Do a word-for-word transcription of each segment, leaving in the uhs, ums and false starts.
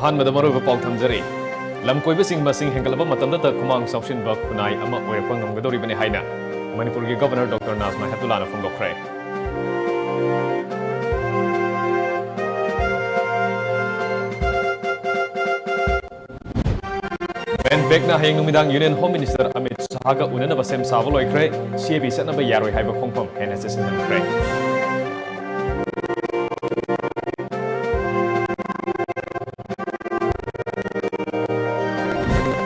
ꯑꯍꯥꯟꯕꯗ ꯃꯔꯨꯑꯣꯏꯕ ꯄꯥꯎ ꯊꯝꯖꯔꯤ꯫ ꯂꯝ ꯀꯣꯏꯕꯁꯤꯡ ꯃꯁꯤꯡ ꯍꯦꯟꯒꯠꯂꯕ ꯃꯇꯝꯗꯇ ꯈꯨꯃꯥꯡ ꯆꯥꯎꯁꯤꯟꯕ ꯈꯨꯟꯅꯥꯏ ꯑꯃ ꯑꯣꯏꯔꯛꯄ ꯉꯝꯒꯗꯧꯔꯤꯕꯅꯤ ꯍꯥꯏꯅ ꯃꯅꯤꯄꯨꯔꯒꯤ ꯒꯕꯔꯅꯔ ꯗꯣꯛꯇꯔ ꯅꯥꯖꯃꯥ ꯍꯦꯞꯇꯨꯂꯥꯅ ꯐꯣꯡꯗꯣꯛꯈ꯭ꯔꯦ꯫ ꯕꯦꯟ ꯕꯦꯛꯅ ꯍꯌꯦꯡ ꯅꯨꯃꯤꯗꯥꯡ Union Home Minister ꯑꯃꯤꯠ ꯁꯥꯍꯒ ꯎꯅꯅꯕ ꯁꯦꯝ ꯁꯥꯕ ꯂꯣꯏꯈ꯭ꯔꯦ꯫ ꯁꯤ ꯑꯦ ꯕꯤ ꯆꯠꯅꯕ ꯌꯥꯔꯣꯏ ꯍꯥꯏꯕ ꯈꯣꯡꯐꯝ ꯍꯦꯟꯅ ꯆꯦꯠꯁꯤꯟꯍꯟꯈ꯭ꯔꯦ꯫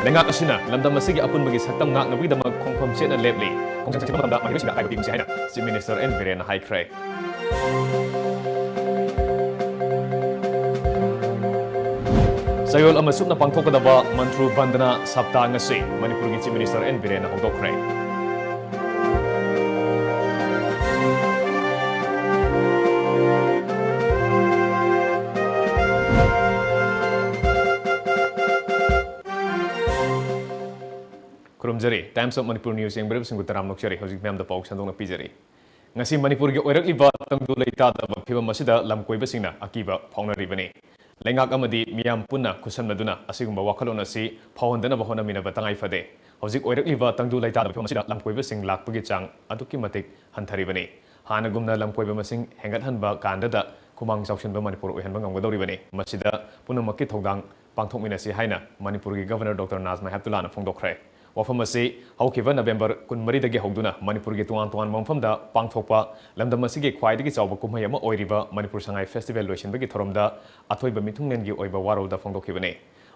ꯂꯩꯉꯥꯛ ꯑꯁꯤꯅ ꯂꯝꯗꯝ ꯑꯁꯤꯒꯤ ꯑꯄꯨꯟꯕꯒꯤ ꯁꯛꯇꯝ ꯉꯥꯛꯅꯕꯒꯤꯗꯃꯛ ꯈꯣꯡꯐꯝ ꯆꯦꯠꯅ ꯂꯦꯞꯂꯤ꯫ ꯈꯣꯡꯖꯪ ꯆꯪꯁꯤꯟꯕ ꯃꯇꯝꯗ ꯃꯍꯩꯔꯣꯏꯁꯤꯡꯗ ꯑꯀꯥꯏꯕ ꯄꯤꯒꯨꯝꯁꯤ ꯍꯥꯏꯅ Chief Minister ꯑꯦꯟ ꯕꯤꯔꯦꯟꯅ ꯍꯥꯏꯈ꯭ꯔꯦ꯫ ꯆꯌꯣꯜ ꯑꯃ ꯆꯨꯞꯅ ꯄꯥꯡꯊꯣꯛꯀꯗꯕ ꯃꯟꯇ꯭ꯔꯨ ꯕꯟꯗꯅꯥ ꯁꯞꯇꯥ ꯉꯁꯤ ꯃꯅꯤꯄꯨꯔꯒꯤ Chief Minister ꯑꯦꯟ ꯕꯤꯔꯦꯟꯅ ꯍꯧꯗꯣꯛꯈ꯭ꯔꯦ꯫ ꯈꯨꯔꯨꯝꯖꯔꯤ꯫ Times of Manipur News ꯌꯦꯡꯕꯤꯔꯤꯕꯁꯤꯡꯕꯨ ꯇꯔꯥꯝꯅ ꯑꯣꯛꯆꯔꯤ꯫ ꯍꯧꯖꯤꯛ ꯃꯌꯥꯝꯗ ꯄꯥꯎ ꯁꯟꯗꯣꯛꯅ ꯄꯤꯖꯔꯤ꯫ ꯉꯁꯤ ꯃꯅꯤꯄꯨꯔꯒꯤ ꯑꯣꯏꯔꯛꯂꯤꯕ ꯇꯪꯗꯨ ꯂꯩꯇꯥꯗꯕ ꯐꯤꯚꯝ ꯑꯁꯤꯗ ꯂꯝꯀꯣꯏꯕꯁꯤꯡꯅ ꯑꯀꯤꯕ ꯐꯥꯎꯅꯔꯤꯕꯅꯤ꯫ ꯂꯩꯉꯥꯛ ꯑꯃꯗꯤ ꯃꯤꯌꯥꯝ ꯄꯨꯟꯅ ꯈꯨꯠꯁꯝꯅꯗꯨꯅ ꯑꯁꯤꯒꯨꯝꯕ ꯋꯥꯈꯜꯂꯣꯟ ꯑꯁꯤ ꯐꯥꯎꯍꯟꯗꯅꯕ ꯍꯣꯠꯅꯃꯤꯟꯅꯕ ꯇꯉꯥꯏ ꯐꯗꯦ꯫ ꯍꯧꯖꯤꯛ ꯑꯣꯏꯔꯛꯂꯤꯕ ꯇꯪꯗꯨ ꯂꯩꯇꯥꯗꯕ ꯐꯤꯚꯝ ꯑꯁꯤꯗ ꯂꯝꯀꯣꯏꯕꯁꯤꯡ ꯂꯥꯛꯄꯒꯤ ꯆꯥꯡ ꯑꯗꯨꯛꯀꯤ ꯃꯇꯤꯛ ꯍꯟꯊꯔꯤꯕꯅꯤ꯫ ꯍꯥꯟꯅꯒꯨꯝꯅ ꯂꯝꯀꯣꯏꯕ ꯃꯁꯤꯡ ꯍꯦꯟꯒꯠꯍꯟꯕ ꯀꯥꯟꯗꯗ ꯈꯨꯃꯥꯡ ꯆꯥꯎꯁꯤꯟꯕ ꯃꯅꯤꯄꯨꯔ ꯑꯣꯏꯍꯟꯕ ꯉꯝꯒꯗꯧꯔꯤꯕꯅꯤ꯫ ꯃꯁꯤꯗ ꯄꯨꯝꯅꯃꯛꯀꯤ ꯊꯧꯗꯥꯡ ꯄꯥꯡꯊꯣꯛꯃꯤꯟꯅꯁꯤ ꯍꯥꯏꯅ ꯃꯅꯤꯄꯨꯔꯒꯤ ꯒꯕꯔꯅꯔ ꯗꯣꯛꯇꯔ ꯅꯥꯖꯃꯥ ꯍꯦꯞꯇꯨꯂꯥꯅ ꯐꯣꯡꯗꯣꯛꯈ꯭ꯔꯦ꯫ ꯋꯥꯐꯝ ꯑꯁꯤ ꯍꯧꯈꯤꯕ ꯅꯕꯦꯝꯕꯔ ꯀꯨꯟꯃꯔꯤꯗꯒꯤ ꯍꯧꯗꯨꯅ ꯃꯅꯤꯄꯨꯔꯒꯤ ꯇꯣꯉꯥꯟ ꯇꯣꯉꯥꯟꯕ ꯃꯐꯝꯗ ꯄꯥꯡꯊꯣꯛꯄ ꯂꯝꯗꯝ ꯑꯁꯤꯒꯤ ꯈ꯭ꯋꯥꯏꯗꯒꯤ ꯆꯥꯎꯕ ꯀꯨꯝꯍꯩ ꯑꯃ ꯑꯣꯏꯔꯤꯕ ꯃꯅꯤꯄꯨꯔ ꯁꯉꯥꯏ ꯐꯦꯁꯇꯤꯚꯦꯜ ꯂꯣꯏꯁꯤꯟꯕꯒꯤ ꯊꯧꯔꯝꯗ ꯑꯊꯣꯏꯕ ꯃꯤꯊꯨꯡꯂꯦꯟꯒꯤ ꯑꯣꯏꯕ ꯋꯥꯔꯣꯜꯗ ꯐꯣꯡꯗꯣꯛꯈꯤꯕꯅꯤ꯫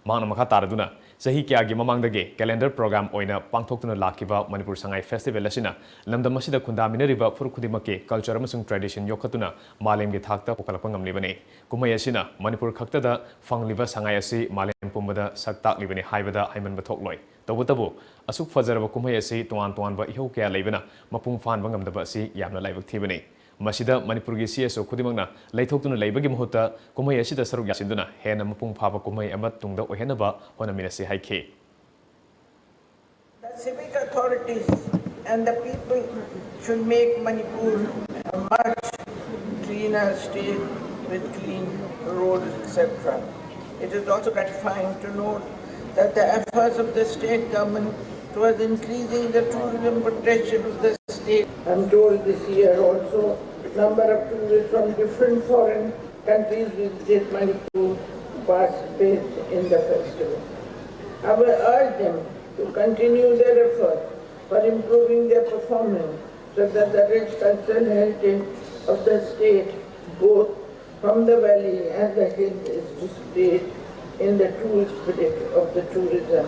ꯃꯍꯥꯛꯅ ꯃꯈꯥ ꯇꯥꯔꯗꯨꯅ, ꯆꯍꯤ ꯀꯌꯥꯒꯤ ꯃꯃꯥꯡꯗꯒꯤ ꯀꯦꯂꯦꯟꯗꯔ ꯄ꯭ꯔꯣꯒ꯭ꯔꯥꯝ ꯑꯣꯏꯅ ꯄꯥꯡꯊꯣꯛꯇꯨꯅ ꯂꯥꯛꯈꯤꯕ ꯃꯅꯤꯄꯨꯔ ꯁꯉꯥꯏ ꯐꯦꯁꯇꯤꯚꯦꯜ ꯑꯁꯤꯅ ꯂꯝꯗꯝ ꯑꯁꯤꯗ ꯈꯨꯟꯗꯥꯃꯤꯟꯅꯔꯤꯕ ꯐꯨꯔꯨꯞ ꯈꯨꯗꯤꯡꯃꯛꯀꯤ ꯀꯜꯆꯔ ꯑꯃꯁꯨꯡ ꯇ꯭ꯔꯦꯗꯤꯁꯟ ꯌꯣꯛꯈꯠꯇꯨꯅ ꯃꯥꯂꯦꯝꯒꯤ ꯊꯥꯛꯇ ꯄꯨꯈꯠꯂꯛꯄ ꯉꯝꯂꯤꯕꯅꯤ꯫ ꯀꯨꯝꯍꯩ ꯑꯁꯤꯅ ꯃꯅꯤꯄꯨꯔ ꯈꯛꯇꯗ ꯐꯪꯂꯤꯕ ꯁꯉꯥꯏ ꯑꯁꯤ ꯃꯥꯂꯦꯝ ꯄꯨꯝꯕꯗ ꯁꯛ ꯇꯥꯛꯂꯤꯕꯅꯤ ꯍꯥꯏꯕꯗ ꯍꯥꯏꯃꯟꯕ ꯊꯣꯛꯂꯣꯏ꯫ ꯇꯧꯕꯇꯕꯨ, ꯑꯁꯨꯛ ꯐꯖꯔꯕ ꯀꯨꯝꯍꯩ ꯑꯁꯤ ꯇꯣꯉꯥꯟ ꯇꯣꯉꯥꯟꯕ ꯏꯍꯧ ꯀꯌꯥ ꯂꯩꯕꯅ ꯃꯄꯨꯡ ꯐꯥꯍꯟꯕ ꯉꯝꯗꯕ ꯑꯁꯤ ꯌꯥꯝꯅ ꯂꯥꯏꯕꯛ ꯊꯤꯕꯅꯤ꯫ ꯃꯁꯤꯗ ꯃꯅꯤꯄꯨꯔꯒꯤ C S O ꯈꯨꯗꯤꯡꯃꯛꯅ ꯂꯩꯊꯣꯛꯇꯨꯅ ꯂꯩꯕꯒꯤ ꯃꯍꯨꯠꯇ ꯀꯨꯝꯍꯩ ꯑꯁꯤꯗ ꯁꯔꯨꯛ ꯌꯥꯁꯤꯟꯗꯨꯅ ꯍꯦꯟꯅ ꯃꯄꯨꯡ ꯐꯥꯕ ꯀꯨꯝꯍꯩ ꯑꯃ ꯇꯨꯡꯗ ꯑꯣꯏꯍꯟꯅꯕ ꯍꯣꯠꯅꯃꯤꯟꯅꯁꯤ ꯍꯥꯏꯈꯤ꯫ The civic authorities and the people should make Manipur a much cleaner state with clean roads, et cetera. It is also gratifying to note that the efforts of the state government towards increasing the tourism potential of the state. I'm told this year also number of tourists from different foreign countries visited Manipur to participate in the festival. I will urge them to continue their efforts for improving their performance so that the rich cultural heritage of the state, both from the valley and the hill, is displayed in the true spirit of the tourism.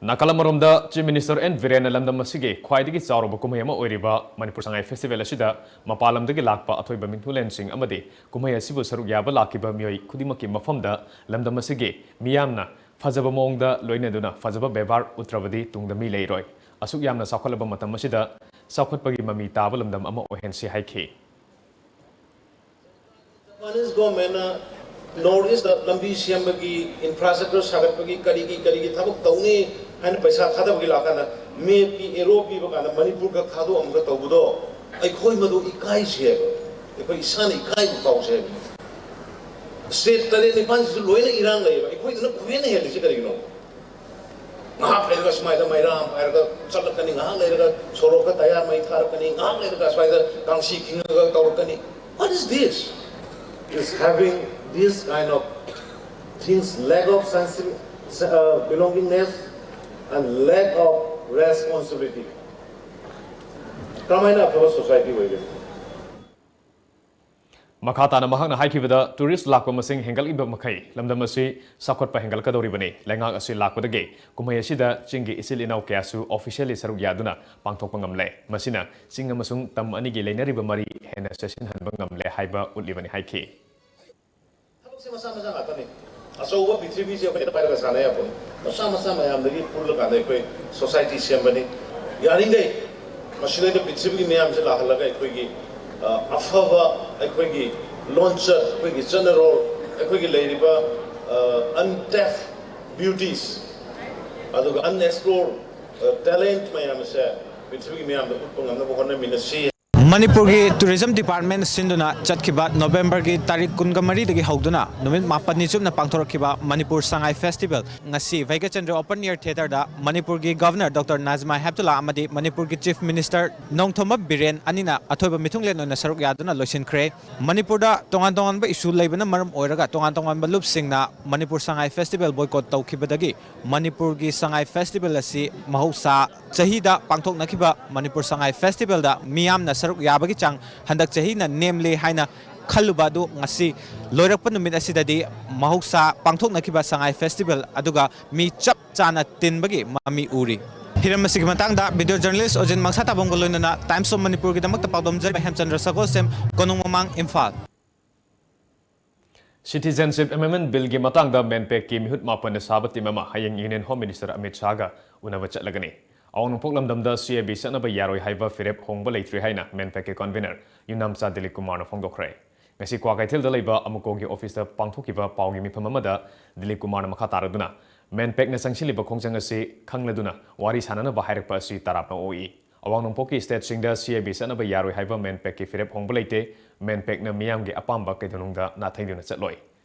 ꯅꯥꯀꯜ ꯑꯃꯔꯣꯝꯗ, Chief Minister N ꯕꯤꯔꯦꯟꯅ ꯂꯝꯗꯝ ꯑꯁꯤꯒꯤ ꯈ꯭ꯋꯥꯏꯗꯒꯤ ꯆꯥꯎꯔꯕ ꯀꯨꯝꯍꯩ ꯑꯃ ꯑꯣꯏꯔꯤꯕ Manipur Sangai festival ꯑꯁꯤꯗ ꯃꯄꯥꯟ ꯂꯝꯗꯒꯤ ꯂꯥꯛꯄ ꯑꯊꯣꯏꯕ ꯃꯤꯊꯨꯡꯂꯦꯟꯁꯤꯡ ꯑꯃꯗꯤ ꯀꯨꯝꯍꯩ ꯑꯁꯤꯕꯨ ꯁꯔꯨꯛ ꯌꯥꯕ ꯂꯥꯛꯈꯤꯕ ꯃꯤꯑꯣꯏ ꯈꯨꯗꯤꯡꯃꯛꯀꯤ ꯃꯐꯝꯗ ꯂꯝꯗꯝ ꯑꯁꯤꯒꯤ ꯃꯤꯌꯥꯝꯅ ꯐꯖꯕ ꯃꯑꯣꯡꯗ ꯂꯣꯏꯅꯗꯨꯅ ꯐꯖꯕ ꯕꯦꯕꯥꯔ ꯎꯠꯇ꯭ꯔꯕꯗꯤ ꯇꯨꯡꯗ ꯃꯤ ꯂꯩꯔꯣꯏ꯫ ꯑꯁꯨꯛ ꯌꯥꯝꯅ ꯆꯥꯎꯈꯠꯂꯕ ꯃꯇꯝ ꯑꯁꯤꯗ ꯆꯥꯎꯈꯠꯄꯒꯤ ꯃꯃꯤ ꯇꯥꯕ ꯂꯝꯗꯝ ꯑꯃ ꯑꯣꯏꯍꯟꯁꯤ ꯍꯥꯏꯈꯤ꯫ Japanese government ꯅ North East ꯇ ꯂꯝꯕꯤ ꯁꯦꯝꯕꯒꯤ, infrastructure ꯁꯥꯒꯠꯄꯒꯤ, ꯀꯔꯤꯒꯤ ꯀꯔꯤꯒꯤ ꯊꯕꯛ ꯇꯧꯅꯤ ꯍꯥꯏꯅ ꯄꯩꯁꯥ ꯊꯥꯗꯕꯒꯤ ꯂꯥꯛꯀꯥꯟꯗ, map ꯀꯤ arrow ꯄꯤꯕ ꯀꯥꯟꯗ ꯃꯅꯤꯄꯨꯔ ꯈꯛ ꯊꯥꯗꯣꯛꯑꯝꯃꯒ ꯇꯧꯕꯗꯣ, ꯑꯩꯈꯣꯏ ꯃꯗꯨ ꯏꯀꯥꯏꯁꯦꯕ꯫ ꯑꯩꯈꯣꯏ ꯏꯁꯥꯅ ꯏꯀꯥꯏꯕ ꯐꯥꯎꯁꯦꯕ꯫ State ꯇꯔꯦꯠ ꯅꯤꯄꯥꯜꯁꯤꯁꯨ ꯂꯣꯏꯅ ꯏꯔꯥꯡ ꯂꯩꯌꯦꯕ, ꯑꯩꯈꯣꯏꯗꯅ ꯈꯨꯍꯦꯟꯅ ꯍꯦꯜꯂꯤꯁꯦ ꯀꯔꯤꯒꯤꯅꯣ? ꯉꯥꯏꯍꯥꯛ ꯂꯩꯔꯒ ꯁꯨꯃꯥꯏꯗ ꯃꯩꯔꯥ ꯑꯃ ꯄꯥꯏꯔꯒ ꯆꯠꯂꯛꯀꯅꯤ, ꯉꯥꯏꯍꯥꯛ ꯂꯩꯔꯒ ꯁꯣꯔꯣꯛꯇ ꯇꯌꯥꯔ ꯃꯩ ꯊꯥꯔꯛꯀꯅꯤ, ꯉꯥꯏꯍꯥꯛ ꯂꯩꯔꯒ ꯁꯨꯃꯥꯏꯗ ꯀꯥꯡꯁꯤ ꯈꯤꯡꯉꯒ ꯇꯧꯔꯛꯀꯅꯤ꯫ What is this? Is having this kind of things, lack of sensi- uh, belongingness and lack of responsibility. ꯀꯔꯝꯍꯥꯏꯅ ꯑꯐꯕ society ꯑꯣꯏꯒꯅꯤ? ꯃꯈꯥ ꯇꯥꯅ ꯃꯍꯥꯛꯅ ꯍꯥꯏꯈꯤꯕꯗ, tourist ꯂꯥꯛꯄ ꯃꯁꯤꯡ ꯍꯦꯟꯒꯠꯂꯤꯕ ꯃꯈꯩ ꯂꯝꯗꯝ ꯑꯁꯤ ꯆꯥꯎꯈꯠꯄ ꯍꯦꯟꯒꯠꯂꯛꯀꯗꯧꯔꯤꯕꯅꯤ꯫ ꯂꯩꯉꯥꯛ ꯑꯁꯤ ꯂꯥꯛꯄꯗꯒꯤ ꯀꯨꯝꯍꯩ ꯑꯁꯤꯗ ꯆꯤꯡꯒꯤ ꯏꯆꯤꯜ ꯏꯅꯥꯎ ꯀꯌꯥꯁꯨ officially ꯁꯔꯨꯛ ꯌꯥꯗꯨꯅ ꯄꯥꯡꯊꯣꯛꯄ ꯉꯝꯂꯦ꯫ ꯃꯁꯤꯅ ꯆꯤꯡ ꯑꯃꯁꯨꯡ ꯇꯝ ꯑꯅꯤꯒꯤ ꯂꯩꯅꯔꯤꯕ ꯃꯔꯤ ꯍꯦꯟꯅ ꯆꯦꯠꯁꯤꯟꯍꯟꯕ ꯉꯝꯂꯦ ꯍꯥꯏꯕ ꯎꯠꯂꯤꯕꯅꯤ ꯍꯥꯏꯈꯤ꯫ ꯊꯕꯛꯁꯦ ꯃꯆꯥ ꯃꯆꯥ ꯉꯥꯛꯇꯅꯤ꯫ ꯑꯆꯧꯕ ꯄ꯭ꯔꯤꯊꯤꯕꯤꯁꯦ ꯑꯩꯈꯣꯏ ꯍꯦꯛꯇ ꯄꯥꯏꯔꯒ ꯁꯥꯟꯅ ꯌꯥꯄꯣꯠ ꯅꯠꯇꯦ꯫ ꯃꯆꯥ ꯃꯆꯥ ꯃꯌꯥꯝꯗꯒꯤ ꯄꯨꯜꯂꯀꯥꯟꯗ ꯑꯩꯈꯣꯏ society ꯁꯦꯝꯕꯅꯤ꯫ ꯌꯥꯔꯤꯈꯩ ꯃꯁꯤꯗꯩꯗ ꯄ꯭ꯔꯤꯊꯤꯕꯤꯒꯤ ꯃꯤꯌꯥꯝꯁꯦ ꯂꯥꯛꯍꯜꯂꯒ ꯑꯩꯈꯣꯏꯒꯤ, ꯑ, ꯑꯐꯕ ꯑꯩꯈꯣꯏꯒꯤ ꯂꯣꯟꯆꯠ, ꯑꯩꯈꯣꯏꯒꯤ ꯆꯠꯅꯔꯣꯜ, ꯑꯩꯈꯣꯏꯒꯤ ꯂꯩꯔꯤꯕ, ꯑ, untapped beauties, ꯑꯗꯨꯒ unexplored, ꯑ, talent ꯃꯌꯥꯝ ꯑꯁꯦ ꯄ꯭ꯔꯤꯊꯤꯕꯤꯒꯤ ꯃꯤꯌꯥꯝꯗ ꯎꯠꯄ ꯉꯝꯅꯕ ꯍꯣꯠꯅꯃꯤꯟꯅꯁꯤ꯫ ꯃꯅꯤꯄꯨꯔꯒꯤ Tourism Department ꯁꯤꯟꯗꯨꯅ ꯆꯠꯈꯤꯕ ꯅꯣꯕꯦꯝꯕꯔꯒꯤ ꯇꯥꯔꯤꯛ ꯀꯨꯟꯒ ꯃꯔꯤꯗꯒꯤ ꯍꯧꯗꯨꯅ ꯅꯨꯃꯤꯠ ꯃꯥꯄꯟꯅꯤ ꯆꯨꯞꯅ ꯄꯥꯡꯊꯣꯔꯛꯈꯤꯕ ꯃꯅꯤꯄꯨꯔ ꯁꯉꯥꯏ Festival ꯉꯁꯤ ꯚꯩꯒꯆꯟꯗ꯭ꯔ Open Air Theatreꯗ ꯃꯅꯤꯄꯨꯔꯒꯤ Governor Doctor ꯅꯥꯖꯃꯥ ꯍꯦꯞꯇꯨꯂꯥ ꯑꯃꯗꯤ ꯃꯅꯤꯄꯨꯔꯒꯤ Chief Minister ꯅꯣꯡꯊꯣꯝꯕꯝ ꯕꯤꯔꯦꯟ ꯑꯅꯤꯅ ꯑꯊꯣꯏꯕ ꯃꯤꯊꯨꯡꯂꯦꯟ ꯑꯣꯏꯅ ꯁꯔꯨꯛ ꯌꯥꯗꯨꯅ ꯂꯣꯏꯁꯤꯟꯈ꯭ꯔꯦ꯫ ꯃꯅꯤꯄꯨꯔꯗ ꯇꯣꯉꯥꯟ ꯇꯣꯉꯥꯟꯕ issue ꯂꯩꯕꯅ ꯃꯔꯝ ꯑꯣꯏꯔꯒ ꯇꯣꯉꯥꯟ ꯇꯣꯉꯥꯟꯕ ꯂꯨꯞꯁꯤꯡꯅ ꯃꯅꯤꯄꯨꯔ ꯁꯉꯥꯏ Festival boycott ꯇꯧꯈꯤꯕꯗꯒꯤ ꯃꯅꯤꯄꯨꯔꯒꯤ ꯁꯉꯥꯏ Festival ꯑꯁꯤ ꯃꯍꯧꯁꯥ ꯆꯍꯤꯗ ꯄꯥꯡꯊꯣꯛꯅꯈꯤꯕ ꯃꯅꯤꯄꯨꯔ ꯁꯉꯥꯏ Festivalꯗ ꯃꯤꯌꯥꯝꯅ ꯁꯔꯨꯛ ꯌꯥꯕꯒꯤ ꯆꯥꯡ ꯍꯟꯗꯛ ꯆꯍꯤꯅ ꯅꯦꯝꯂꯦ ꯍꯥꯏꯅ ꯈꯜꯂꯨꯕ ꯑꯗꯨ ꯉꯁꯤ ꯂꯣꯏꯔꯛꯄ ꯅꯨꯃꯤꯠ ꯑꯁꯤꯗꯗꯤ ꯃꯍꯧꯁꯥ ꯄꯥꯡꯊꯣꯛꯅꯈꯤꯕ ꯁꯉꯥꯏ Festival ꯑꯗꯨꯒ ꯃꯤ ꯆꯞ ꯆꯥꯅ ꯇꯤꯟꯕꯒꯤ ꯃꯃꯤ ꯎꯔꯤ꯫ ꯍꯤꯔꯝ ꯑꯁꯤꯒꯤ ꯃꯇꯥꯡꯗ video journalist ꯑꯣꯖꯤꯟ ꯃꯪꯁꯥ ꯇꯥꯕꯝꯒ ꯂꯣꯏꯅꯅ Times of ꯃꯅꯤꯄꯨꯔꯒꯤꯗꯃꯛꯇ ꯄꯥꯎꯗꯝꯖꯔꯤ ꯍꯦꯝꯆꯟꯗ꯭ꯔ ꯁꯒꯣꯜꯁꯦꯝ, ꯀꯣꯅꯨꯡ ꯃꯃꯥꯡ, ꯏꯝꯐꯥꯜ꯫ Citizenship Amendment Billꯒꯤ ꯃꯇꯥꯡꯗ MANPACꯀꯤ ꯃꯤꯍꯨꯠ ꯃꯥꯄꯟꯅ ꯁꯥꯕ team ꯑꯃ ꯍꯌꯦꯡ Union Home Minister ꯑꯃꯤꯠ ꯁꯥꯍꯒ ꯎꯅꯕ ꯆꯠꯂꯒꯅꯤ꯫ ꯑꯋꯥꯡ ꯅꯣꯡꯄꯣꯛ ꯂꯝꯗꯝꯗ CAB ꯆꯠꯅꯕ ꯌꯥꯔꯣꯏ ꯍꯥꯏꯕ ꯐꯤꯔꯦꯞ ꯍꯣꯡꯕ ꯂꯩꯇ꯭ꯔꯤ ꯍꯥꯏꯅ MANPACꯀꯤ convener ꯌꯨꯝꯅꯥꯝꯆꯥ ꯗꯤꯂꯤꯞ ꯀꯨꯃꯥꯔꯅ ꯐꯣꯡꯗꯣꯛꯈ꯭ꯔꯦ꯫ ꯉꯁꯤ ꯀ꯭ꯋꯥꯀꯩꯊꯦꯜꯗ ꯂꯩꯕ ꯑꯃꯨꯀꯣꯒꯤ officeꯇ ꯄꯥꯡꯊꯣꯛꯈꯤꯕ ꯄꯥꯎꯒꯤ ꯃꯤꯐꯝ ꯑꯃꯗ ꯗꯤꯂꯤꯞ ꯀꯨꯃꯥꯔꯅ ꯃꯈꯥ ꯇꯥꯔꯗꯨꯅ, MANPACꯅ ꯆꯪꯁꯤꯜꯂꯤꯕ ꯈꯣꯡꯖꯪ ꯑꯁꯤ ꯈꯪꯂꯗꯨꯅ ꯋꯥꯔꯤ ꯁꯥꯅꯅꯕ ꯍꯥꯏꯔꯛꯄ ꯑꯁꯤ ꯇꯔꯥꯝꯅ ꯑꯣꯛꯏ꯫ ꯑꯋꯥꯡ ꯅꯣꯡꯄꯣꯛꯀꯤ stateꯁꯤꯡꯗ CAB ꯆꯠꯅꯕ ꯌꯥꯔꯣꯏ ꯍꯥꯏꯕ MANPACꯀꯤ ꯐꯤꯔꯦꯞ ꯍꯣꯡꯕ ꯂꯩꯇꯦ꯫ MANPACꯅ ꯃꯤꯌꯥꯝꯒꯤ ꯑꯄꯥꯝꯕ ꯀꯩꯗꯧꯅꯨꯡꯗ ꯅꯥꯊꯩꯗꯨꯅ ꯆꯠꯂꯣꯏ꯫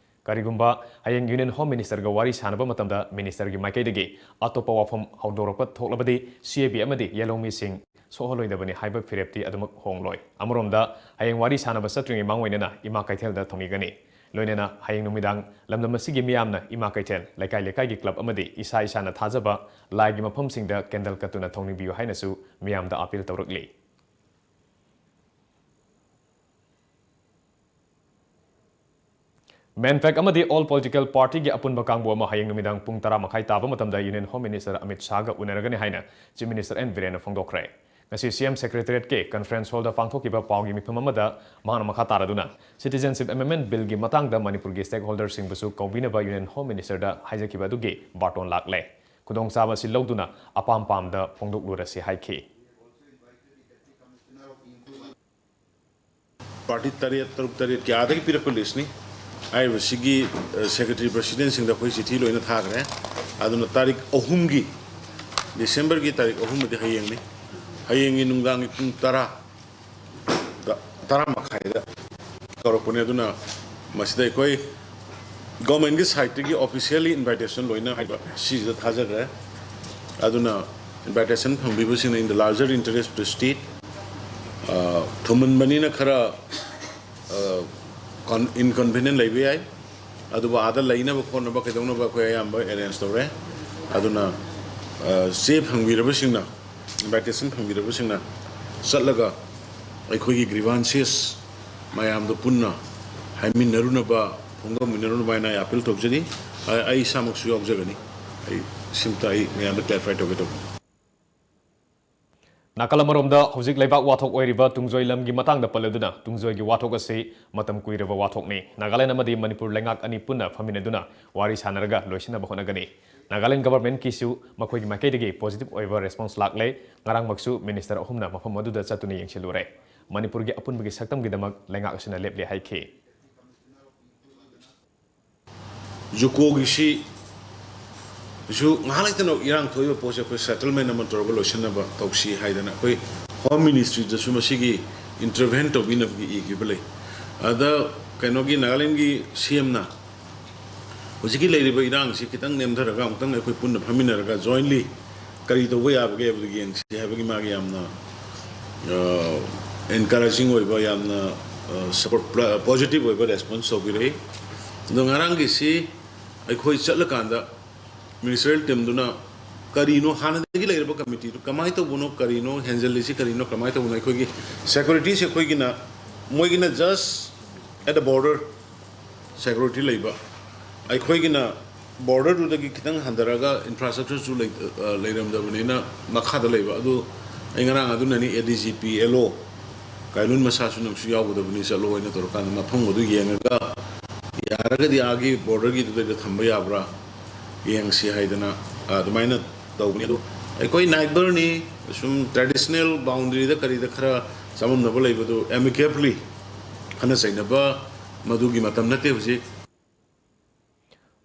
ꯀꯔꯤꯒꯨꯝꯕ ꯍꯌꯦꯡ Union Home Ministerꯒ ꯋꯥꯔꯤ ꯁꯥꯅꯕ ꯃꯇꯝꯗ ministerꯒꯤ ꯃꯥꯏꯀꯩꯗꯒꯤ ꯑꯇꯣꯞꯄ ꯋꯥꯐꯝ ꯍꯧꯗꯣꯔꯛꯄ ꯊꯣꯛꯂꯕꯗꯤ, CAB ꯑꯃꯗꯤ ꯌꯦꯜꯍꯧꯃꯤꯁꯤꯡ ꯁꯣꯛꯍꯜꯂꯣꯏꯗꯕꯅꯤ ꯍꯥꯏꯕ ꯐꯤꯔꯦꯞꯇꯤ ꯑꯗꯨꯃꯛ ꯍꯣꯡꯂꯣꯏ꯫ ꯑꯃꯔꯣꯝꯗ, ꯍꯌꯦꯡ ꯋꯥꯔꯤ ꯁꯥꯅꯕ ꯆꯠꯇ꯭ꯔꯤꯉꯩ ꯃꯥꯡꯑꯣꯏꯅꯅ ꯏꯃꯥ ꯀꯩꯊꯦꯜꯗ ꯊꯧꯅꯤꯒꯅꯤ꯫ ꯂꯣꯏꯅꯅ ꯍꯌꯦꯡ ꯅꯨꯃꯤꯗꯥꯡ ꯂꯝꯗꯝ ꯑꯁꯤꯒꯤ ꯃꯤꯌꯥꯝꯅ ꯏꯃꯥ ꯀꯩꯊꯦꯜ, ꯂꯩꯀꯥꯏ ꯂꯩꯀꯥꯏꯒꯤ club ꯑꯃꯗꯤ ꯏꯁꯥ ꯏꯁꯥꯅ ꯊꯥꯖꯕ ꯂꯥꯏꯒꯤ ꯃꯐꯝꯁꯤꯡꯗ candle ꯀꯠꯇꯨꯅ ꯊꯧꯅꯤꯕꯤꯌꯨ ꯍꯥꯏꯅꯁꯨ ꯃꯤꯌꯥꯝꯗ appeal ꯇꯧꯔꯛꯂꯤ꯫ MANPAC ꯑꯃꯗꯤ all political partyꯒꯤ ꯑꯄꯨꯟꯕ ꯀꯥꯡꯕꯨ ꯑꯃ ꯍꯌꯦꯡ ꯅꯨꯃꯤꯗꯥꯡ ꯄꯨꯡ ꯇꯔꯥ ꯃꯈꯥꯏ ꯇꯥꯕ ꯃꯇꯝꯗ Union Home Minister ꯑꯃꯤꯠ ꯁꯥꯍꯒ ꯎꯅꯔꯒꯅꯤ ꯍꯥꯏꯅ Chief Minister ꯑꯦꯟ ꯕꯤꯔꯦꯟꯅ ꯐꯣꯡꯗꯣꯛꯈ꯭ꯔꯦ꯫ ꯉꯁꯤ CM Secretariatꯀꯤ conference hallꯗ ꯄꯥꯡꯊꯣꯛꯈꯤꯕ ꯄꯥꯎꯒꯤ ꯃꯤꯐꯝ ꯑꯃꯗ ꯃꯍꯥꯛꯅ ꯃꯈꯥ ꯇꯥꯔꯗꯨꯅ, Citizenship Amendment Billꯒꯤ ꯃꯇꯥꯡꯗ ꯃꯅꯤꯄꯨꯔꯒꯤ stakeholderꯁꯤꯡꯕꯨꯁꯨ ꯀꯧꯕꯤꯅꯕ Union Home Ministerꯗ ꯍꯥꯏꯖꯈꯤꯕ ꯑꯗꯨꯒꯤ ꯕꯥꯔꯇꯣꯟ ꯂꯥꯛꯂꯦ꯫ ꯈꯨꯗꯣꯡꯆꯥꯕ ꯑꯁꯤ ꯂꯧꯗꯨꯅ ꯑꯄꯥꯝ ꯄꯥꯝꯗ ꯐꯣꯡꯗꯣꯛꯂꯨꯔꯁꯤ ꯍꯥꯏꯈꯤ꯫ Party ꯇꯔꯦꯠ, ꯇꯔꯨꯛ ꯇꯔꯦꯠꯀꯤ ꯑꯥꯗꯒꯤ ꯄꯤꯔꯛꯄ listꯅꯤ꯫ ꯍꯥꯏꯔꯤꯕꯁꯤꯒꯤ, ꯑ, Secretary Presidentꯁꯤꯡꯗ ꯑꯩꯈꯣꯏ ꯆꯤꯊꯤ ꯂꯣꯏꯅ ꯊꯥꯈ꯭ꯔꯦ꯫ ꯑꯗꯨꯅ ꯇꯥꯔꯤꯛ ꯑꯍꯨꯝꯒꯤ, Decemberꯒꯤ ꯇꯥꯔꯤꯛ ꯑꯍꯨꯝ ꯑꯗꯤ ꯍꯌꯦꯡꯅꯤ꯫ ꯍꯌꯦꯡꯒꯤ ꯅꯨꯡꯗꯥꯡꯒꯤ ꯄꯨꯡ ꯇꯔꯥ, ꯇꯔꯥ ꯃꯈꯥꯏꯗ ꯀꯧꯔꯛꯄꯅꯦ꯫ ꯑꯗꯨꯅ ꯃꯁꯤꯗ ꯑꯩꯈꯣꯏ ꯒꯣꯔꯃꯦꯟꯒꯤ ꯁꯥꯏꯠꯇꯒꯤ ꯑꯣꯐꯤꯁꯤꯌꯦꯜꯂꯤ ꯏꯟꯚꯥꯏꯇꯦꯁꯟ ꯂꯣꯏꯅ ꯍꯥꯏꯕ ꯁꯤꯁꯤꯗ ꯊꯥꯖꯈ꯭ꯔꯦ꯫ ꯑꯗꯨꯅ ꯏꯟꯚꯥꯏꯇꯦꯁꯟ ꯐꯪꯕꯤꯕꯁꯤꯡꯅ in the larger interest of the state, ꯊꯨꯝꯍꯟꯕꯅꯤꯅ ꯈꯔ ꯏꯟꯀꯟꯚꯤꯅꯤꯌꯟ ꯂꯩꯕ ꯌꯥꯏ, ꯑꯗꯨꯕꯨ ꯑꯥꯗ ꯂꯩꯅꯕ ꯈꯣꯠꯅꯕ ꯀꯩꯗꯧꯅꯕ ꯑꯩꯈꯣꯏ ꯑꯌꯥꯝꯕ ꯑꯦꯔꯦꯟꯖ ꯇꯧꯔꯦ꯫ ꯑꯗꯨꯅ ꯆꯦ ꯐꯪꯕꯤꯔꯕꯁꯤꯡꯅ, ꯏꯟꯚꯥꯏꯇꯦꯁꯟ ꯐꯪꯕꯤꯔꯕꯁꯤꯡꯅ ꯆꯠꯂꯒ ꯑꯩꯈꯣꯏꯒꯤ ꯒ꯭ꯔꯤꯚꯥꯟꯁꯦꯁ ꯃꯌꯥꯝꯗꯣ ꯄꯨꯟꯅ ꯍꯥꯏꯃꯤꯟꯅꯔꯨꯅꯕ, ꯐꯣꯡꯗꯣꯛꯃꯤꯟꯅꯔꯨꯅꯕ ꯍꯥꯏꯅ ꯑꯩ ꯑꯄꯤꯜ ꯇꯧꯖꯔꯤ꯫ ꯑꯩ ꯏꯁꯥꯃꯛꯁꯨ ꯌꯥꯎꯖꯒꯅꯤ꯫ ꯑꯩ ꯁꯤꯝꯇ ꯑꯩ ꯃꯌꯥꯝꯗ ꯀ꯭ꯂꯦꯔꯤꯐꯥꯏ ꯇꯧꯒꯦ ꯇꯧꯕꯅꯤ꯫ ꯅꯥꯀꯜ ꯑꯃꯔꯣꯝꯗ ꯍꯧꯖꯤꯛ ꯂꯩꯕꯥꯛ ꯋꯥꯊꯣꯛ ꯑꯣꯏꯔꯤꯕ ꯇꯨꯡꯖꯣꯏ ꯂꯝꯒꯤ ꯃꯇꯥꯡꯗ ꯄꯜꯂꯗꯨꯅ, ꯇꯨꯡꯖꯣꯏꯒꯤ ꯋꯥꯊꯣꯛ ꯑꯁꯤ ꯃꯇꯝ ꯀꯨꯏꯔꯕ ꯋꯥꯊꯣꯛꯅꯤ꯫ ꯅꯥꯒꯥꯂꯦꯟ ꯑꯃꯗꯤ ꯃꯅꯤꯄꯨꯔ ꯂꯩꯉꯥꯛ ꯑꯅꯤ ꯄꯨꯟꯅ ꯐꯝꯃꯤꯟꯅꯗꯨꯅ ꯋꯥꯔꯤ ꯁꯥꯟꯅꯔꯒ ꯂꯣꯏꯁꯤꯟꯅꯕ ꯍꯣꯠꯅꯒꯅꯤ꯫ ꯅꯥꯒꯥꯂꯦꯟ ꯒꯚꯔꯟꯃꯦꯟꯠꯀꯤꯁꯨ ꯃꯈꯣꯏꯒꯤ ꯃꯥꯏꯀꯩꯗꯒꯤ ꯄꯣꯖꯤꯇꯤꯚ ꯑꯣꯏꯕ ꯔꯦꯁꯄꯣꯟꯁ ꯂꯥꯛꯂꯦ꯫ ꯉꯔꯥꯡꯃꯛꯁꯨ ꯃꯤꯅꯤꯁꯇꯔ ꯑꯍꯨꯝꯅ ꯃꯐꯝ ꯑꯗꯨꯗ ꯆꯠꯇꯨꯅ ꯌꯦꯡꯁꯤꯜꯂꯨꯔꯦ꯫ ꯃꯅꯤꯄꯨꯔꯒꯤ ꯑꯄꯨꯟꯕꯒꯤ ꯁꯛꯇꯝꯒꯤꯗꯃꯛ ꯂꯩꯉꯥꯛ ꯑꯁꯤꯅ ꯂꯦꯞꯂꯦ ꯍꯥꯏꯈꯤ꯫ ꯖꯨꯀꯣꯒꯤꯁꯤ ꯁꯨ ꯉꯥꯏꯍꯥꯛ ꯂꯩꯇꯅ ꯏꯔꯥꯡ ꯊꯣꯛꯏꯕ ꯄꯣꯠꯁꯦ ꯑꯩꯈꯣꯏ ꯁꯦꯇꯜꯃꯦꯟ ꯑꯃ ꯇꯧꯔꯒ ꯂꯣꯏꯁꯤꯟꯅꯕ ꯇꯧꯁꯤ ꯍꯥꯏꯗꯅ ꯑꯩꯈꯣꯏ ꯍꯣꯝ ꯃꯤꯅꯤꯁꯇ꯭ꯔꯤꯗꯁꯨ ꯃꯁꯤꯒꯤ ꯏꯟꯇꯔꯚꯦꯟ ꯇꯧꯕꯤꯅꯕꯒꯤ ꯏꯈꯤꯕ ꯂꯩ꯫ ꯑꯗ ꯀꯩꯅꯣꯒꯤ ꯅꯥꯒꯥꯂꯦꯟꯒꯤ ꯁꯤ ꯑꯦꯝꯅ ꯍꯧꯖꯤꯛꯀꯤ ꯂꯩꯔꯤꯕ ꯏꯔꯥꯡꯁꯤ ꯈꯤꯇꯪ ꯅꯦꯝꯊꯔꯒ ꯑꯃꯨꯛꯇꯪ ꯑꯩꯈꯣꯏ ꯄꯨꯟꯅ ꯐꯝꯃꯤꯟꯅꯔꯒ ꯖꯣꯏꯟꯂꯤ ꯀꯔꯤ ꯇꯧꯕ ꯌꯥꯕꯒꯦ ꯍꯥꯏꯕꯗꯨ ꯌꯦꯡꯁꯤ ꯍꯥꯏꯕꯒꯤ ꯃꯥꯒꯤ ꯌꯥꯝꯅ ꯑꯦꯟꯀꯔꯦꯖꯤꯡ ꯑꯣꯏꯕ, ꯌꯥꯝꯅ ꯁꯄꯣꯔꯠ, ꯄꯣꯖꯤꯇꯤꯚ ꯑꯣꯏꯕ ꯔꯦꯁꯄꯣꯟꯁ ꯇꯧꯕꯤꯔꯛꯏ꯫ ꯑꯗꯣ ꯉꯔꯥꯡꯒꯤꯁꯤ ꯑꯩꯈꯣꯏ ꯆꯠꯂꯀꯥꯟꯗ ꯃꯤꯅꯤꯁꯇꯔꯤꯌꯦꯜ ꯇꯤꯝꯗꯨꯅ ꯀꯔꯤꯅꯣ ꯍꯥꯟꯅꯗꯒꯤ ꯂꯩꯔꯕ ꯀꯃꯤꯇꯤꯗꯨ ꯀꯃꯥꯏꯅ ꯇꯧꯕꯅꯣ, ꯀꯔꯤꯅꯣ ꯍꯦꯟꯖꯜꯂꯤꯁꯤ ꯀꯔꯤꯅꯣ, ꯀꯃꯥꯏꯅ ꯇꯧꯕꯅꯣ? ꯑꯩꯈꯣꯏꯒꯤ ꯁꯦꯀ꯭ꯌꯨꯔꯤꯇꯤꯁꯦ ꯑꯩꯈꯣꯏꯒꯤꯅ, ꯃꯣꯏꯒꯤꯅ just at the border security ꯂꯩꯕ, ꯑꯩꯈꯣꯏꯒꯤꯅ ꯕꯣꯔꯗꯔꯗꯨꯗꯒꯤ ꯈꯤꯇꯪ ꯍꯟꯊꯔꯒ ꯏꯟꯐ꯭ꯔꯥꯁ꯭ꯇ꯭ꯔꯛꯆꯔꯁꯨ ꯂꯩ-, ꯑ, ꯂꯩꯔꯝꯗꯕꯅꯤꯅ ꯃꯈꯥꯗ ꯂꯩꯕ꯫ ꯑꯗꯨ ꯑꯩ ꯉꯔꯥꯡ ꯑꯗꯨꯅꯅꯤ ꯑꯦ ꯗꯤ ꯖꯤ ꯄꯤ, ꯑꯦꯜ ꯑꯣ ꯀꯥꯏꯂꯨꯟ ꯃꯁꯥꯁꯨ ꯅꯪꯁꯨ ꯌꯥꯎꯒꯗꯕꯅꯤ, ꯆꯠꯂꯣ ꯍꯥꯏꯅ ꯇꯧꯔꯀꯥꯟꯗ ꯃꯐꯝ ꯑꯗꯨ ꯌꯦꯡꯉꯒ ꯌꯥꯔꯒꯗꯤ ꯑꯥꯒꯤ ꯕꯣꯔꯗꯔꯒꯤꯗꯨꯗꯩꯗ ꯊꯝꯕ ꯌꯥꯕ꯭ꯔꯥ ꯌꯦꯡꯁꯤ ꯍꯥꯏꯗꯅ, ꯑ, ꯑꯗꯨꯃꯥꯏꯅ ꯇꯧꯕꯅꯤ꯫ ꯑꯗꯣ ꯑꯩꯈꯣꯏ ꯅꯥꯏꯕꯔꯅꯤ, ꯁꯨꯝ ꯇ꯭ꯔꯦꯗꯤꯁꯅꯦꯜ ꯕꯥꯎꯟꯗꯔꯤꯗ ꯀꯔꯤꯗ ꯈꯔ ꯆꯃꯝꯅꯕ ꯂꯩꯕꯗꯨ ꯑꯦꯃꯤꯀꯦꯕꯂꯤ ꯈꯟꯅ ꯆꯩꯅꯕ ꯃꯗꯨꯒꯤ ꯃꯇꯝ ꯅꯠꯇꯦ ꯍꯧꯖꯤꯛ꯫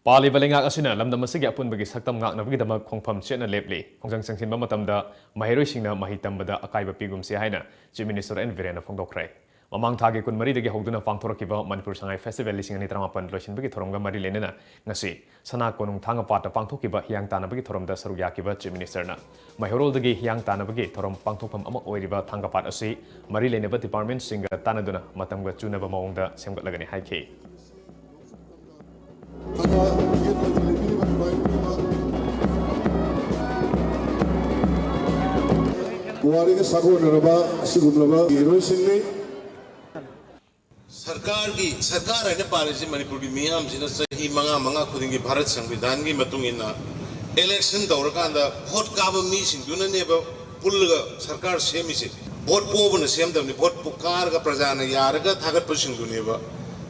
ꯄꯥꯜꯂꯤꯕ ꯂꯩꯉꯥꯛ ꯑꯁꯤꯅ ꯂꯝꯗꯝ ꯑꯁꯤꯒꯤ ꯑꯄꯨꯟꯕꯒꯤ ꯁꯛꯇꯝ ꯉꯥꯛꯅꯕꯒꯤꯗꯃꯛ ꯈꯣꯡꯐꯝ ꯆꯦꯠꯅ ꯂꯦꯞꯂꯤ꯫ ꯈꯣꯡꯖꯪ ꯆꯪꯁꯤꯟꯕ ꯃꯇꯝꯗ ꯃꯍꯩꯔꯣꯏꯁꯤꯡꯅ ꯃꯍꯩ ꯇꯝꯕꯗ ꯑꯀꯥꯏꯕ ꯄꯤꯒꯨꯝꯁꯤ ꯍꯥꯏꯅ ꯆꯤꯐ ꯃꯤꯅꯤꯁꯇꯔ ꯑꯦꯟ ꯕꯤꯔꯦꯟꯅ ꯐꯣꯡꯗꯣꯛꯈ꯭ꯔꯦ꯫ ꯃꯃꯥꯡ ꯊꯥꯒꯤ ꯀꯨꯟꯃꯔꯤꯗꯒꯤ ꯍꯧꯗꯨꯅ ꯄꯥꯡꯊꯣꯔꯛꯈꯤꯕ ꯃꯅꯤꯄꯨꯔ ꯁꯉꯥꯏ ꯐꯦꯁꯇꯤꯚꯦꯜ ꯂꯤꯁꯤꯡ ꯑꯅꯤ ꯇꯔꯥꯃꯥꯄꯟ ꯂꯣꯏꯁꯤꯟꯕꯒꯤ ꯊꯧꯔꯝꯒ ꯃꯔꯤ ꯂꯩꯅꯅ ꯉꯁꯤ ꯁꯅꯥ ꯀꯣꯅꯨꯡ ꯊꯥꯡꯒ ꯄꯥꯠꯇ ꯄꯥꯡꯊꯣꯛꯈꯤꯕ ꯍꯤꯌꯥꯡ ꯇꯥꯟꯅꯕꯒꯤ ꯊꯧꯔꯝꯗ ꯁꯔꯨꯛ ꯌꯥꯈꯤꯕ Chief Minister ꯅ ꯃꯩꯍꯧꯔꯣꯜꯗꯒꯤ ꯍꯤꯌꯥꯡ ꯇꯥꯟꯅꯕꯒꯤ ꯊꯧꯔꯝ ꯄꯥꯡꯊꯣꯛꯐꯝ ꯑꯃ ꯑꯣꯏꯔꯤꯕ ꯊꯥꯡꯒ ꯄꯥꯠ ꯑꯁꯤ ꯃꯔꯤ ꯂꯩꯅꯕ department ꯁꯤꯡꯒ ꯇꯥꯟꯅꯗꯨꯅ ꯃꯇꯝꯒ ꯆꯨꯅꯕ ꯃꯑꯣꯡꯗ ꯁꯦꯝꯒꯠꯂꯒꯅꯤ ꯍꯥꯏꯈꯤ꯫ ꯄꯨꯋꯥꯔꯤꯒ ꯁꯥꯒꯣꯟꯅꯔꯕ ꯑꯁꯤꯒꯨꯝꯂꯕ ꯏꯔꯣꯏꯁꯤꯡꯅꯤ꯫ ꯁꯔꯀꯥꯔꯒꯤ ꯁꯔꯀꯥꯔ ꯍꯥꯏꯅ ꯄꯥꯜꯂꯤꯁꯤ ꯃꯅꯤꯄꯨꯔꯒꯤ ꯃꯤꯌꯥꯝꯁꯤꯅ ꯆꯍꯤ ꯃꯉꯥ ꯃꯉꯥ ꯈꯨꯗꯤꯡꯒꯤ ꯚꯥꯔꯠ ꯁꯪꯕꯤꯙꯥꯟꯒꯤ ꯃꯇꯨꯡ ꯏꯟꯅ election ꯇꯧꯔꯀꯥꯟꯗ vote ꯀꯥꯕ ꯃꯤꯁꯤꯡꯗꯨꯅꯅꯦꯕ ꯄꯨꯜꯂꯒ ꯁꯔꯀꯥꯔ ꯁꯦꯝꯃꯤꯁꯦ꯫ Vote ꯄꯣꯕꯅ ꯁꯦꯝꯗꯕꯅꯤ, vote ꯀꯥꯔꯒ ꯄ꯭ꯔꯖꯥꯅ ꯌꯥꯔꯒ ꯊꯥꯒꯠꯄꯁꯤꯡꯗꯨꯅꯦꯕ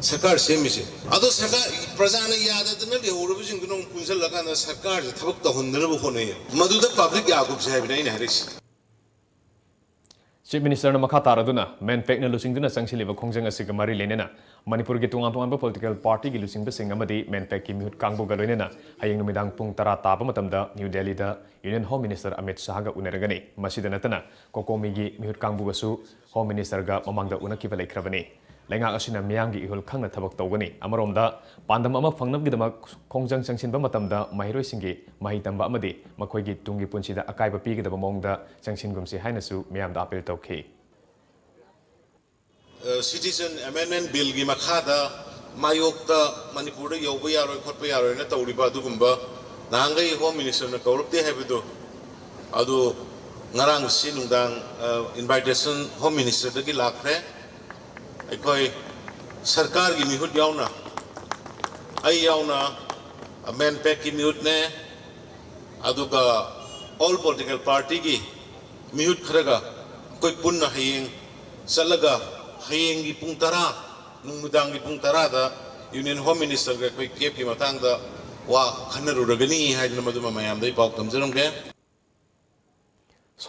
ꯁꯔꯀꯥꯔ ꯁꯦꯝꯃꯤꯁꯦ꯫ ꯑꯗꯣ ꯁꯔꯀꯥꯔ ꯄ꯭ꯔꯖꯥꯅ ꯌꯥꯗꯗꯅ ꯂꯩꯍꯧꯔꯕꯁꯤꯡꯗꯨꯅ ꯑꯃꯨꯛ ꯄꯨꯟꯁꯤꯜꯂꯀꯥꯟꯗ ꯁꯔꯀꯥꯔꯁꯦ ꯊꯕꯛ ꯇꯧꯍꯟꯗꯅꯕ ꯍꯣꯠꯅꯩ꯫ ꯃꯗꯨꯗ public ꯌꯥꯒꯨꯞꯁꯦ ꯍꯥꯏꯕꯅꯦ ꯑꯩꯅ ꯍꯥꯏꯔꯛꯏꯁꯦ꯫ Chief Minister ꯅ ꯃꯈꯥ ꯇꯥꯔꯗꯨꯅ MENPACꯅ ꯂꯨꯆꯤꯡꯗꯨꯅ ꯆꯪꯁꯤꯜꯂꯤꯕ ꯈꯣꯡꯖꯪ ꯑꯁꯤꯒ ꯃꯔꯤ ꯂꯩꯅꯅ ꯃꯅꯤꯄꯨꯔꯒꯤ ꯇꯣꯉꯥꯟ ꯇꯣꯉꯥꯟꯕ political partyꯒꯤ ꯂꯨꯆꯤꯡꯕꯁꯤꯡ ꯑꯃꯗꯤ MENPACꯀꯤ ꯃꯤꯍꯨꯠ ꯀꯥꯡꯕꯨꯒ ꯂꯣꯏꯅꯅ ꯍꯌꯦꯡ ꯅꯨꯃꯤꯗꯥꯡ ꯄꯨꯡ ꯇꯔꯥ ꯇꯥꯕ ꯃꯇꯝꯗ ꯅ꯭ꯌꯨ ꯗꯦꯜꯂꯤꯗ Union Home Minister ꯑꯃꯤꯠ ꯁꯥꯍꯒ ꯎꯅꯔꯒꯅꯤ꯫ ꯃꯁꯤꯗ ꯅꯠꯇꯅ COCOMIꯒꯤ ꯃꯤꯍꯨꯠ ꯀꯥꯡꯕꯨꯒꯁꯨ Home Ministerꯒ ꯃꯃꯥꯡꯗ ꯎꯅꯈꯤꯕ ꯂꯩꯈ꯭ꯔꯕꯅꯤ꯫ ꯂꯩꯉꯥꯛ ꯑꯁꯤꯅ ꯃꯤꯌꯥꯝꯒꯤ ꯏꯍꯨꯜ ꯈꯪꯅ ꯊꯕꯛ ꯇꯧꯒꯅꯤ꯫ ꯑꯃꯔꯣꯝꯗ ꯄꯥꯟꯗꯝ ꯑꯃ ꯐꯪꯅꯕꯒꯤꯗꯃꯛ ꯈꯣꯡꯖꯪ ꯆꯪꯁꯤꯟꯕ ꯃꯇꯝꯗ ꯃꯍꯩꯔꯣꯏꯁꯤꯡꯒꯤ ꯃꯍꯩ ꯇꯝꯕ ꯑꯃꯗꯤ ꯃꯈꯣꯏꯒꯤ ꯇꯨꯡꯒꯤ ꯄꯨꯟꯁꯤꯗ ꯑꯀꯥꯏꯕ ꯄꯤꯒꯗꯕ ꯃꯑꯣꯡꯗ ꯆꯪꯁꯤꯟꯒꯨꯝꯁꯤ ꯍꯥꯏꯅꯁꯨ ꯃꯤꯌꯥꯝꯗ appeal ꯇꯧꯈꯤ꯫ Citizen Amendment Billꯒꯤ ꯃꯈꯥꯗ ꯃꯥꯌꯣꯛꯇ ꯃꯅꯤꯄꯨꯔꯗ ꯌꯧꯕ ꯌꯥꯔꯣꯏ ꯈꯣꯠꯄ ꯌꯥꯔꯣꯏꯅ ꯇꯧꯔꯤꯕ ꯑꯗꯨꯒꯨꯝꯕ ꯅꯍꯥꯟꯈꯩ Home Ministerꯅ ꯀꯧꯔꯛꯇꯦ ꯍꯥꯏꯕꯗꯣ ꯑꯗꯨ ꯉꯔꯥꯡꯁꯤ ꯅꯨꯡꯗꯥꯡ invitation Home Ministerꯗꯒꯤ ꯂꯥꯛꯈ꯭ꯔꯦ꯫ ꯑꯩꯈꯣꯏ ꯁꯔꯀꯥꯔꯒꯤ ꯃꯤꯍꯨꯠ ꯌꯥꯎꯅ ꯑꯩ ꯌꯥꯎꯅ MENPACꯀꯤ ꯃꯤꯍꯨꯠꯅꯦ, ꯑꯗꯨꯒ all political partyꯒꯤ ꯃꯤꯍꯨꯠ ꯈꯔꯒ ꯑꯩꯈꯣꯏ ꯄꯨꯟꯅ ꯍꯌꯦꯡ ꯆꯠꯂꯒ ꯍꯌꯦꯡꯒꯤ ꯄꯨꯡ ꯇꯔꯥ, ꯅꯨꯃꯤꯗꯥꯡꯒꯤ ꯄꯨꯡ ꯇꯔꯥꯗ Union Home Ministerꯒ ꯑꯩꯈꯣꯏ CABꯀꯤ ꯃꯇꯥꯡꯗ ꯋꯥ ꯈꯟꯅꯔꯨꯔꯒꯅꯤ ꯍꯥꯏꯗꯨꯅ ꯃꯗꯨꯃ ꯃꯌꯥꯝꯗ ꯑꯩ ꯄꯥꯎ ꯇꯝꯖꯔꯝꯒꯦ꯫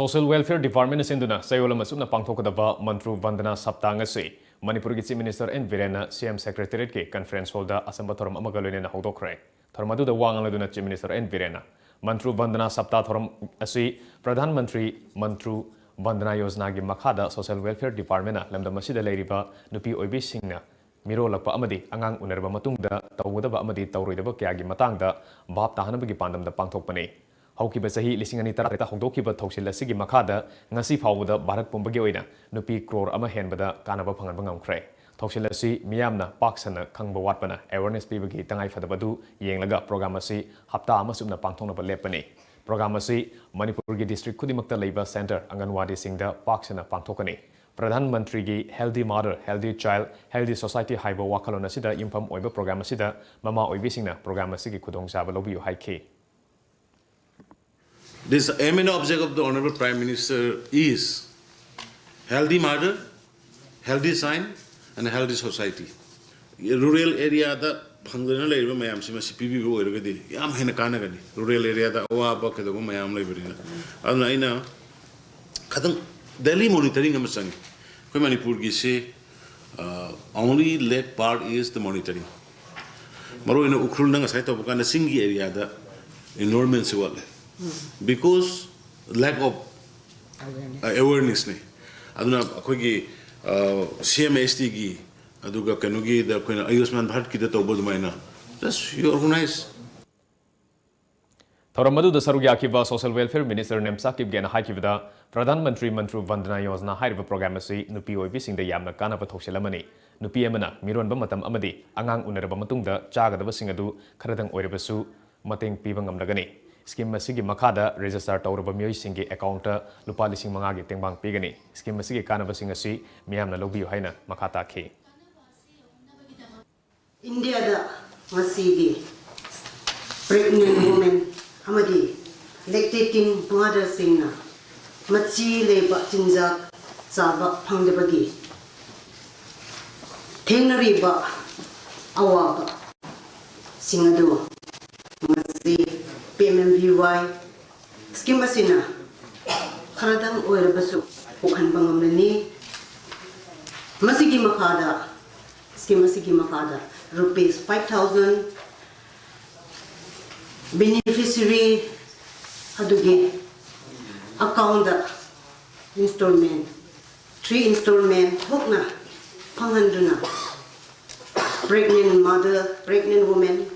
Social Welfare Departmentꯅ ꯁꯤꯟꯗꯨꯅ ꯆꯌꯣꯜ ꯑꯃ ꯆꯨꯞꯅ ꯄꯥꯡꯊꯣꯛꯀꯗꯕ ꯃꯟꯇ꯭ꯔꯨ ꯚꯟꯗꯅꯥ ꯁꯞꯇꯥ ꯉꯁꯤ ꯃꯅꯤꯄꯨꯔꯒꯤ Chief Minister N ꯕꯤꯔꯦꯟꯅ CM Secretariatꯀꯤ conference hallꯗ ꯑꯆꯝꯕ ꯊꯧꯔꯝ ꯑꯃꯒ ꯂꯣꯏꯅꯅ ꯍꯧꯗꯣꯛꯈ꯭ꯔꯦ꯫ ꯊꯧꯔꯝ ꯑꯗꯨꯗ ꯋꯥ ꯉꯥꯡꯂꯗꯨꯅ Chief Minister N ꯕꯤꯔꯦꯟꯅ ꯃꯟꯇ꯭ꯔꯨ ꯚꯟꯗꯅꯥ ꯁꯞꯇꯥ ꯊꯧꯔꯝ ꯑꯁꯤ ꯄ꯭ꯔꯙꯥꯟ ꯃꯟꯇ꯭ꯔꯤ ꯃꯟꯇ꯭ꯔꯨ ꯚꯟꯗꯅꯥ ꯌꯣꯖꯅꯥꯒꯤ ꯃꯈꯥꯗ Social Welfare Departmentꯅ ꯂꯝꯗꯝ ꯑꯁꯤꯗ ꯂꯩꯔꯤꯕ ꯅꯨꯄꯤ ꯑꯣꯏꯕꯤꯁꯤꯡꯅ ꯃꯤꯔꯣꯜꯂꯛꯄ ꯑꯃꯗꯤ ꯑꯉꯥꯡ ꯎꯅꯔꯕ ꯃꯇꯨꯡꯗ ꯇꯧꯒꯗꯕ ꯑꯃꯗꯤ ꯇꯧꯔꯣꯏꯗꯕ ꯀꯌꯥꯒꯤ ꯃꯇꯥꯡꯗ ꯚꯥꯞ ꯇꯥꯍꯟꯅꯕꯒꯤ ꯄꯥꯟꯗꯝꯗ ꯄꯥꯡꯊꯣꯛꯄꯅꯤ꯫ ꯍꯧꯈꯤꯕ ꯆꯍꯤ ꯂꯤꯁꯤꯡ ꯑꯅꯤ ꯇꯔꯥꯇꯔꯦꯠꯇ ꯍꯧꯗꯣꯛꯈꯤꯕ ꯊꯧꯁꯤꯜ ꯑꯁꯤꯒꯤ ꯃꯈꯥꯗ ꯉꯁꯤ ꯐꯥꯎꯕꯗ ꯚꯥꯔꯠ ꯄꯨꯝꯕꯒꯤ ꯑꯣꯏꯅ ꯅꯨꯄꯤ ꯀ꯭ꯔꯣꯔ ꯑꯃ ꯍꯦꯟꯕꯗ ꯀꯥꯟꯅꯕ ꯐꯪꯍꯟꯕ ꯉꯝꯈ꯭ꯔꯦ꯫ ꯊꯧꯁꯤꯜ ꯑꯁꯤ ꯃꯤꯌꯥꯝꯅ ꯄꯥꯛ ꯁꯟꯅ ꯈꯪꯕ ꯋꯥꯠꯄꯅ awareness ꯄꯤꯕꯒꯤ ꯇꯉꯥꯏꯐꯗꯕ ꯑꯗꯨ ꯌꯦꯡꯂꯒ program ꯑꯁꯤ ꯍꯞꯇꯥ ꯑꯃ ꯆꯨꯞꯅ ꯄꯥꯡꯊꯣꯛꯅꯕ ꯂꯦꯞꯄꯅꯤ꯫ Program ꯑꯁꯤ ꯃꯅꯤꯄꯨꯔꯒꯤ district ꯈꯨꯗꯤꯡꯃꯛꯇ ꯂꯩꯕ centre ꯑꯪꯒꯟꯋꯥꯗꯤꯁꯤꯡꯗ ꯄꯥꯛ ꯁꯟꯅ ꯄꯥꯡꯊꯣꯛꯀꯅꯤ꯫ ꯄ꯭ꯔꯙꯥꯟ ꯃꯟꯇ꯭ꯔꯤꯒꯤ Healthy Mother, Healthy Child, Healthy Society ꯍꯥꯏꯕ ꯋꯥꯈꯜꯂꯣꯟ ꯑꯁꯤꯗ ꯌꯨꯝꯐꯝ ꯑꯣꯏꯕ program ꯑꯁꯤꯗ ꯃꯃꯥ ꯑꯣꯏꯕꯤꯁꯤꯡꯅ program ꯑꯁꯤꯒꯤ ꯈꯨꯗꯣꯡꯆꯥꯕ ꯂꯧꯕꯤꯌꯨ ꯍꯥꯏꯈꯤ꯫ This aim and object of the Honorable Prime Minister is healthy mother, healthy child, and healthy society. Rural areaꯗ ꯐꯪꯗꯅ ꯂꯩꯔꯤꯕ ꯃꯌꯥꯝꯁꯤ ꯃꯁꯤ ꯄꯤꯕꯤꯕ ꯑꯣꯏꯔꯒꯗꯤ ꯌꯥꯝ ꯍꯦꯟꯅ ꯀꯥꯟꯅꯒꯅꯤ꯫ Rural areaꯗ ꯑꯋꯥꯕ ꯀꯩꯗꯧꯕ ꯃꯌꯥꯝ ꯂꯩꯕꯅꯤꯅ꯫ ꯑꯗꯨꯅ ꯑꯩꯅ ꯈꯤꯇꯪ daily monitoring ꯑꯃ ꯆꯪꯉꯤ꯫ ꯑꯩꯈꯣꯏ ꯃꯅꯤꯄꯨꯔꯒꯤꯁꯤ, uh, only lack part is the monitoring. ꯃꯔꯨꯑꯣꯏꯅ ꯎꯈ꯭ꯔꯨꯜꯗ ꯉꯁꯥꯏ ꯇꯧꯕ ꯀꯥꯟꯗ ꯆꯤꯡꯒꯤ areaꯗ enrollmentꯁꯤ ꯋꯥꯠꯂꯦ, because lack of awarenessꯅꯤ꯫ ꯑꯗꯨꯅ ꯑꯩꯈꯣꯏꯒꯤ CMHTꯒꯤ ꯑꯗꯨꯒ ꯀꯩꯅꯣꯒꯤꯗ ꯑꯩꯈꯣꯏꯅ ꯑꯌꯨꯁꯃꯥꯟ ꯚꯥꯔꯠꯀꯤꯗ ꯇꯧꯕ ꯑꯗꯨꯃꯥꯏꯅ just you organize. ꯊꯧꯔꯝ ꯑꯗꯨꯗ ꯁꯔꯨꯛ ꯌꯥꯈꯤꯕ Social Welfare Minister Nemcha ꯀꯤꯞꯒꯦꯅ ꯍꯥꯏꯈꯤꯕꯗ, Pradhan Mantri ꯃꯟꯇ꯭ꯔꯨ ꯚꯟꯗꯅꯥ Yojana ꯍꯥꯏꯔꯤꯕ program ꯑꯁꯤ ꯅꯨꯄꯤ ꯑꯣꯏꯕꯤꯁꯤꯡꯗ ꯌꯥꯝꯅ ꯀꯥꯟꯅꯕ ꯊꯧꯁꯤꯜ ꯑꯃꯅꯤ꯫ ꯅꯨꯄꯤ ꯑꯃꯅ ꯃꯤꯔꯣꯟꯕ ꯃꯇꯝ ꯑꯃꯗꯤ ꯑꯉꯥꯡ ꯎꯅꯔꯕ ꯃꯇꯨꯡꯗ ꯆꯥꯒꯗꯕꯁꯤꯡ ꯑꯗꯨ ꯈꯔꯗꯪ ꯑꯣꯏꯔꯕꯁꯨ ꯃꯇꯦꯡ ꯄꯤꯕ ꯉꯝꯂꯒꯅꯤ꯫ Scheme ꯑꯁꯤꯒꯤ ꯃꯈꯥꯗ register ꯇꯧꯔꯕ ꯃꯤꯑꯣꯏꯁꯤꯡꯒꯤ accountꯇ ꯂꯨꯄꯥ ꯂꯤꯁꯤꯡ ꯃꯉꯥꯒꯤ ꯇꯦꯡꯕꯥꯡ ꯄꯤꯒꯅꯤ꯫ Scheme ꯑꯁꯤꯒꯤ ꯀꯥꯟꯅꯕꯁꯤꯡ ꯑꯁꯤ ꯃꯤꯌꯥꯝꯅ ꯂꯧꯕꯤꯌꯨ ꯍꯥꯏꯅ ꯃꯈꯥ ꯇꯥꯈꯤ꯫ ꯏꯟꯗꯤꯌꯥꯗ ꯉꯁꯤꯗꯤ pregnant women ꯑꯃꯗꯤ lactating motherꯁꯤꯡꯅ ꯃꯆꯤ ꯂꯩꯕ ꯆꯤꯟꯖꯥꯛ ꯆꯥꯕ ꯐꯪꯗꯕꯒꯤ ꯊꯦꯡꯅꯔꯤꯕ ꯑꯋꯥꯕꯁꯤꯡ ꯑꯗꯨ ꯉꯁꯤ PMMVY scheme ꯑꯁꯤꯅ ꯈꯔꯗꯪ ꯑꯣꯏꯔꯕꯁꯨ ꯀꯣꯛꯍꯟꯕ ꯉꯝꯂꯅꯤ꯫ ꯃꯁꯤꯒꯤ ꯃꯈꯥꯗ, scheme ꯑꯁꯤꯒꯤ ꯃꯈꯥꯗ rupees five thousand beneficiary ꯑꯗꯨꯒꯤ accountꯗ Installment, three installment ꯊꯣꯛꯅ ꯐꯪꯍꯟꯗꯨꯅ pregnant mother, pregnant women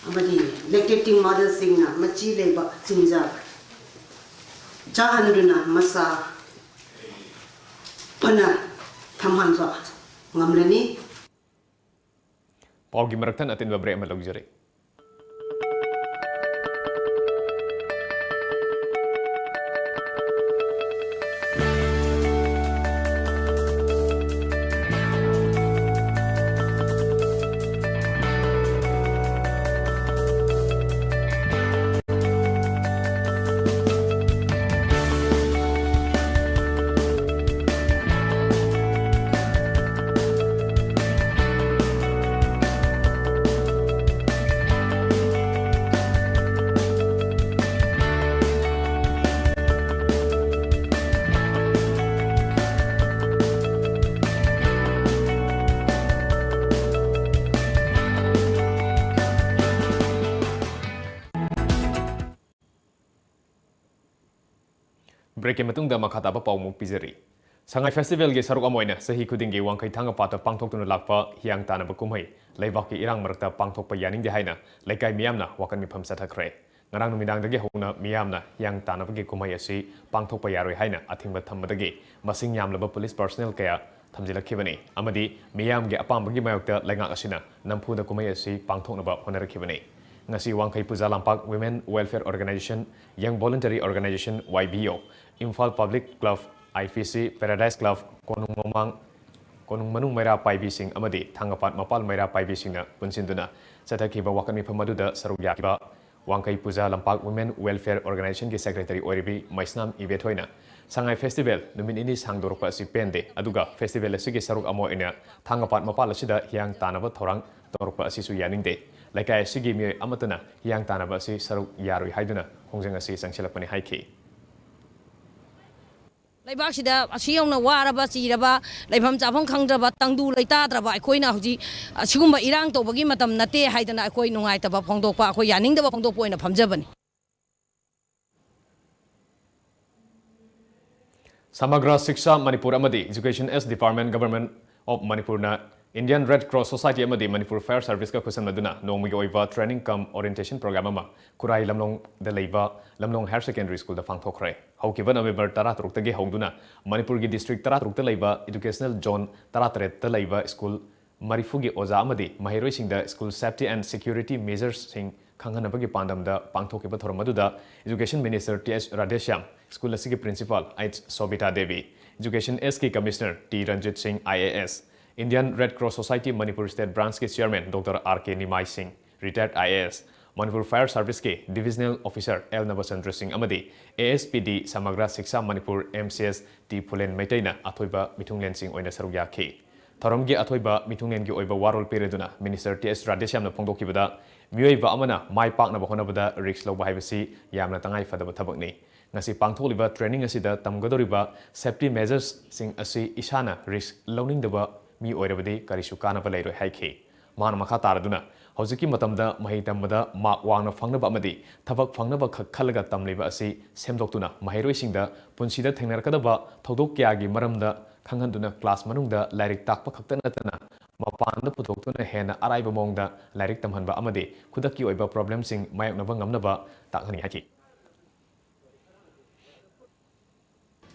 ꯑꯃꯗꯤ lactating motherꯁꯤꯡꯅ ꯃꯆꯤ ꯂꯩꯕ ꯆꯤꯟꯖꯥꯛ ꯆꯥꯍꯟꯗꯨꯅ ꯃꯆꯥ ꯐꯅ ꯊꯝꯍꯟꯕ ꯉꯝꯂꯅꯤ꯫ ꯄꯥꯎꯒꯤ ꯃꯔꯛꯇ ꯑꯇꯦꯟꯕ break ꯑꯃ ꯂꯧꯖꯔꯤ꯫ Breakꯀꯤ ꯃꯇꯨꯡꯗ ꯃꯈꯥ ꯇꯥꯕ ꯄꯥꯎꯃꯨꯛ ꯄꯤꯖꯔꯤ꯫ ꯁꯉꯥꯏ Festivalꯒꯤ ꯁꯔꯨꯛ ꯑꯃ ꯑꯣꯏꯅ ꯆꯍꯤ ꯈꯨꯗꯤꯡꯒꯤ ꯋꯥꯡꯈꯩ ꯊꯥꯡꯒ ꯄꯥꯠꯇ ꯄꯥꯡꯊꯣꯛꯇꯨꯅ ꯂꯥꯛꯄ ꯍꯤꯌꯥꯡ ꯇꯥꯟꯅꯕ ꯀꯨꯝꯍꯩ ꯂꯩꯕꯥꯛꯀꯤ ꯏꯔꯥꯡ ꯃꯔꯛꯇ ꯄꯥꯡꯊꯣꯛꯄ ꯌꯥꯅꯤꯡꯗꯦ ꯍꯥꯏꯅ ꯂꯩꯀꯥꯏ ꯃꯤꯌꯥꯝꯅ ꯋꯥꯀꯠ ꯃꯤꯐꯝ ꯆꯠꯊꯈ꯭ꯔꯦ꯫ ꯉꯔꯥꯡ ꯅꯨꯃꯤꯗꯥꯡꯗꯒꯤ ꯍꯧꯅ ꯃꯤꯌꯥꯝꯅ ꯍꯤꯌꯥꯡ ꯇꯥꯟꯅꯕꯒꯤ ꯀꯨꯝꯍꯩ ꯑꯁꯤ ꯄꯥꯡꯊꯣꯛꯄ ꯌꯥꯔꯣꯏ ꯍꯥꯏꯅ ꯑꯊꯤꯡꯕ ꯊꯝꯕꯗꯒꯤ ꯃꯁꯤꯡ ꯌꯥꯝꯂꯕ police personnel ꯀꯌꯥ ꯊꯝꯖꯤꯜꯂꯛꯈꯤꯕꯅꯤ ꯑꯃꯗꯤ ꯃꯤꯌꯥꯝꯒꯤ ꯑꯄꯥꯝꯕꯒꯤ ꯃꯥꯌꯣꯛꯇ ꯂꯩꯉꯥꯛ ꯑꯁꯤꯅ ꯅꯝꯐꯨꯗ ꯀꯨꯝꯍꯩ ꯑꯁꯤ ꯄꯥꯡꯊꯣꯛꯅꯕ ꯍꯣꯠꯅꯔꯛꯈꯤꯕꯅꯤ꯫ ꯉꯁꯤ ꯋꯥꯡꯈꯩ ꯄꯨꯖꯥ ꯂꯝꯄꯥꯛ Women Welfare Organisation, Young Voluntary Organisation, Y B O, Imphal Public Club, I P C, Paradise Club, ꯀꯣꯅꯨꯡ ꯃꯃꯥꯡ, ꯀꯣꯅꯨꯡ ꯃꯅꯨꯡ ꯃꯩꯔꯥ ꯄꯥꯏꯕꯤꯁꯤꯡ ꯑꯃꯗꯤ ꯊꯥꯡꯒꯄꯥꯠ ꯃꯄꯥꯜ ꯃꯩꯔꯥ ꯄꯥꯏꯕꯤꯁꯤꯡꯅ ꯄꯨꯟꯁꯤꯟꯗꯨꯅ ꯆꯠꯊꯈꯤꯕ ꯋꯥꯀꯠ ꯃꯤꯐꯝ ꯑꯗꯨꯗ ꯁꯔꯨꯛ ꯌꯥꯈꯤꯕ ꯋꯥꯡꯈꯩ ꯄꯨꯖꯥ ꯂꯝꯄꯥꯛ Women Welfare Organizationꯒꯤ Secretary ꯑꯣꯏꯔꯤꯕꯤ ꯃꯩꯁꯅꯥꯝ ꯏꯕꯦꯊꯣꯏꯅ ꯁꯉꯥꯏ Festival ꯅꯨꯃꯤꯠ ꯅꯤꯅꯤ ꯁꯥꯡꯗꯣꯔꯛꯄ ꯑꯁꯤ ꯄꯦꯟꯗꯦ, ꯑꯗꯨꯒ festival ꯑꯁꯤꯒꯤ ꯁꯔꯨꯛ ꯑꯃ ꯑꯣꯏꯅ ꯊꯥꯡꯒꯄꯥꯠ ꯃꯄꯥꯜ ꯑꯁꯤꯗ ꯍꯤꯌꯥꯡ ꯇꯥꯟꯅꯕ ꯊꯧꯔꯥꯡ ꯇꯧꯔꯛꯄ ꯑꯁꯤꯁꯨ ꯌꯥꯅꯤꯡꯗꯦ꯫ ꯂꯩꯀꯥꯏ ꯑꯁꯤꯒꯤ ꯃꯤꯑꯣꯏ ꯑꯃꯠꯇꯅ ꯍꯤꯌꯥꯡ ꯇꯥꯟꯅꯕ ꯑꯁꯤ ꯁꯔꯨꯛ ꯌꯥꯔꯣꯏ ꯍꯥꯏꯗꯨꯅ ꯈꯣꯡꯖꯪ ꯑꯁꯤ ꯆꯪꯁꯤꯜꯂꯛꯄꯅꯤ ꯍꯥꯏꯈꯤ꯫ ꯂꯩꯕꯥꯛꯁꯤꯗ ꯑꯁꯤ ꯌꯧꯅ ꯋꯥꯔꯕ, ꯆꯤꯔꯕ, ꯂꯩꯐꯝ ꯆꯥꯐꯝ ꯈꯪꯗ꯭ꯔꯕ, ꯇꯪꯗꯨ ꯂꯩꯇꯥꯗ꯭ꯔꯕ ꯑꯩꯈꯣꯏꯅ ꯍꯧꯖꯤꯛ ꯑꯁꯤꯒꯨꯝꯕ ꯏꯔꯥꯡ ꯇꯧꯕꯒꯤ ꯃꯇꯝ ꯅꯠꯇꯦ ꯍꯥꯏꯗꯅ ꯑꯩꯈꯣꯏ ꯅꯨꯡꯉꯥꯏꯇꯕ ꯐꯣꯡꯗꯣꯛꯄ, ꯑꯩꯈꯣꯏ ꯌꯥꯅꯤꯡꯗꯕ ꯐꯣꯡꯗꯣꯛꯄ ꯑꯣꯏꯅ ꯐꯝꯖꯕꯅꯤ꯫ ꯁꯃꯒ꯭ꯔ ꯁꯤꯛꯁꯥ ꯃꯅꯤꯄꯨꯔ ꯑꯃꯗꯤ Education S Department, Government of Manipurꯅ Indian Red Cross Society ꯑꯃꯗꯤ Manipur Fire Serviceꯀ ꯈꯨꯠꯁꯝꯅꯗꯨꯅ ꯅꯣꯡꯃꯒꯤ ꯑꯣꯏꯕ training cum orientation program ꯑꯃ ꯈꯨꯔꯥꯏ ꯂꯝꯂꯣꯡꯗ ꯂꯩꯕ ꯂꯝꯂꯣꯡ Higher Secondary Schoolꯗ ꯄꯥꯡꯊꯣꯛꯈ꯭ꯔꯦ꯫ ꯍꯧꯈꯤꯕ November ꯇꯔꯥꯇꯔꯨꯛꯇꯒꯤ ꯍꯧꯗꯨꯅ ꯃꯅꯤꯄꯨꯔꯒꯤ district ꯇꯔꯥꯇꯔꯨꯛꯇ ꯂꯩꯕ educational zone ꯇꯔꯥꯇꯔꯦꯠꯇ ꯂꯩꯕ school ꯃꯔꯤꯐꯨꯒꯤ ꯑꯣꯖꯥ ꯑꯃꯗꯤ ꯃꯍꯩꯔꯣꯏꯁꯤꯡꯗ school safety and security measuresꯁꯤꯡ ꯈꯪꯍꯟꯅꯕꯒꯤ ꯄꯥꯟꯗꯝꯗ ꯄꯥꯡꯊꯣꯛꯈꯤꯕ ꯊꯧꯔꯝ ꯑꯗꯨꯗ Education Minister T H Radheshyam, school ꯑꯁꯤꯒꯤ principal H Sobita Devi, Education Sꯀꯤ Commissioner T Ranjit Singh, I A S, Indian Red Cross Society Manipur State Branchꯀꯤ Chairman Doctor R K Nimai Singh, retired I A S, Manipur Fire Serviceꯀꯤ Divisional Officer L Nabachandra Singh ꯑꯃꯗꯤ A S P D ꯁꯃꯒ꯭ꯔ Shiksha Manipur M C S T ꯐꯨꯂꯦꯟ ꯃꯩꯇꯩꯅ ꯑꯊꯣꯏꯕ ꯃꯤꯊꯨꯡꯂꯦꯟꯁꯤꯡ ꯑꯣꯏꯅ ꯁꯔꯨꯛ ꯌꯥꯈꯤ꯫ ꯊꯧꯔꯝꯒꯤ ꯑꯊꯣꯏꯕ ꯃꯤꯊꯨꯡꯂꯦꯟꯒꯤ ꯑꯣꯏꯕ ꯋꯥꯔꯣꯜ ꯄꯤꯔꯗꯨꯅ Minister T H Radheshyamꯅ ꯐꯣꯡꯗꯣꯛꯈꯤꯕꯗ, ꯃꯤꯑꯣꯏꯕ ꯑꯃꯅ ꯃꯥꯏ ꯄꯥꯛꯅꯕ ꯍꯣꯠꯅꯕꯗ risk ꯂꯧꯕ ꯍꯥꯏꯕꯁꯤ ꯌꯥꯝꯅ ꯇꯉꯥꯏ ꯐꯗꯕ ꯊꯕꯛꯅꯤ꯫ ꯉꯁꯤ ꯄꯥꯡꯊꯣꯛꯂꯤꯕ training ꯑꯁꯤꯗ ꯇꯝꯒꯗꯧꯔꯤꯕ safety measuresꯁꯤꯡ ꯑꯁꯤ ꯏꯁꯥꯅ risk ꯂꯧꯅꯤꯡꯗꯕ ꯃꯤ ꯑꯣꯏꯔꯕꯗꯤ ꯀꯔꯤꯁꯨ ꯀꯥꯟꯅꯕ ꯂꯩꯔꯣꯏ ꯍꯥꯏꯈꯤ꯫ ꯃꯍꯥꯛꯅ ꯃꯈꯥ ꯇꯥꯔꯗꯨꯅ, ꯍꯧꯖꯤꯛꯀꯤ ꯃꯇꯝꯗ ꯃꯍꯩ ꯇꯝꯕꯗ mark ꯋꯥꯡꯅ ꯐꯪꯅꯕ ꯑꯃꯗꯤ ꯊꯕꯛ ꯐꯪꯅꯕ ꯈꯛ ꯈꯜꯂꯒ ꯇꯝꯂꯤꯕ ꯑꯁꯤ ꯁꯦꯝꯗꯣꯛꯇꯨꯅ ꯃꯍꯩꯔꯣꯏꯁꯤꯡꯗ ꯄꯨꯟꯁꯤꯗ ꯊꯦꯡꯅꯔꯛꯀꯗꯕ ꯊꯧꯗꯣꯛ ꯀꯌꯥꯒꯤ ꯃꯔꯝꯗ ꯈꯪꯍꯟꯗꯨꯅ class ꯃꯅꯨꯡꯗ ꯂꯥꯏꯔꯤꯛ ꯇꯥꯛꯄ ꯈꯛꯇ ꯅꯠꯇꯅ ꯃꯄꯥꯟꯗ ꯄꯨꯊꯣꯛꯇꯨꯅ ꯍꯦꯟꯅ ꯑꯔꯥꯏꯕ ꯃꯑꯣꯡꯗ ꯂꯥꯏꯔꯤꯛ ꯇꯝꯍꯟꯕ ꯑꯃꯗꯤ ꯈꯨꯗꯛꯀꯤ ꯑꯣꯏꯕ problemꯁꯤꯡ ꯃꯥꯌꯣꯛꯅꯕ ꯉꯝꯅꯕ ꯇꯥꯛꯍꯟꯅꯤ ꯍꯥꯏꯈꯤ꯫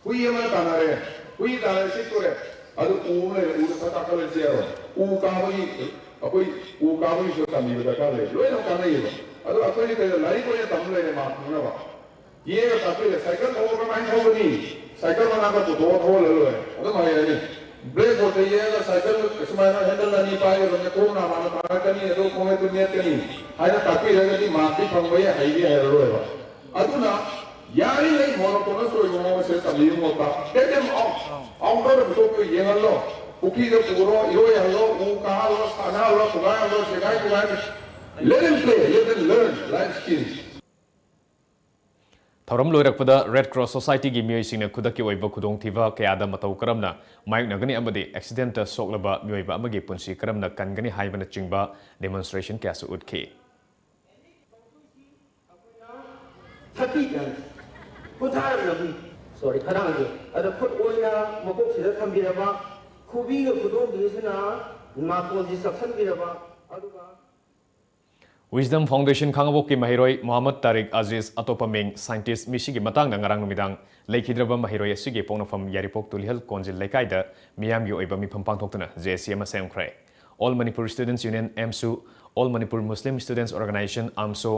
ꯍꯨꯏ ꯑꯃ ꯇꯥꯟꯅꯔꯦ, ꯍꯨꯏ ꯇꯥꯟꯅꯔꯦ, ꯁꯤ ꯇꯣꯔꯦ꯫ ꯑꯗꯨ ꯎ ꯑꯃ ꯂꯩꯔꯦ, ꯎꯗ ꯐꯠ ꯀꯥꯈꯠꯂꯁꯤ ꯍꯥꯏꯔꯣ? ꯎ ꯀꯥꯕꯒꯤ, ꯑꯩꯈꯣꯏ ꯎ ꯀꯥꯕꯒꯤꯁꯨ ꯇꯝꯕꯤꯕ ꯗꯔꯀꯥꯔ ꯂꯩ꯫ ꯂꯣꯏꯅ ꯀꯥꯟꯅꯩꯌꯦꯕ꯫ ꯑꯗꯣ ꯑꯩꯈꯣꯏꯅ ꯀꯩꯗ ꯂꯥꯏꯔꯤꯛ ꯑꯣꯏꯅ ꯇꯝ ꯂꯩꯔꯦ ꯃꯥ ꯈꯪꯅꯕ꯫ ꯌꯦꯛꯑꯒ ꯇꯥꯛꯄꯤꯔꯦ, cycle ꯊꯧꯕ ꯀꯃꯥꯏꯅ ꯊꯧꯒꯅꯤ? Cycle ꯃꯅꯥꯛꯇ ꯄꯨꯊꯣꯛꯑ ꯊꯧꯍꯜꯂ ꯂꯣꯏꯔꯦ꯫ ꯑꯗꯨꯝ ꯍꯩꯔꯅꯤ꯫ Blackboardꯇ ꯌꯦꯛꯑꯒ cycle ꯁꯨꯃꯥꯏꯅ handle ꯑꯅꯤ ꯄꯥꯏꯒꯗꯕꯅꯤ, ꯈꯣꯡ ꯅꯥꯝꯃꯅ ꯊꯥꯡꯒꯠꯀꯅꯤ, ꯑꯗꯨ ꯈꯣꯡꯅꯦꯠꯇꯨ ꯅꯦꯠꯀꯅꯤ ꯍꯥꯏꯅ ꯇꯥꯛꯄꯤꯔꯒꯗꯤ markꯇꯤ ꯐꯪꯕ ꯌꯥꯏ, ꯍꯩꯗꯤ ꯍꯩꯔꯔꯣꯏꯕ꯫ ꯑꯗꯨꯅ ꯌꯥꯔꯤꯉꯩ monotonous ꯑꯣꯏꯕ ꯃꯑꯣꯡ ꯑꯁꯤꯗ ꯇꯝꯕꯤꯕ ꯃꯍꯨꯠꯇ, take them out, outdoorꯗ ꯄꯨꯊꯣꯛꯄꯤꯌꯨ, ꯌꯦꯡꯍꯜꯂꯣ, ꯄꯨꯈ꯭ꯔꯤꯗ ꯄꯨꯔꯣ, ꯏꯔꯣꯏꯍꯜꯂꯣ, ꯎ ꯀꯥꯍꯜꯂꯣ, ꯁꯥꯟꯅꯍꯜꯂꯣ, ꯊꯨꯒꯥꯏꯍꯜꯂꯣ, ꯆꯦꯈꯥꯏ ꯊꯨꯒꯥꯏ, let them play, let them learn life skills꯫ ꯊꯧꯔꯝ ꯂꯣꯏꯔꯛꯄꯗ Red Cross Societyꯒꯤ ꯃꯤꯑꯣꯏꯁꯤꯡꯅ ꯈꯨꯗꯛꯀꯤ ꯑꯣꯏꯕ ꯈꯨꯗꯣꯡꯊꯤꯕ ꯀꯌꯥꯗ ꯃꯇꯧ ꯀꯔꯝꯅ ꯃꯥꯌꯣꯛꯅꯒꯅꯤ ꯑꯃꯗꯤ accidentꯇ ꯁꯣꯛꯂꯕ ꯃꯤꯑꯣꯏꯕ ꯑꯃꯒꯤ ꯄꯨꯟꯁꯤ ꯀꯔꯝꯅ ꯀꯟꯒꯅꯤ ꯍꯥꯏꯕꯅꯆꯤꯡꯕ demonstration ꯀꯌꯥꯁꯨ ꯎꯠꯈꯤ꯫ ꯊꯥꯔꯇꯤ ꯀꯌꯥꯅꯣ? ꯀꯨꯟꯊ꯭ꯔꯥ ꯌꯧꯔꯝꯃꯤ꯫ ꯁꯣꯔꯤ, ꯈꯗꯥꯡꯁꯦ꯫ ꯑꯗ ꯈꯨꯠ ꯑꯣꯏꯅ ꯃꯀꯣꯛꯁꯤꯗ ꯊꯝꯕꯤꯔꯕ, ꯈꯨꯕꯤꯒ ꯈꯨꯗꯣꯝꯕꯤꯁꯤꯅ ꯅꯥꯇꯣꯟꯁꯤ ꯆꯞꯁꯤꯟꯕꯤꯔꯕ, ꯑꯗꯨꯒ Wisdom Foundation ꯈꯥꯉꯕꯣꯛꯀꯤ ꯃꯍꯩꯔꯣꯏ ꯃꯣꯍꯝꯃꯗ ꯇꯥꯔꯤꯛ ꯑꯖꯤꯖ, ꯑꯇꯣꯞꯄ ꯃꯤꯡ Scientist, ꯃꯤꯁꯤꯒꯤ ꯃꯇꯥꯡꯗ ꯉꯔꯥꯡ ꯅꯨꯃꯤꯗꯥꯡ ꯂꯩꯈꯤꯗ꯭ꯔꯕ ꯃꯍꯩꯔꯣꯏ ꯑꯁꯤꯒꯤ ꯄꯣꯛꯅꯐꯝ ꯌꯥꯏꯔꯤꯄꯣꯛ ꯇꯨꯂꯤꯍꯜ ꯀꯣꯟꯖꯤꯜ ꯂꯩꯀꯥꯏꯗ ꯃꯤꯌꯥꯝꯒꯤ ꯑꯣꯏꯕ ꯃꯤꯐꯝ ꯄꯥꯡꯊꯣꯛꯇꯨꯅ ꯖꯦ ꯑꯦꯁ ꯁꯤ ꯑꯃ ꯁꯦꯝꯈ꯭ꯔꯦ꯫ All Manipur Students Union, ꯑꯦꯝꯁꯨ, All Manipur Muslim Students Organization, ꯑꯥꯝꯁꯣ,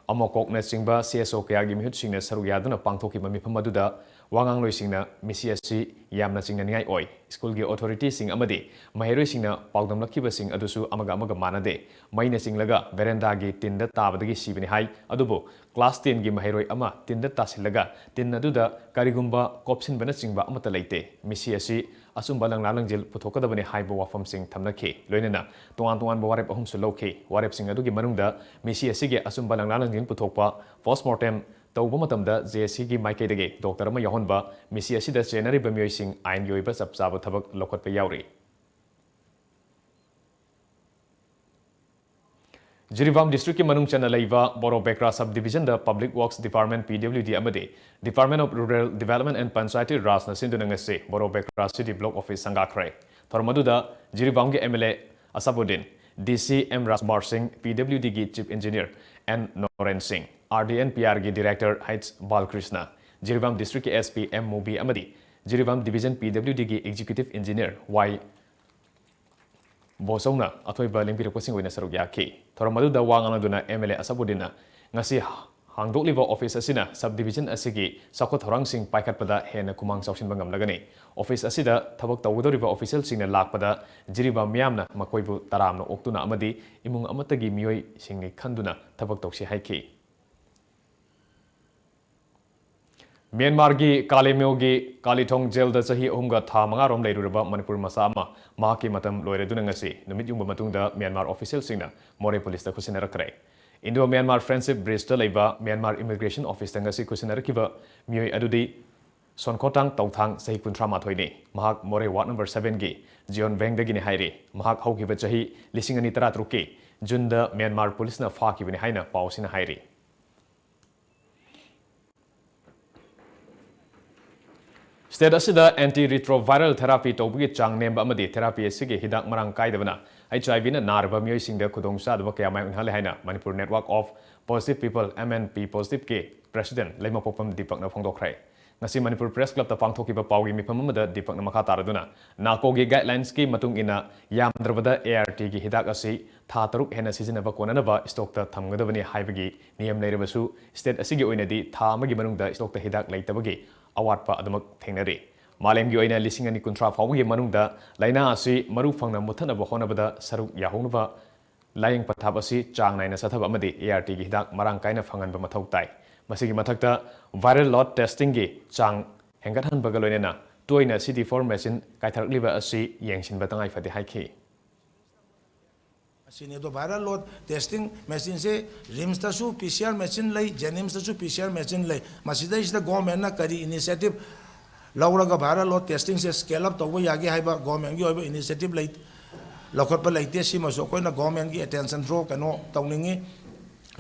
ꯑꯃꯣꯀꯣꯛꯅꯆꯤꯡꯕ C S ꯑꯣ ꯀꯌꯥꯒꯤ ꯃꯤꯍꯨꯠꯁꯤꯡꯅ ꯁꯔꯨꯛ ꯌꯥꯗꯨꯅ ꯄꯥꯡꯊꯣꯛꯈꯤꯕ ꯃꯤꯐꯝ ꯑꯗꯨꯗ ꯋꯥ ꯉꯥꯡꯂꯣꯏꯁꯤꯡꯅ ꯃꯤꯁꯤ ꯑꯁꯤ ꯌꯥꯝꯅ ꯆꯤꯡꯅꯅꯤꯡꯉꯥꯏ ꯑꯣꯏ꯫ ꯁ꯭ꯀꯨꯜꯒꯤ ꯑꯣꯊꯣꯔꯤꯇꯤꯁꯤꯡ ꯑꯃꯗꯤ ꯃꯍꯩꯔꯣꯏꯁꯤꯡꯅ ꯄꯥꯎꯗꯝꯂꯛꯈꯤꯕꯁꯤꯡ ꯑꯗꯨꯁꯨ ꯑꯃꯒ ꯑꯃꯒ ꯃꯥꯟꯅꯗꯦ꯫ ꯃꯩꯅ ꯆꯤꯡꯂꯒ ꯚꯦꯔꯦꯟꯗꯥꯒꯤ ꯇꯤꯟꯗ ꯇꯥꯕꯗꯒꯤ ꯁꯤꯕꯅꯤ ꯍꯥꯏ꯫ ꯑꯗꯨꯕꯨ ꯀ꯭ꯂꯥꯁ ꯇꯦꯟꯒꯤ ꯃꯍꯩꯔꯣꯏ ꯑꯃ ꯇꯤꯟꯗ ꯇꯥꯁꯤꯜꯂꯒ ꯇꯤꯟ ꯑꯗꯨꯗ ꯀꯔꯤꯒꯨꯝꯕ ꯀꯣꯞꯁꯤꯟꯕꯅꯆꯤꯡꯕ ꯑꯃꯠꯇ ꯂꯩꯇꯦ꯫ ꯃꯤꯁꯤ ꯑꯁꯤ ꯑꯆꯨꯝꯕ ꯂꯪꯂꯥ ꯂꯪꯖꯤꯜ ꯄꯨꯊꯣꯛꯀꯗꯕꯅꯤ ꯍꯥꯏꯕ ꯋꯥꯐꯝꯁꯤꯡ ꯊꯝꯅꯈꯤ꯫ ꯂꯣꯏꯅꯅ ꯇꯣꯉꯥꯟ ꯇꯣꯉꯥꯟꯕ ꯋꯥꯔꯦꯞ ꯑꯍꯨꯝꯁꯨ ꯂꯧꯈꯤ꯫ ꯋꯥꯔꯦꯞꯁꯤꯡ ꯑꯗꯨꯒꯤ ꯃꯅꯨꯡꯗ ꯃꯤꯁꯤ ꯑꯁꯤꯒꯤ ꯑꯆꯨꯝꯕ ꯂꯪꯂꯥ ꯂꯪꯖꯤꯜ ꯄꯨꯊꯣꯛꯄ, ꯄꯣꯁꯃꯣꯔꯇꯦꯝ ꯇꯧꯕ ꯃꯇꯝꯗ ꯖꯦ ꯑꯦꯁ ꯁꯤꯒꯤ ꯃꯥꯏꯀꯩꯗꯒꯤ ꯗꯣꯛꯇꯔ ꯑꯃ ꯌꯥꯎꯍꯟꯕ, ꯃꯤꯁꯤ ꯑꯁꯤꯗ ꯆꯦꯟꯅꯔꯤꯕ ꯃꯤꯑꯣꯏꯁꯤꯡ ꯑꯥꯏꯟꯒꯤ ꯑꯣꯏꯕ ꯆꯞ ꯆꯥꯕ ꯊꯕꯛ ꯂꯧꯈꯠꯄ ꯌꯥꯎꯔꯤ꯫ ꯖꯤꯔꯤꯕꯥꯝ ꯗꯤꯁꯇ꯭ꯔꯤꯛꯀꯤ ꯃꯅꯨꯡ ꯆꯟꯅ ꯂꯩꯕ ꯕꯣꯔꯣ ꯕꯦꯀ꯭ꯔꯥ ꯁꯕ ꯗꯤꯕꯤꯖꯟꯗ Public Works Department, ꯄꯤ ꯗꯕ꯭ꯂꯤꯎ ꯗꯤ, ꯑꯃꯗꯤ Department of Rural Development and Panchayati ꯔꯥꯖꯅ ꯁꯤꯟꯗꯨꯅ ꯉꯁꯤ ꯕꯣꯔꯣ ꯕꯦꯀ꯭ꯔꯥ ꯁꯤꯇꯤ ꯕ꯭ꯂꯣꯛ ꯑꯣꯐꯤꯁ ꯁꯪꯒꯥꯈ꯭ꯔꯦ꯫ ꯊꯧꯔꯝ ꯑꯗꯨꯗ ꯖꯤꯔꯤꯕꯥꯝꯒꯤ ꯑꯦꯝ ꯑꯦꯜ ꯑꯦ ꯑꯁꯥꯕꯨꯗꯤꯟ, ꯗꯤ ꯁꯤ M Rajkumar Singh, P W ꯗꯤꯒꯤ chief engineer N Noren Singh, R D N P ꯑꯥꯔꯒꯤ ꯗꯤꯔꯦꯛꯇꯔ ꯍꯩꯆ ꯕꯥꯂꯀ꯭ꯔꯤꯁꯅ, ꯖꯤꯔꯤꯕꯥꯝ ꯗꯤꯁꯇ꯭ꯔꯤꯛꯀꯤ ꯑꯦꯁ ꯄꯤ ꯑꯦꯝ ꯃꯨꯕꯤ ꯑꯃꯗꯤ ꯖꯤꯔꯤꯕꯥꯝ ꯗꯤꯕꯤꯖꯟ ꯄꯤ ꯗꯕ꯭ꯂꯤꯎ ꯗꯤꯒꯤ ꯑꯦꯛꯖꯤꯀ꯭ꯌꯨꯇꯤꯚ ꯏꯟꯖꯤꯅꯤꯌꯔ ꯋꯥꯏ ꯕꯣꯆꯧꯅ ꯑꯊꯣꯏꯕ ꯂꯦꯡꯕꯤꯔꯛꯄꯁꯤꯡ ꯑꯣꯏꯅ ꯁꯔꯨꯛ ꯌꯥꯈꯤ꯫ ꯊꯧꯔꯝ ꯑꯗꯨꯗ ꯋꯥ ꯉꯥꯡꯂꯗꯨꯅ ꯑꯦꯝ ꯑꯦꯜ ꯑꯦ ꯑꯁꯥꯕꯨꯗꯤꯟꯅ ꯉꯁꯤ ꯍꯥꯡꯗꯣꯛꯂꯤꯕ ꯑꯣꯐꯤꯁ ꯑꯁꯤꯅ ꯁꯕ ꯗꯤꯕꯤꯖꯟ ꯑꯁꯤꯒꯤ ꯆꯥꯎꯈꯠ ꯊꯧꯔꯥꯡꯁꯤꯡ ꯄꯥꯏꯈꯠꯄꯗ ꯍꯦꯟꯅ ꯈꯨꯃꯥꯡ ꯆꯥꯎꯁꯤꯟꯕ ꯉꯝꯂꯒꯅꯤ꯫ ꯑꯣꯐꯤꯁ ꯑꯁꯤꯗ ꯊꯕꯛ ꯇꯧꯒꯗꯧꯔꯤꯕ ꯑꯣꯐꯤꯁꯤꯌꯦꯜꯁꯤꯡꯅ ꯂꯥꯛꯄꯗ ꯖꯤꯔꯤꯕꯥꯝ ꯃꯤꯌꯥꯝꯅ ꯃꯈꯣꯏꯕꯨ ꯇꯔꯥꯝꯅ ꯑꯣꯛꯇꯨꯅ ꯑꯃꯗꯤ ꯏꯃꯨꯡ ꯑꯃꯠꯇꯒꯤ ꯃꯤꯑꯣꯏꯁꯤꯡꯅꯤ ꯈꯟꯗꯨꯅ ꯊꯕꯛ ꯇꯧꯁꯤ ꯍꯥꯏꯈꯤ꯫ ꯃ꯭ꯌꯥꯟꯃꯥꯔꯒꯤ ꯀꯥꯂꯤꯊꯣꯡ ꯖꯦꯜꯗ ꯆꯍꯤ ꯑꯍꯨꯝꯒ ꯊꯥ ꯃꯉꯥꯔꯣꯝ ꯂꯩꯔꯨꯔꯕ ꯃꯅꯤꯄꯨꯔ ꯃꯆꯥ ꯑꯃ ꯃꯍꯥꯛꯀꯤ ꯃꯇꯝ ꯂꯣꯏꯔꯗꯨꯅ ꯉꯁꯤ ꯅꯨꯃꯤꯠ ꯌꯨꯡꯕ ꯃꯇꯨꯡꯗ ꯃ꯭ꯌꯥꯟꯃꯥꯔ ꯑꯣꯐꯤꯁꯤꯌꯦꯜꯁꯤꯡꯅ ꯃꯣꯔꯦ ꯄꯨꯂꯤꯁꯇ ꯈꯨꯠꯁꯤꯟꯅꯔꯛꯈ꯭ꯔꯦ꯫ ꯏꯟꯗꯣ ꯃ꯭ꯌꯥꯟꯃꯥꯔ ꯐ꯭ꯔꯦꯟꯗꯁꯤꯞ ꯕ꯭ꯔꯤꯖꯇ ꯂꯩꯕ ꯃ꯭ꯌꯥꯟꯃꯥꯔ ꯏꯃꯤꯒ꯭ꯔꯦꯁꯟ ꯑꯣꯐꯤꯁꯇ ꯉꯁꯤ ꯈꯨꯠꯁꯤꯟꯅꯔꯛꯈꯤꯕ ꯃꯤꯑꯣꯏ ꯑꯗꯨꯗꯤ ꯁꯣꯟꯈꯣꯇꯥꯡ ꯇꯧꯊꯥꯡ, ꯆꯍꯤ ꯀꯨꯟꯊ꯭ꯔꯥ ꯃꯥꯊꯣꯏꯅꯤ꯫ ꯃꯍꯥꯛ ꯃꯣꯔꯦ ꯋꯥꯔꯗ ꯅꯝꯕꯔ ꯁꯚꯦꯟꯒꯤ ꯖꯤꯌꯣꯟ ꯚꯦꯡꯗꯒꯤꯅꯤ ꯍꯥꯏꯔꯤ꯫ ꯃꯍꯥꯛ ꯍꯧꯈꯤꯕ ꯆꯍꯤ ꯂꯤꯁꯤꯡ ꯑꯅꯤ ꯇꯔꯥꯇꯔꯨꯛꯀꯤ ꯖꯨꯟꯗ ꯃ꯭ꯌꯥꯟꯃꯥꯔ ꯄꯨꯂꯤꯁꯅ ꯐꯥꯈꯤꯕꯅꯤ ꯍꯥꯏꯅ ꯄꯥꯎꯁꯤꯅ ꯍꯥꯏꯔꯤ꯫ State ꯑꯁꯤꯗ antiretroviral therapy ꯇꯧꯕꯒꯤ ꯆꯥꯡ ꯅꯦꯝꯕ ꯑꯃꯗꯤ therapy ꯑꯁꯤꯒꯤ ꯍꯤꯗꯥꯛ ꯃꯔꯥꯡ ꯀꯥꯏꯗꯕꯅ HIV ꯅ ꯅꯥꯔꯕ ꯃꯤꯑꯣꯏꯁꯤꯡꯗ ꯈꯨꯗꯣꯡꯆꯥꯗꯕ ꯀꯌꯥ ꯃꯥꯌꯣꯛꯅꯍꯜꯂꯦ ꯍꯥꯏꯅ Manipur Network of Positive People, M N P Positive ꯀꯤ President ꯂꯩꯃꯄꯣꯛꯄꯝ ꯗꯤꯄꯛꯅ ꯐꯣꯡꯗꯣꯛꯈ꯭ꯔꯦ꯫ ꯉꯁꯤ Manipur Press Club ꯇ ꯄꯥꯡꯊꯣꯛꯈꯤꯕ ꯄꯥꯎꯒꯤ ꯃꯤꯐꯝ ꯑꯃꯗ ꯗꯤꯄꯛꯅ ꯃꯈꯥ ꯇꯥꯔꯗꯨꯅ, NACO ꯒꯤ guidelines ꯀꯤ ꯃꯇꯨꯡ ꯏꯟꯅ ꯌꯥꯝꯗ꯭ꯔꯕꯗ ART ꯒꯤ ꯍꯤꯗꯥꯛ ꯑꯁꯤ ꯊꯥ ꯇꯔꯨꯛ ꯍꯦꯟꯅ ꯁꯤꯖꯤꯟꯅꯕ ꯀꯣꯟꯅꯅꯕ stock ꯇ ꯊꯝꯒꯗꯕꯅꯤ ꯍꯥꯏꯕꯒꯤ ꯅꯤꯌꯝ ꯂꯩꯔꯕꯁꯨ, state ꯑꯁꯤꯒꯤ ꯑꯣꯏꯅꯗꯤ ꯊꯥ ꯑꯃꯒꯤ ꯃꯅꯨꯡꯗ stock ꯇ ꯍꯤꯗꯥꯛ ꯂꯩꯇꯕꯒꯤ ꯑꯋꯥꯠꯄ ꯑꯗꯨꯃꯛ ꯊꯦꯡꯅꯔꯤ꯫ ꯃꯥꯂꯦꯝꯒꯤ ꯑꯣꯏꯅ ꯂꯤꯁꯤꯡ ꯑꯅꯤ ꯀꯨꯟꯊ꯭ꯔꯥ ꯐꯥꯎꯕꯒꯤ ꯃꯅꯨꯡꯗ ꯂꯥꯏꯅꯥ ꯑꯁꯤ ꯃꯔꯨ ꯐꯪꯅ ꯃꯨꯠꯊꯠꯅꯕ ꯍꯣꯠꯅꯕꯗ ꯁꯔꯨꯛ ꯌꯥꯍꯧꯅꯕ ꯂꯥꯌꯦꯡ ꯄꯊꯥꯞ ꯑꯁꯤ ꯆꯥꯡ ꯅꯥꯏꯅ ꯆꯠꯊꯕ ꯑꯃꯗꯤ ART ꯒꯤ ꯍꯤꯗꯥꯛ ꯃꯔꯥꯡ ꯀꯥꯏꯅ ꯐꯪꯍꯟꯕ ꯃꯊꯧ ꯇꯥꯏ꯫ ꯃꯁꯤꯒꯤ ꯃꯊꯛꯇ, viral load testing ꯒꯤ ꯆꯥꯡ ꯍꯦꯟꯒꯠꯍꯟꯕꯒ ꯂꯣꯏꯅꯅ ꯇꯣꯏꯅ CD four machine ꯀꯥꯏꯊꯔꯛꯂꯤꯕ ꯑꯁꯤ ꯌꯦꯡꯁꯤꯟꯕ ꯇꯉꯥꯏ ꯐꯗꯦ ꯍꯥꯏꯈꯤ꯫ ꯑꯁꯤꯅꯤ꯫ ꯑꯗꯣ viral load testing machine ꯁꯦ RIMS ꯇꯁꯨ PCR machine ꯂꯩ, JNIMS ꯇꯁꯨ PCR machine ꯂꯩ꯫ ꯃꯁꯤꯗꯩꯁꯤꯗ government ꯅ ꯀꯔꯤ initiative ꯂꯧꯔꯒ viral load testing ꯁꯦ scale up ꯇꯧꯕ ꯌꯥꯒꯦ ꯍꯥꯏꯕ government ꯀꯤ ꯑꯣꯏꯕ initiative ꯂꯩ, ꯂꯧꯈꯠꯄ ꯂꯩꯇꯦ꯫ ꯁꯤꯃꯁꯨ ꯑꯩꯈꯣꯏꯅ government ꯀꯤ attention draw ꯀꯩꯅꯣ ꯇꯧꯅꯤꯡꯉꯤ꯫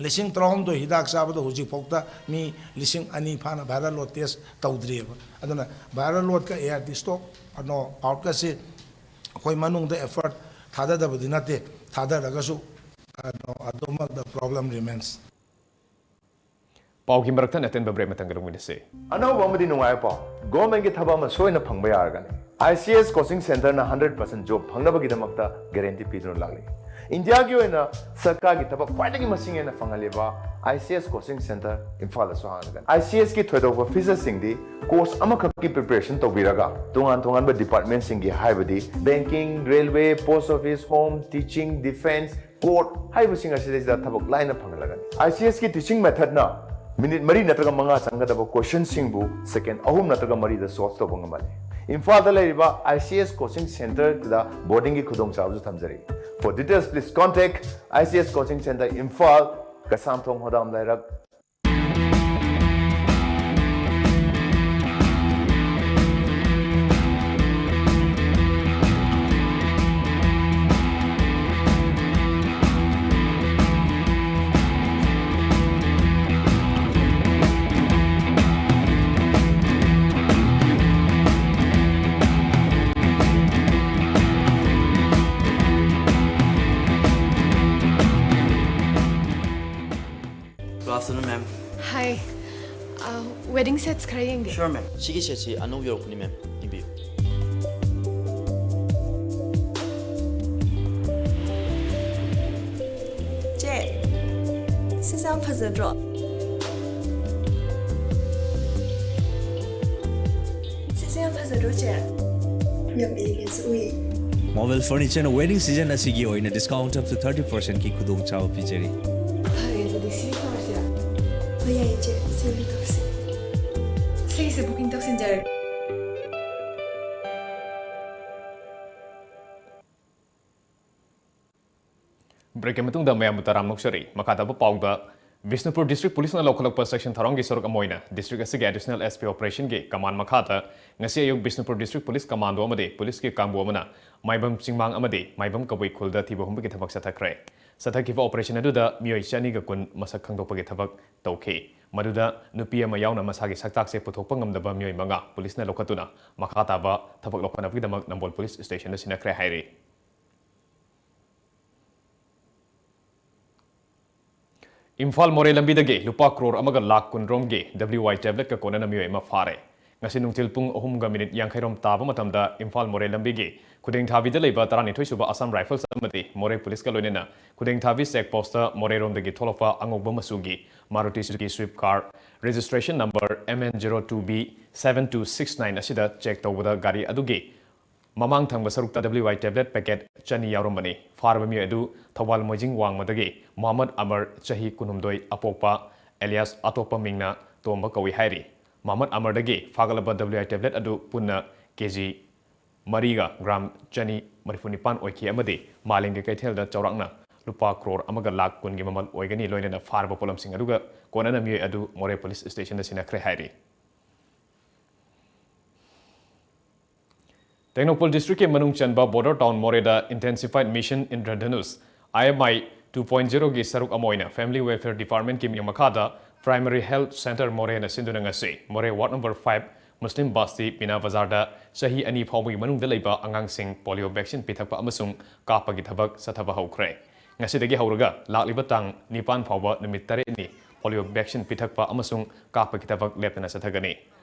ꯂꯤꯁꯤꯡ ꯇꯔꯥꯍꯨꯝꯗꯣꯏ ꯍꯤꯗꯥꯛ ꯆꯥꯕꯗ ꯍꯧꯖꯤꯛꯐꯥꯎꯗ ꯃꯤ ꯂꯤꯁꯤꯡ ꯑꯅꯤ ꯐꯥꯅ viral load test ꯇꯧꯗ꯭ꯔꯤꯑꯕ꯫ ꯑꯗꯨꯅ viral load ꯀ ART stock, ꯀꯩꯅꯣ, out ꯀꯁꯤ ꯑꯩꯈꯣꯏ ꯃꯅꯨꯡꯗ effort ꯊꯥꯗꯗꯕꯗꯤ ꯅꯠꯇꯦ, ꯊꯥꯗꯔꯒꯁꯨ, ꯀꯩꯅꯣ, ꯑꯗꯨꯃꯛ the problem remains꯫ ꯄꯥꯎꯒꯤ ꯃꯔꯛꯇ ꯑꯇꯦꯟꯕ break ꯑꯃꯇꯪꯒ ꯂꯧꯃꯤꯟꯅꯁꯤ꯫ ꯑꯅꯧꯕ ꯑꯃꯗꯤ ꯅꯨꯡꯉꯥꯏꯕ ꯄꯥꯎ, government ꯀꯤ ꯊꯕꯛ ꯑꯃ ꯁꯣꯏꯅ ꯐꯪꯕ ꯌꯥꯔꯒꯅꯤ꯫ ICS coaching center ꯅ hundred percent job ꯐꯪꯅꯕꯒꯤꯗꯃꯛꯇ guarantee ꯄꯤꯗꯨꯅ ꯂꯥꯛꯂꯤ꯫ ꯏꯟꯗꯤꯌꯥꯒꯤ ꯑꯣꯏꯅ ꯁꯔꯀꯥꯔꯒꯤ ꯊꯕꯛ ꯈ꯭ꯋꯥꯏꯗꯒꯤ ꯃꯁꯤꯡ ꯍꯦꯟꯅ ꯐꯪꯍꯜꯂꯤꯕ ICS coaching center ꯏꯝꯐꯥꯜꯗꯁꯨ ꯍꯥꯡꯂꯒꯅꯤ꯫ ICS ꯀꯤ ꯊꯣꯏꯗꯣꯛꯄ feature ꯁꯤꯡꯗꯤ course ꯑꯃꯈꯛꯀꯤ preparation ꯇꯧꯕꯤꯔꯒ ꯇꯣꯉꯥꯟ ꯇꯣꯉꯥꯟꯕ department ꯁꯤꯡꯒꯤ, ꯍꯥꯏꯕꯗꯤ banking, railway, post office, home, teaching, defence, court ꯍꯥꯏꯔꯤꯕꯁꯤꯡ ꯑꯁꯤꯗꯩꯁꯤꯗ ꯊꯕꯛ ꯂꯥꯏꯅ ꯐꯪꯍꯜꯂꯒꯅꯤ꯫ ICS ꯀꯤ teaching method ꯅ minute ꯃꯔꯤ ꯅꯠꯇ꯭ꯔꯒ ꯃꯉꯥ ꯆꯪꯒꯗꯕ question ꯁꯤꯡꯕꯨ second ꯑꯍꯨꯝ ꯅꯠꯇ꯭ꯔꯒ ꯃꯔꯤꯗ solve ꯇꯧꯕ ꯉꯝꯍꯜꯂꯤ꯫ ꯏꯝꯐꯥꯜꯗ ꯂꯩꯔꯤꯕ ICS coaching center ꯗ boarding ꯒꯤ ꯈꯨꯗꯣꯡꯆꯥꯕꯁꯨ ꯊꯝꯖꯔꯤ꯫ For details, please contact ICS coaching center Imphal, ꯀꯁꯥꯝꯊꯣꯡ ꯍꯣꯗꯥꯝ ꯂꯩꯔꯛ, Sets ꯈꯔ ꯌꯦꯡꯒꯦ꯫ Sure, ma'am. ꯁꯤꯒꯤ ꯁꯦꯠꯁꯤ ꯑꯅꯧꯕ ꯌꯧꯔꯛꯄꯅꯤ, ma'am꯫ ꯏꯕꯤꯌꯨ꯫ ꯆꯦ, ꯁꯤꯁꯦ ꯌꯥꯝ ꯐꯖꯗ꯭ꯔꯣ? ꯁꯤꯁꯦ ꯌꯥꯝ ꯐꯖꯗ꯭ꯔꯣ, ꯆꯦ? ꯌꯥꯝ ꯏꯪꯉꯦꯁꯨ ꯎꯏ꯫ Marvel Furniture ꯅ wedding season ꯑꯁꯤꯒꯤ ꯑꯣꯏꯅ discount up to thirty percent ꯀꯤ ꯈꯨꯗꯣꯡꯆꯥꯕ ꯄꯤꯖꯔꯤ꯫ ꯐꯔꯦ, ꯑꯗꯨꯗꯤ ꯁꯤ ꯇꯧꯔꯁꯤꯔꯥ? ꯍꯣꯏ, ꯌꯥꯏꯌꯦ, ꯆꯦ꯫ ꯁꯤ ꯑꯣꯏꯅ ꯇꯧꯔꯁꯤ꯫ ꯁꯤꯒꯤꯁꯦ booking ꯇꯧꯁꯤꯟꯖꯔꯒꯦ꯫ Break ꯀꯤ ꯃꯇꯨꯡꯗ ꯃꯌꯥꯝꯕꯨ ꯇꯔꯥꯝꯅ ꯑꯣꯛꯆꯔꯤ꯫ ꯃꯈꯥ ꯇꯥꯕ ꯄꯥꯎꯗ, ꯕꯤꯁꯅꯨꯄꯨꯔ District Police ꯅ ꯂꯧꯈꯠꯂꯛꯄ section ꯊꯧꯔꯥꯡꯒꯤ ꯁꯔꯨꯛ ꯑꯃ ꯑꯣꯏꯅ district ꯑꯁꯤꯒꯤ Additional S P operation ꯒꯤ command ꯃꯈꯥꯗ ꯉꯁꯤ ꯑꯌꯨꯛ ꯕꯤꯁꯅꯨꯄꯨꯔ District Police Commando ꯑꯃꯗꯤ police ꯀꯤ ꯀꯥꯡꯕꯨ ꯑꯃꯅ ꯃꯥꯏꯕꯝ ꯆꯤꯡꯃꯥꯡ ꯑꯃꯗꯤ ꯃꯥꯏꯕꯝ ꯀꯕꯨꯏ ꯈꯨꯜꯗ ꯊꯤꯕ ꯍꯨꯝꯕꯒꯤ ꯊꯕꯛ ꯆꯠꯊꯈ꯭ꯔꯦ꯫ ꯆꯠꯊꯈꯤꯕ operation ꯑꯗꯨꯗ ꯃꯤꯑꯣꯏ ꯆꯅꯤꯒ ꯀꯨꯟ ꯃꯁꯛ ꯈꯪꯗꯣꯛꯄꯒꯤ ꯊꯕꯛ ꯇꯧꯈꯤ꯫ ꯃꯗꯨꯗ ꯅꯨꯄꯤ ꯑꯃ ꯌꯥꯎꯅ ꯃꯁꯥꯒꯤ ꯁꯛꯇꯥꯛꯁꯦ ꯄꯨꯊꯣꯛꯄ ꯉꯝꯗꯕ ꯃꯤꯑꯣꯏ ꯃꯉꯥ police ꯅ ꯂꯧꯈꯠꯇꯨꯅ ꯃꯈꯥ ꯇꯥꯕ ꯊꯕꯛ ꯂꯧꯈꯠꯅꯕꯒꯤꯗꯃꯛ ꯅꯝꯕꯣꯜ police station ꯗ ꯁꯤꯟꯅꯈ꯭ꯔꯦ ꯍꯥꯏꯔꯤ꯫ ꯏꯝꯐꯥꯜ ꯃꯣꯔꯦ ꯂꯝꯕꯤꯗꯒꯤ ꯂꯨꯄꯥ ꯀ꯭ꯔꯣꯔ ꯑꯃꯒ ꯂꯥꯈ ꯀꯨꯟ ꯔꯣꯝꯒꯤ W I tablet ꯀ ꯀꯣꯟꯅꯅ ꯃꯤꯑꯣꯏ ꯑꯃ ꯐꯥꯔꯦ꯫ ꯉꯁꯤ ꯅꯨꯡꯊꯤꯜ ꯄꯨꯡ ꯑꯍꯨꯝꯒ ꯃꯤꯅꯤꯠ ꯌꯥꯡꯈꯩ ꯔꯣꯝ ꯇꯥꯕ ꯃꯇꯝꯗ ꯏꯝꯐꯥꯜ ꯃꯣꯔꯦ ꯂꯝꯕꯤꯒꯤ ꯈꯨꯗꯦꯡꯊꯥꯕꯤꯗ ꯂꯩꯕ ꯇꯔꯥꯅꯤꯊꯣꯏ ꯁꯨꯕ Assam Rifles ꯑꯃꯗꯤ ꯃꯣꯔꯦ police ꯀ ꯂꯣꯏꯅꯅ ꯈꯨꯗꯦꯡꯊꯥꯕꯤ check post ꯇ ꯃꯣꯔꯦꯔꯣꯝꯗꯒꯤ ꯊꯣꯛꯂꯛꯄ ꯑꯉꯧꯕ ꯃꯆꯨꯒꯤ Maruti Suzuki Swift car, registration number M N zero two B seven two six nine ꯑꯁꯤꯗ check ꯇꯧꯕꯗ ꯒꯥꯔꯤ ꯑꯗꯨꯒꯤ ꯃꯃꯥꯡ ꯊꯪꯕ ꯁꯔꯨꯛꯇ W I tablet packet ꯆꯅꯤ ꯌꯥꯎꯔꯝꯕꯅꯤ꯫ ꯐꯥꯔꯕ ꯃꯤꯑꯣꯏ ꯑꯗꯨ ꯊꯧꯕꯥꯜ ꯃꯣꯏꯖꯤꯡ ꯋꯥꯡꯃꯗꯒꯤ ꯃꯣꯍꯝꯃꯗ ꯑꯃꯔ, ꯆꯍꯤ ꯀꯨꯟꯍꯨꯝꯗꯣꯏ, ꯑꯄꯣꯛꯄ, alias ꯑꯇꯣꯞꯄ ꯃꯤꯡꯅ ꯇꯣꯝꯕ ꯀꯧꯏ ꯍꯥꯏꯔꯤ꯫ ꯃꯣꯍꯝꯃꯗ ꯑꯃꯔꯗꯒꯤ ꯐꯥꯒꯠꯂꯕ W I tablet ꯑꯗꯨ ꯄꯨꯟꯅ K G ꯃꯔꯤꯒ gram ꯆꯅꯤ ꯃꯔꯤꯐꯨ ꯅꯤꯄꯥꯟ ꯑꯣꯏꯈꯤ ꯑꯃꯗꯤ ꯃꯥꯂꯦꯝꯒꯤ ꯀꯩꯊꯦꯜꯗ ꯆꯥꯎꯔꯥꯛꯅ ꯂꯨꯄꯥ ꯀ꯭ꯔꯣꯔ ꯑꯃꯒ ꯂꯥꯈ ꯀꯨꯟꯒꯤ ꯃꯃꯜ ꯑꯣꯏꯒꯅꯤ꯫ ꯂꯣꯏꯅꯅ ꯐꯥꯔꯕ ꯄꯣꯠꯂꯝꯁꯤꯡ ꯑꯗꯨꯒ ꯀꯣꯟꯅꯅ ꯃꯤꯑꯣꯏ ꯑꯗꯨ ꯃꯣꯔꯦ police station ꯗ ꯁꯤꯟꯅꯈ꯭ꯔꯦ ꯍꯥꯏꯔꯤ꯫ ꯇꯦꯡꯅꯧꯄꯜ district ꯀꯤ ꯃꯅꯨꯡ ꯆꯟꯕ border town ꯃꯣꯔꯦꯗ Intensified Mission Indradhanush, I M I two point zero ꯒꯤ ꯁꯔꯨꯛ ꯑꯃ ꯑꯣꯏꯅ Family Welfare Department ꯀꯤ ꯃꯤꯠꯌꯦꯡ ꯃꯈꯥꯗ Primary Health Centre ꯃꯣꯔꯦꯅ ꯁꯤꯟꯗꯨꯅ ꯉꯁꯤ ꯃꯣꯔꯦ ward number five Muslim Basti ꯃꯤꯅꯥ ꯕꯖꯥꯔꯗ ꯆꯍꯤ ꯑꯅꯤ ꯐꯥꯎꯕꯒꯤ ꯃꯅꯨꯡꯗ ꯂꯩꯕ ꯑꯉꯥꯡꯁꯤꯡ polio vaccine ꯄꯤꯊꯛꯄ ꯑꯃꯁꯨꯡ ꯀꯥꯞꯄꯒꯤ ꯊꯕꯛ ꯆꯠꯊꯕ ꯍꯧꯈ꯭ꯔꯦ꯫ ꯉꯁꯤꯗꯒꯤ ꯍꯧꯔꯒ ꯂꯥꯛꯂꯤꯕ ꯇꯥꯡ ꯅꯤꯄꯥꯟ ꯐꯥꯎꯕ ꯅꯨꯃꯤꯠ ꯇꯔꯦꯠꯅꯤ polio vaccine ꯄꯤꯊꯛꯄ ꯑꯃꯁꯨꯡ ꯀꯥꯞꯄꯒꯤ ꯊꯕꯛ ꯂꯦꯞꯇꯅ ꯆꯠꯊꯒꯅꯤ꯫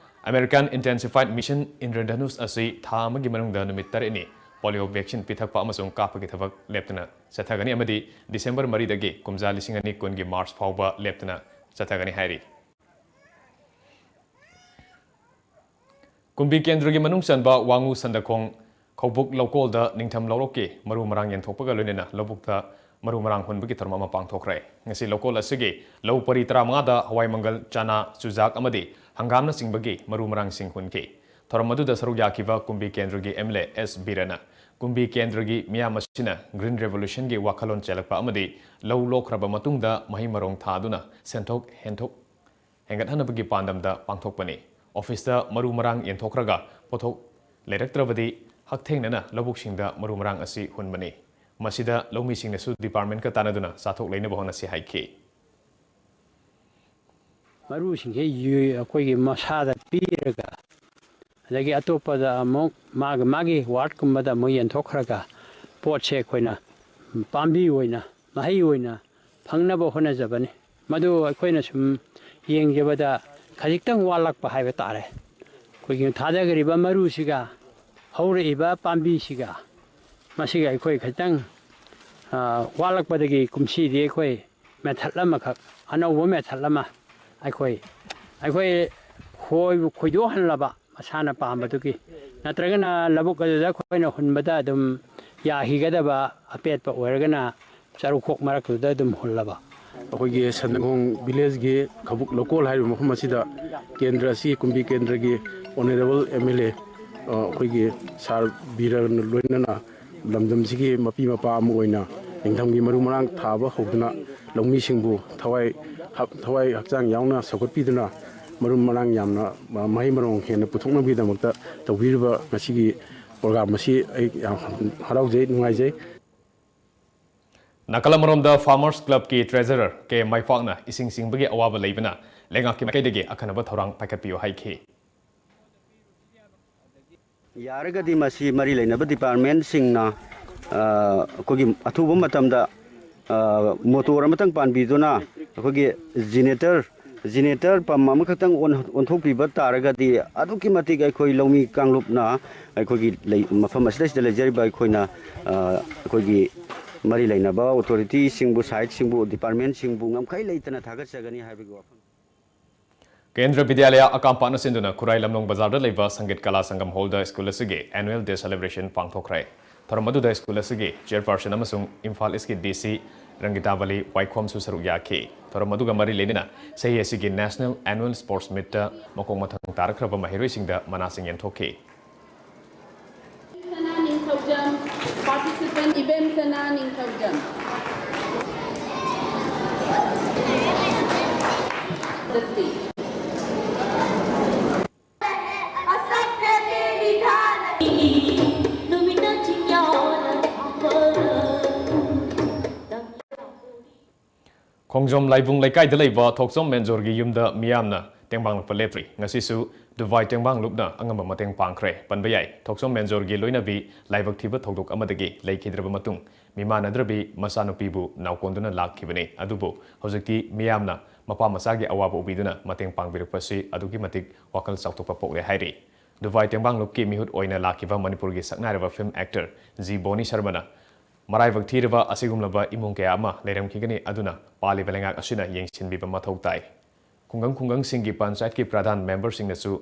American Intensified Mission Indradhanush ꯑꯁꯤ ꯊꯥ ꯑꯃꯒꯤ ꯃꯅꯨꯡꯗ ꯅꯨꯃꯤꯠ ꯇꯔꯦꯠꯅꯤ polio vaccine ꯄꯤꯊꯛꯄ ꯑꯃꯁꯨꯡ ꯀꯥꯞꯄꯒꯤ ꯊꯕꯛ ꯂꯦꯞꯇꯅ ꯆꯠꯊꯒꯅꯤ ꯑꯃꯗꯤ ꯗꯤꯁꯦꯝꯕꯔ ꯃꯔꯤꯗꯒꯤ ꯀꯨꯝꯖꯥ ꯂꯤꯁꯤꯡ ꯑꯅꯤ ꯀꯨꯟꯒꯤ ꯃꯥꯔꯆ ꯐꯥꯎꯕ ꯂꯦꯞꯇꯅ ꯆꯠꯊꯒꯅꯤ ꯍꯥꯏꯔꯤ꯫ ꯀꯨꯝꯕꯤ ꯀꯦꯟꯗ꯭ꯔꯒꯤ ꯃꯅꯨꯡ ꯆꯟꯕ ꯋꯥꯉꯨ ꯁꯟꯗꯈꯣꯡ ꯈꯧꯕꯨꯛ ꯂꯧꯀꯣꯜꯗ ꯅꯤꯡꯊꯝ ꯂꯧꯔꯣꯛꯀꯤ ꯃꯔꯨ ꯃꯔꯥꯡ ꯌꯦꯟꯊꯣꯛꯄꯒ ꯂꯣꯏꯅꯅ ꯂꯧꯕꯨꯛꯇ ꯃꯔꯨ ꯃꯔꯥꯡ ꯍꯨꯟꯕꯒꯤ ꯊꯧꯔꯝ ꯑꯃ ꯄꯥꯡꯊꯣꯛꯈ꯭ꯔꯦ꯫ ꯉꯁꯤ ꯂꯧꯀꯣꯜ ꯑꯁꯤꯒꯤ ꯂꯧ ꯄꯔꯤ ꯇꯔꯥꯃꯉꯥꯗ ꯍꯋꯥꯏ ꯃꯪꯒꯜ, ꯆꯅꯥ, ꯆꯨꯖꯥꯛ ꯑꯃꯗꯤ ꯍꯪꯒꯥꯝꯅꯆꯤꯡꯕꯒꯤ ꯃꯔꯨ ꯃꯔꯥꯡꯁꯤꯡ ꯍꯨꯟꯈꯤ꯫ ꯊꯧꯔꯝ ꯑꯗꯨꯗ ꯁꯔꯨꯛ ꯌꯥꯈꯤꯕ ꯀꯨꯝꯕꯤ ꯀꯦꯟꯗ꯭ꯔꯒꯤ ꯑꯦꯝ ꯑꯦꯜ ꯑꯦ ꯑꯦꯁ ꯕꯤꯔꯅ ꯀꯨꯝꯕꯤ ꯀꯦꯟꯗ꯭ꯔꯒꯤ ꯃꯤꯌꯥꯝ ꯑꯁꯤꯅ Green Revolutionꯒꯤ ꯋꯥꯈꯜꯂꯣꯟ ꯆꯦꯜꯂꯛꯄ ꯑꯃꯗꯤ ꯂꯧ ꯂꯣꯛꯈ꯭ꯔꯕ ꯃꯇꯨꯡꯗ ꯃꯍꯩ ꯃꯔꯣꯡ ꯊꯥꯗꯨꯅ ꯁꯦꯟꯊꯣꯛ ꯍꯦꯟꯊꯣꯛ ꯍꯦꯟꯒꯠꯍꯟꯅꯕꯒꯤ ꯄꯥꯟꯗꯝꯗ ꯄꯥꯡꯊꯣꯛꯄꯅꯤ꯫ ꯑꯣꯐꯤꯁꯇ ꯃꯔꯨ ꯃꯔꯥꯡ ꯌꯦꯟꯊꯣꯛꯈ꯭ꯔꯒ ꯄꯣꯠꯊꯣꯛ ꯂꯩꯔꯛꯇ꯭ꯔꯕꯗꯤ ꯍꯛꯊꯦꯡꯅꯅ ꯂꯧꯕꯨꯛꯁꯤꯡꯗ ꯃꯔꯨ ꯃꯔꯥꯡ ꯑꯁꯤ ꯍꯨꯟꯕꯅꯤ꯫ ꯃꯁꯤꯗ ꯂꯧꯃꯤꯁꯤꯡꯅꯁꯨ ꯗꯤꯄꯥꯔꯠꯃꯦꯟꯠꯀ ꯇꯥꯟꯅꯗꯨꯅ ꯆꯥꯊꯣꯛ ꯂꯩꯅꯕ ꯍꯣꯠꯅꯁꯤ ꯍꯥꯏꯈꯤ꯫ ꯃꯔꯨꯁꯤꯡꯁꯦ ꯌꯨ-, ꯑꯩꯈꯣꯏꯒꯤ ꯃꯁꯥꯗ ꯄꯤꯔꯒ, ꯑꯗꯒꯤ ꯑꯇꯣꯞꯄꯗ ꯑꯃꯨꯛ ꯃꯥꯒꯤ, ꯃꯥꯒꯤ ꯋꯥꯔꯗꯀꯨꯝꯕꯗ ꯑꯃꯨꯛ ꯌꯦꯟꯊꯣꯛꯈ꯭ꯔꯒ ꯄꯣꯠꯁꯦ ꯑꯩꯈꯣꯏꯅ ꯄꯥꯝꯕꯤ ꯑꯣꯏꯅ, ꯃꯍꯩ ꯑꯣꯏꯅ ꯐꯪꯅꯕ ꯍꯣꯠꯅꯖꯕꯅꯤ꯫ ꯃꯗꯨ ꯑꯩꯈꯣꯏꯅ ꯁꯨꯝ ꯌꯦꯡꯖꯕꯗ ꯈꯖꯤꯛꯇꯪ ꯋꯥꯠꯂꯛꯄ ꯍꯥꯏꯕ ꯇꯥꯔꯦ꯫ ꯑꯩꯈꯣꯏꯒꯤ ꯊꯥꯗꯈ꯭ꯔꯤꯕ ꯃꯔꯨꯁꯤꯒ ꯍꯧꯔꯛꯏꯕ ꯄꯥꯝꯕꯤꯁꯤꯒ ꯃꯁꯤꯒ ꯑꯩꯈꯣꯏ ꯈꯤꯇꯪ, ꯑ, ꯋꯥꯠꯂꯛꯄꯗꯒꯤ ꯀꯨꯝꯁꯤꯗꯤ ꯑꯩꯈꯣꯏ method ꯑꯃꯈꯛ, ꯑꯅꯧꯕ method ꯑꯃ ꯑꯩꯈꯣꯏ, ꯑꯩꯈꯣꯏ ꯈꯣꯏꯕꯨ ꯈꯣꯏꯗꯣꯛꯍꯜꯂꯕ ꯃꯁꯥꯅ ꯄꯥꯝꯕꯗꯨꯒꯤ, ꯅꯠꯇ꯭ꯔꯒꯅ ꯂꯧꯕꯨꯛ ꯑꯗꯨꯗ ꯑꯩꯈꯣꯏꯅ ꯍꯨꯟꯕꯗ ꯑꯗꯨꯝ ꯌꯥꯈꯤꯒꯗꯕ ꯑꯄꯦꯠꯄ ꯑꯣꯏꯔꯒꯅ ꯆꯔꯨꯈꯣꯛ ꯃꯔꯛꯇꯨꯗ ꯑꯗꯨꯝ ꯍꯨꯜꯂꯕ꯫ ꯑꯩꯈꯣꯏꯒꯤ ꯁꯟꯗꯈꯣꯡ ꯚꯤꯂꯦꯖꯀꯤ ꯈꯕꯨꯛ ꯂꯧꯀꯣꯜ ꯍꯥꯏꯔꯤꯕ ꯃꯐꯝ ꯑꯁꯤꯗ ꯀꯦꯟꯗ꯭ꯔ ꯑꯁꯤꯒꯤ, ꯀꯨꯝꯕꯤ ꯀꯦꯟꯗ꯭ꯔꯒꯤ ꯑꯣꯅꯔꯦꯕꯜ ꯑꯦꯝ ꯑꯦꯜ ꯑꯦ, ꯑ, ꯑꯩꯈꯣꯏꯒꯤ ꯁꯥꯔ ꯕꯤꯔꯅ ꯂꯣꯏꯅꯅ ꯂꯝꯗꯝꯁꯤꯒꯤ ꯃꯄꯤ ꯃꯄꯥ ꯑꯃ ꯑꯣꯏꯅ ꯅꯤꯡꯊꯝꯒꯤ ꯃꯔꯨ ꯃꯔꯥꯡ ꯊꯥꯕ ꯍꯧꯗꯨꯅ ꯂꯧꯃꯤꯁꯤꯡꯕꯨ ꯊꯋꯥꯏ ꯍꯛ-, ꯊꯋꯥꯏ ꯍꯛꯆꯥꯡ ꯌꯥꯎꯅ ꯁꯧꯒꯠꯄꯤꯗꯨꯅ ꯃꯔꯨ ꯃꯔꯥꯡ ꯌꯥꯝꯅ, ꯑ, ꯃꯍꯩ ꯃꯔꯣꯡ ꯍꯦꯟꯅ ꯄꯨꯊꯣꯛꯅꯕꯒꯤꯗꯃꯛꯇ ꯇꯧꯕꯤꯔꯤꯕ ꯉꯁꯤꯒꯤ ꯄ꯭ꯔꯣꯒ꯭ꯔꯥꯝ ꯑꯁꯤ ꯑꯩ ꯌꯥꯝ ꯍꯔꯥꯎꯖꯩ, ꯅꯨꯡꯉꯥꯏꯖꯩ꯫ ꯅꯥꯀꯜ ꯑꯃꯔꯣꯝꯗ ꯐꯥꯔꯃꯔꯁ ꯀ꯭ꯂꯕꯀꯤ ꯇ꯭ꯔꯦꯖꯔꯔ ꯀꯦ ꯃꯥꯏꯄꯥꯛꯅ ꯏꯁꯤꯡ ꯆꯤꯡꯕꯒꯤ ꯑꯋꯥꯕ ꯂꯩꯕꯅ ꯂꯩꯉꯥꯛꯀꯤ ꯃꯥꯏꯀꯩꯗꯒꯤ ꯑꯈꯟꯅꯕ ꯊꯧꯔꯥꯡ ꯄꯥꯏꯈꯠꯄꯤꯌꯨ ꯍꯥꯏꯈꯤ꯫ ꯌꯥꯔꯒꯗꯤ ꯃꯁꯤ ꯃꯔꯤ ꯂꯩꯅꯕ ꯗꯤꯄꯥꯔꯠꯃꯦꯟꯁꯤꯡꯅ, ꯑ, ꯑꯩꯈꯣꯏꯒꯤ ꯑꯊꯨꯕ ꯃꯇꯝꯗ ꯃꯣꯇꯣꯔ ꯑꯃꯇꯪ ꯄꯥꯟꯕꯤꯗꯨꯅ ꯑꯩꯈꯣꯏꯒꯤ ꯖꯤꯅꯦꯇꯔ ꯖꯤꯅꯦꯇꯔ ꯄꯝ ꯑꯃꯈꯛꯇꯪ ꯑꯣꯟ- ꯑꯣꯟꯊꯣꯛꯄꯤꯕ ꯇꯥꯔꯒꯗꯤ, ꯑꯗꯨꯛꯀꯤ ꯃꯇꯤꯛ ꯑꯩꯈꯣꯏ ꯂꯧꯃꯤ ꯀꯥꯡꯂꯨꯞꯅ ꯑꯩꯈꯣꯏꯒꯤ ꯂꯩ- ꯃꯐꯝ ꯑꯁꯤꯗꯩꯁꯤꯗ ꯂꯩꯖꯔꯤꯕ ꯑꯩꯈꯣꯏꯅ, ꯑ, ꯑꯩꯈꯣꯏꯒꯤ ꯃꯔꯤ ꯂꯩꯅꯕ ꯑꯣꯊꯣꯔꯤꯇꯤꯁꯤꯡꯕꯨ, ꯁꯥꯏꯠꯁꯤꯡꯕꯨ, ꯗꯤꯄꯥꯔꯠꯃꯦꯟꯁꯤꯡꯕꯨ ꯉꯝꯈꯩ ꯂꯩꯇꯅ ꯊꯥꯒꯠꯆꯒꯅꯤ ꯍꯥꯏꯕꯒꯤ ꯋꯥꯐꯝ꯫ ꯀꯦꯟꯗ꯭ꯔ ꯕꯤꯗ꯭ꯌꯥꯂꯌ ꯑꯀꯥꯝꯄꯥꯠꯅ ꯁꯤꯟꯗꯨꯅ ꯈꯨꯔꯥꯏ ꯂꯝꯂꯣꯡ ꯕꯖꯥꯔꯗ ꯂꯩꯕ ꯁꯪꯒꯤꯠ ꯀꯂꯥ ꯁꯪꯒꯝ ꯍꯣꯜꯗ ꯁ꯭ꯀꯨꯜ ꯑꯁꯤꯒꯤ annual day celebration ꯄꯥꯡꯊꯣꯛꯈ꯭ꯔꯦ꯫ ꯊꯧꯔꯝ ꯑꯗꯨꯗ ꯁ꯭ꯀꯨꯜ ꯑꯁꯤꯒꯤ ꯆꯤꯌꯔꯄꯔꯁꯟ ꯑꯃꯁꯨꯡ ꯏꯝꯐꯥꯜ ꯏꯁꯀꯤ ꯗꯤ ꯁꯤ ꯔꯪꯒꯤꯇꯥꯕꯂꯤ ꯋꯥꯏꯈꯣꯝꯁꯨ ꯁꯔꯨꯛ ꯌꯥꯈꯤ꯫ ꯊꯧꯔꯝ ꯑꯗꯨꯒ ꯃꯔꯤ ꯂꯩꯅꯅ ꯆꯍꯤ ꯑꯁꯤꯒꯤ National Annual Sports Meetꯇ ꯃꯀꯣꯛ ꯃꯊꯪ ꯇꯥꯔꯛꯈ꯭ꯔꯕ ꯃꯍꯩꯔꯣꯏꯁꯤꯡꯗ ꯃꯅꯥꯁꯤꯡ ꯌꯦꯟꯊꯣꯛꯈꯤ꯫ ꯁꯅꯥ ꯅꯤꯡꯊꯧꯖꯝ, participant ꯏꯕꯦꯝ ꯁꯅꯥ ꯅꯤꯡꯊꯧꯖꯝ꯫ The stage. ꯈꯣꯡꯖꯣꯝ ꯂꯥꯏꯕꯨꯡ ꯂꯩꯀꯥꯏꯗ ꯂꯩꯕ ꯊꯣꯛꯆꯣꯝ ꯃꯦꯟꯖꯣꯔꯒꯤ ꯌꯨꯝꯗ ꯃꯤꯌꯥꯝꯅ ꯇꯦꯡꯕꯥꯡꯂꯨꯞꯄ ꯂꯦꯞꯇ꯭ꯔꯤ꯫ ꯉꯁꯤꯁꯨ ꯗꯨꯕꯥꯏ ꯇꯦꯡꯕꯥꯡꯂꯨꯞꯅ ꯑꯉꯝꯕ ꯃꯇꯦꯡ ꯄꯥꯡꯈ꯭ꯔꯦ꯫ ꯄꯟꯕ ꯌꯥꯏ, ꯊꯣꯛꯆꯣꯝ ꯃꯦꯟꯖꯣꯔꯒꯤ ꯂꯣꯏꯅꯕꯤ ꯂꯥꯏꯕꯛ ꯊꯤꯕ ꯊꯧꯗꯣꯛ ꯑꯃꯗꯒꯤ ꯂꯩꯈꯤꯗ꯭ꯔꯕ ꯃꯇꯨꯡ, ꯃꯤꯃꯥꯟꯅꯗ꯭ꯔꯕꯤ ꯃꯆꯥꯅꯨꯄꯤꯕꯨ ꯅꯥꯎꯀꯣꯟꯗꯨꯅ ꯂꯥꯛꯈꯤꯕꯅꯤ꯫ ꯑꯗꯨꯕꯨ ꯍꯧꯖꯤꯛꯇꯤ ꯃꯤꯌꯥꯝꯅ ꯃꯄꯥ ꯃꯆꯥꯒꯤ ꯑꯋꯥꯕ ꯎꯕꯤꯗꯨꯅ ꯃꯇꯦꯡ ꯄꯥꯡꯕꯤꯔꯛꯄꯁꯤ ꯑꯗꯨꯛꯀꯤ ꯃꯇꯤꯛ ꯋꯥꯈꯜ ꯆꯥꯎꯊꯣꯛꯄ ꯄꯣꯛꯂꯦ ꯍꯥꯏꯔꯤ꯫ ꯗꯨꯕꯥꯏ ꯇꯦꯡꯕꯥꯡꯂꯨꯞꯀꯤ ꯃꯤꯍꯨꯠ ꯑꯣꯏꯅ ꯂꯥꯛꯈꯤꯕ ꯃꯅꯤꯄꯨꯔꯒꯤ ꯁꯛꯅꯥꯏꯔꯕ ꯐꯤꯜꯝ ꯑꯦꯛꯇꯔ ꯖꯤ ꯕꯣꯅꯤ ꯁꯔꯃꯅ ꯃꯔꯥꯏꯕꯛ ꯊꯤꯔꯕ ꯑꯁꯤꯒꯨꯝꯂꯕ ꯏꯃꯨꯡ ꯀꯌꯥ ꯑꯃ ꯂꯩꯔꯝꯈꯤꯒꯅꯤ, ꯑꯗꯨꯅ ꯄꯥꯜꯂꯤꯕ ꯂꯩꯉꯥꯛ ꯑꯁꯤꯅ ꯌꯦꯡꯁꯤꯟꯕꯤꯕ ꯃꯊꯧ ꯇꯥꯏ꯫ ꯈꯨꯡꯒꯪ ꯈꯨꯡꯒꯪꯁꯤꯡꯒꯤ ꯄꯟꯆꯥꯌꯠꯀꯤ ꯄ꯭ꯔꯙꯥꯟ ꯃꯦꯝꯕꯔꯁꯤꯡꯅꯁꯨ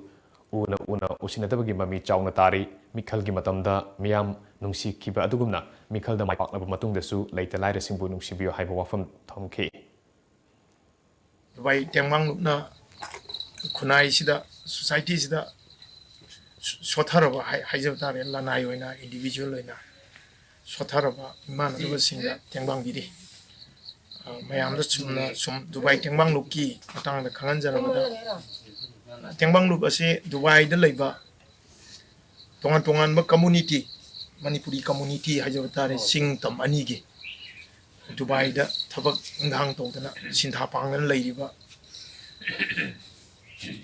ꯎꯅ ꯎꯅ ꯎꯁꯤꯟꯅꯗꯕꯒꯤ ꯃꯃꯤ ꯆꯥꯎꯅ ꯇꯥꯔꯤ꯫ ꯃꯤꯈꯜꯒꯤ ꯃꯇꯝꯗ ꯃꯤꯌꯥꯝ ꯅꯨꯡꯁꯤꯈꯤꯕ ꯑꯗꯨꯒꯨꯝꯅ ꯃꯤꯈꯜꯗ ꯃꯥꯏ ꯄꯥꯛꯂꯕ ꯃꯇꯨꯡꯗꯁꯨ ꯂꯩꯇ ꯂꯥꯏꯔꯁꯤꯡꯕꯨ ꯅꯨꯡꯁꯤꯕꯤꯌꯨ ꯍꯥꯏꯕ ꯋꯥꯐꯝ ꯊꯝꯈꯤ꯫ ꯗꯨꯕꯥꯏ ꯇꯦꯡꯕꯥꯡꯂꯨꯞꯅ ꯈꯨꯟꯅꯥꯏꯁꯤꯗ, ꯁꯣꯁꯥꯏꯇꯤꯁꯤꯗ ꯁꯣ-, ꯁꯣꯠꯊꯔꯕ ꯍꯥꯏ-, ꯍꯥꯏꯖꯕ ꯇꯥꯔꯦ, ꯂꯅꯥꯏ ꯑꯣꯏꯅ, ꯏꯟꯗꯤꯕꯤꯖꯨꯋꯦꯜ ꯑꯣꯏꯅ ꯁꯣꯠꯊꯔꯕ ꯏꯃꯥꯟꯅꯕꯁꯤꯡꯗ ꯇꯦꯡꯕꯥꯡꯕꯤꯔꯤ꯫ ꯑ, ꯃꯌꯥꯝꯗ ꯆꯨꯝꯅ ꯁꯨꯝ ꯗꯨꯕꯥꯏ ꯇꯦꯡꯕꯥꯡꯂꯨꯞꯀꯤ ꯃꯇꯥꯡꯗ ꯈꯪꯍꯟꯖꯔꯕꯗ, ꯇꯦꯡꯕꯥꯡꯂꯨꯞ ꯑꯁꯤ ꯗꯨꯕꯥꯏꯗ ꯂꯩꯕ ꯇꯣꯉꯥꯟ ꯇꯣꯉꯥꯟꯕ ꯀꯝꯃꯨꯅꯤꯇꯤ, ꯃꯅꯤꯄꯨꯔꯤ ꯀꯝꯃꯨꯅꯤꯇꯤ ꯍꯥꯏꯖꯕ ꯇꯥꯔꯦ, ꯆꯤꯡ ꯇꯝ ꯑꯅꯤꯒꯤ ꯗꯨꯕꯥꯏꯗ ꯊꯕꯛ ꯏꯪꯈꯥꯡ ꯇꯧꯗꯅ ꯁꯤꯟꯊꯥ ꯄꯥꯡꯗꯅ ꯂꯩꯔꯤꯕ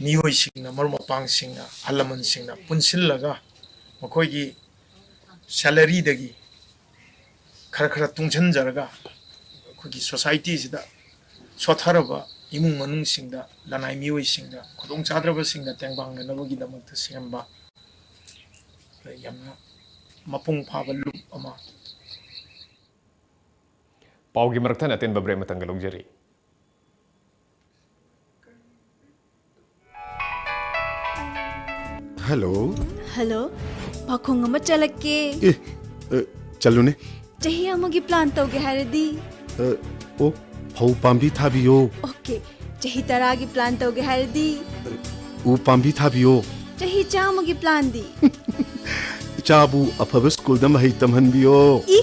ꯃꯤꯑꯣꯏꯁꯤꯡꯅ, ꯃꯔꯨꯞ ꯃꯄꯥꯡꯁꯤꯡꯅ, ꯑꯍꯜ ꯂꯃꯟꯁꯤꯡꯅ ꯄꯨꯟꯁꯤꯜꯂꯒ ꯃꯈꯣꯏꯒꯤ ꯁꯦꯂꯔꯤꯗꯒꯤ ꯈꯔ ꯈꯔ ꯇꯨꯡꯁꯤꯟꯖꯔꯒ ꯑꯩꯈꯣꯏꯒꯤ ꯁꯣꯁꯥꯏꯇꯤꯁꯤꯗ ꯁꯣꯠꯊꯔꯕ ꯏꯃꯨꯡ ꯃꯅꯨꯡꯁꯤꯡꯗ, ꯂꯅꯥꯏ ꯃꯤꯑꯣꯏꯁꯤꯡꯗ, ꯈꯨꯗꯣꯡꯆꯥꯗ꯭ꯔꯕꯁꯤꯡꯗ ꯇꯦꯡꯕꯥꯡꯅꯅꯕꯒꯤꯗꯃꯛꯇ ꯁꯦꯝꯕ ꯌꯥꯝꯅ ꯃꯄꯨꯡ ꯐꯥꯕ ꯂꯨꯞ ꯑꯃ꯫ ꯄꯥꯎꯒꯤ ꯃꯔꯛꯊꯠꯅ ꯑꯇꯦꯟꯕ ꯕ꯭ꯔꯦꯛ ꯑꯃꯇꯪꯒ ꯂꯧꯖꯔꯤ꯫ ꯍꯜꯂꯣ꯫ ꯍꯜꯂꯣ꯫ ꯄꯥꯈꯣꯡ ꯑꯃ ꯆꯠꯂꯛꯀꯦ꯫ ꯑꯦ, ꯑ, ꯆꯠꯂꯨꯅꯦ꯫ ꯆꯍꯤ ꯑꯃꯒꯤ ꯄ꯭ꯂꯥꯟ ꯇꯧꯒꯦ ꯍꯥꯏꯔꯗꯤ? ꯑ, ꯑꯣ, ꯐꯧ ꯄꯥꯝꯕꯤ ꯊꯥꯕꯤꯌꯣ꯫ ꯑꯣꯀꯦ꯫ ꯆꯍꯤ ꯇꯔꯥꯒꯤ ꯄ꯭ꯂꯥꯟ ꯇꯧꯒꯦ ꯍꯥꯏꯔꯗꯤ? ꯎ ꯄꯥꯝꯕꯤ ꯊꯥꯕꯤꯌꯣ꯫ ꯆꯍꯤ ꯆꯥꯝꯃꯒꯤ ꯄ꯭ꯂꯥꯟꯗꯤ? ꯏꯆꯥꯕꯨ ꯑꯐꯕ ꯁ꯭ꯀꯨꯜꯗ ꯃꯍꯩ ꯇꯝꯍꯟꯕꯤꯌꯣ꯫ ꯏ!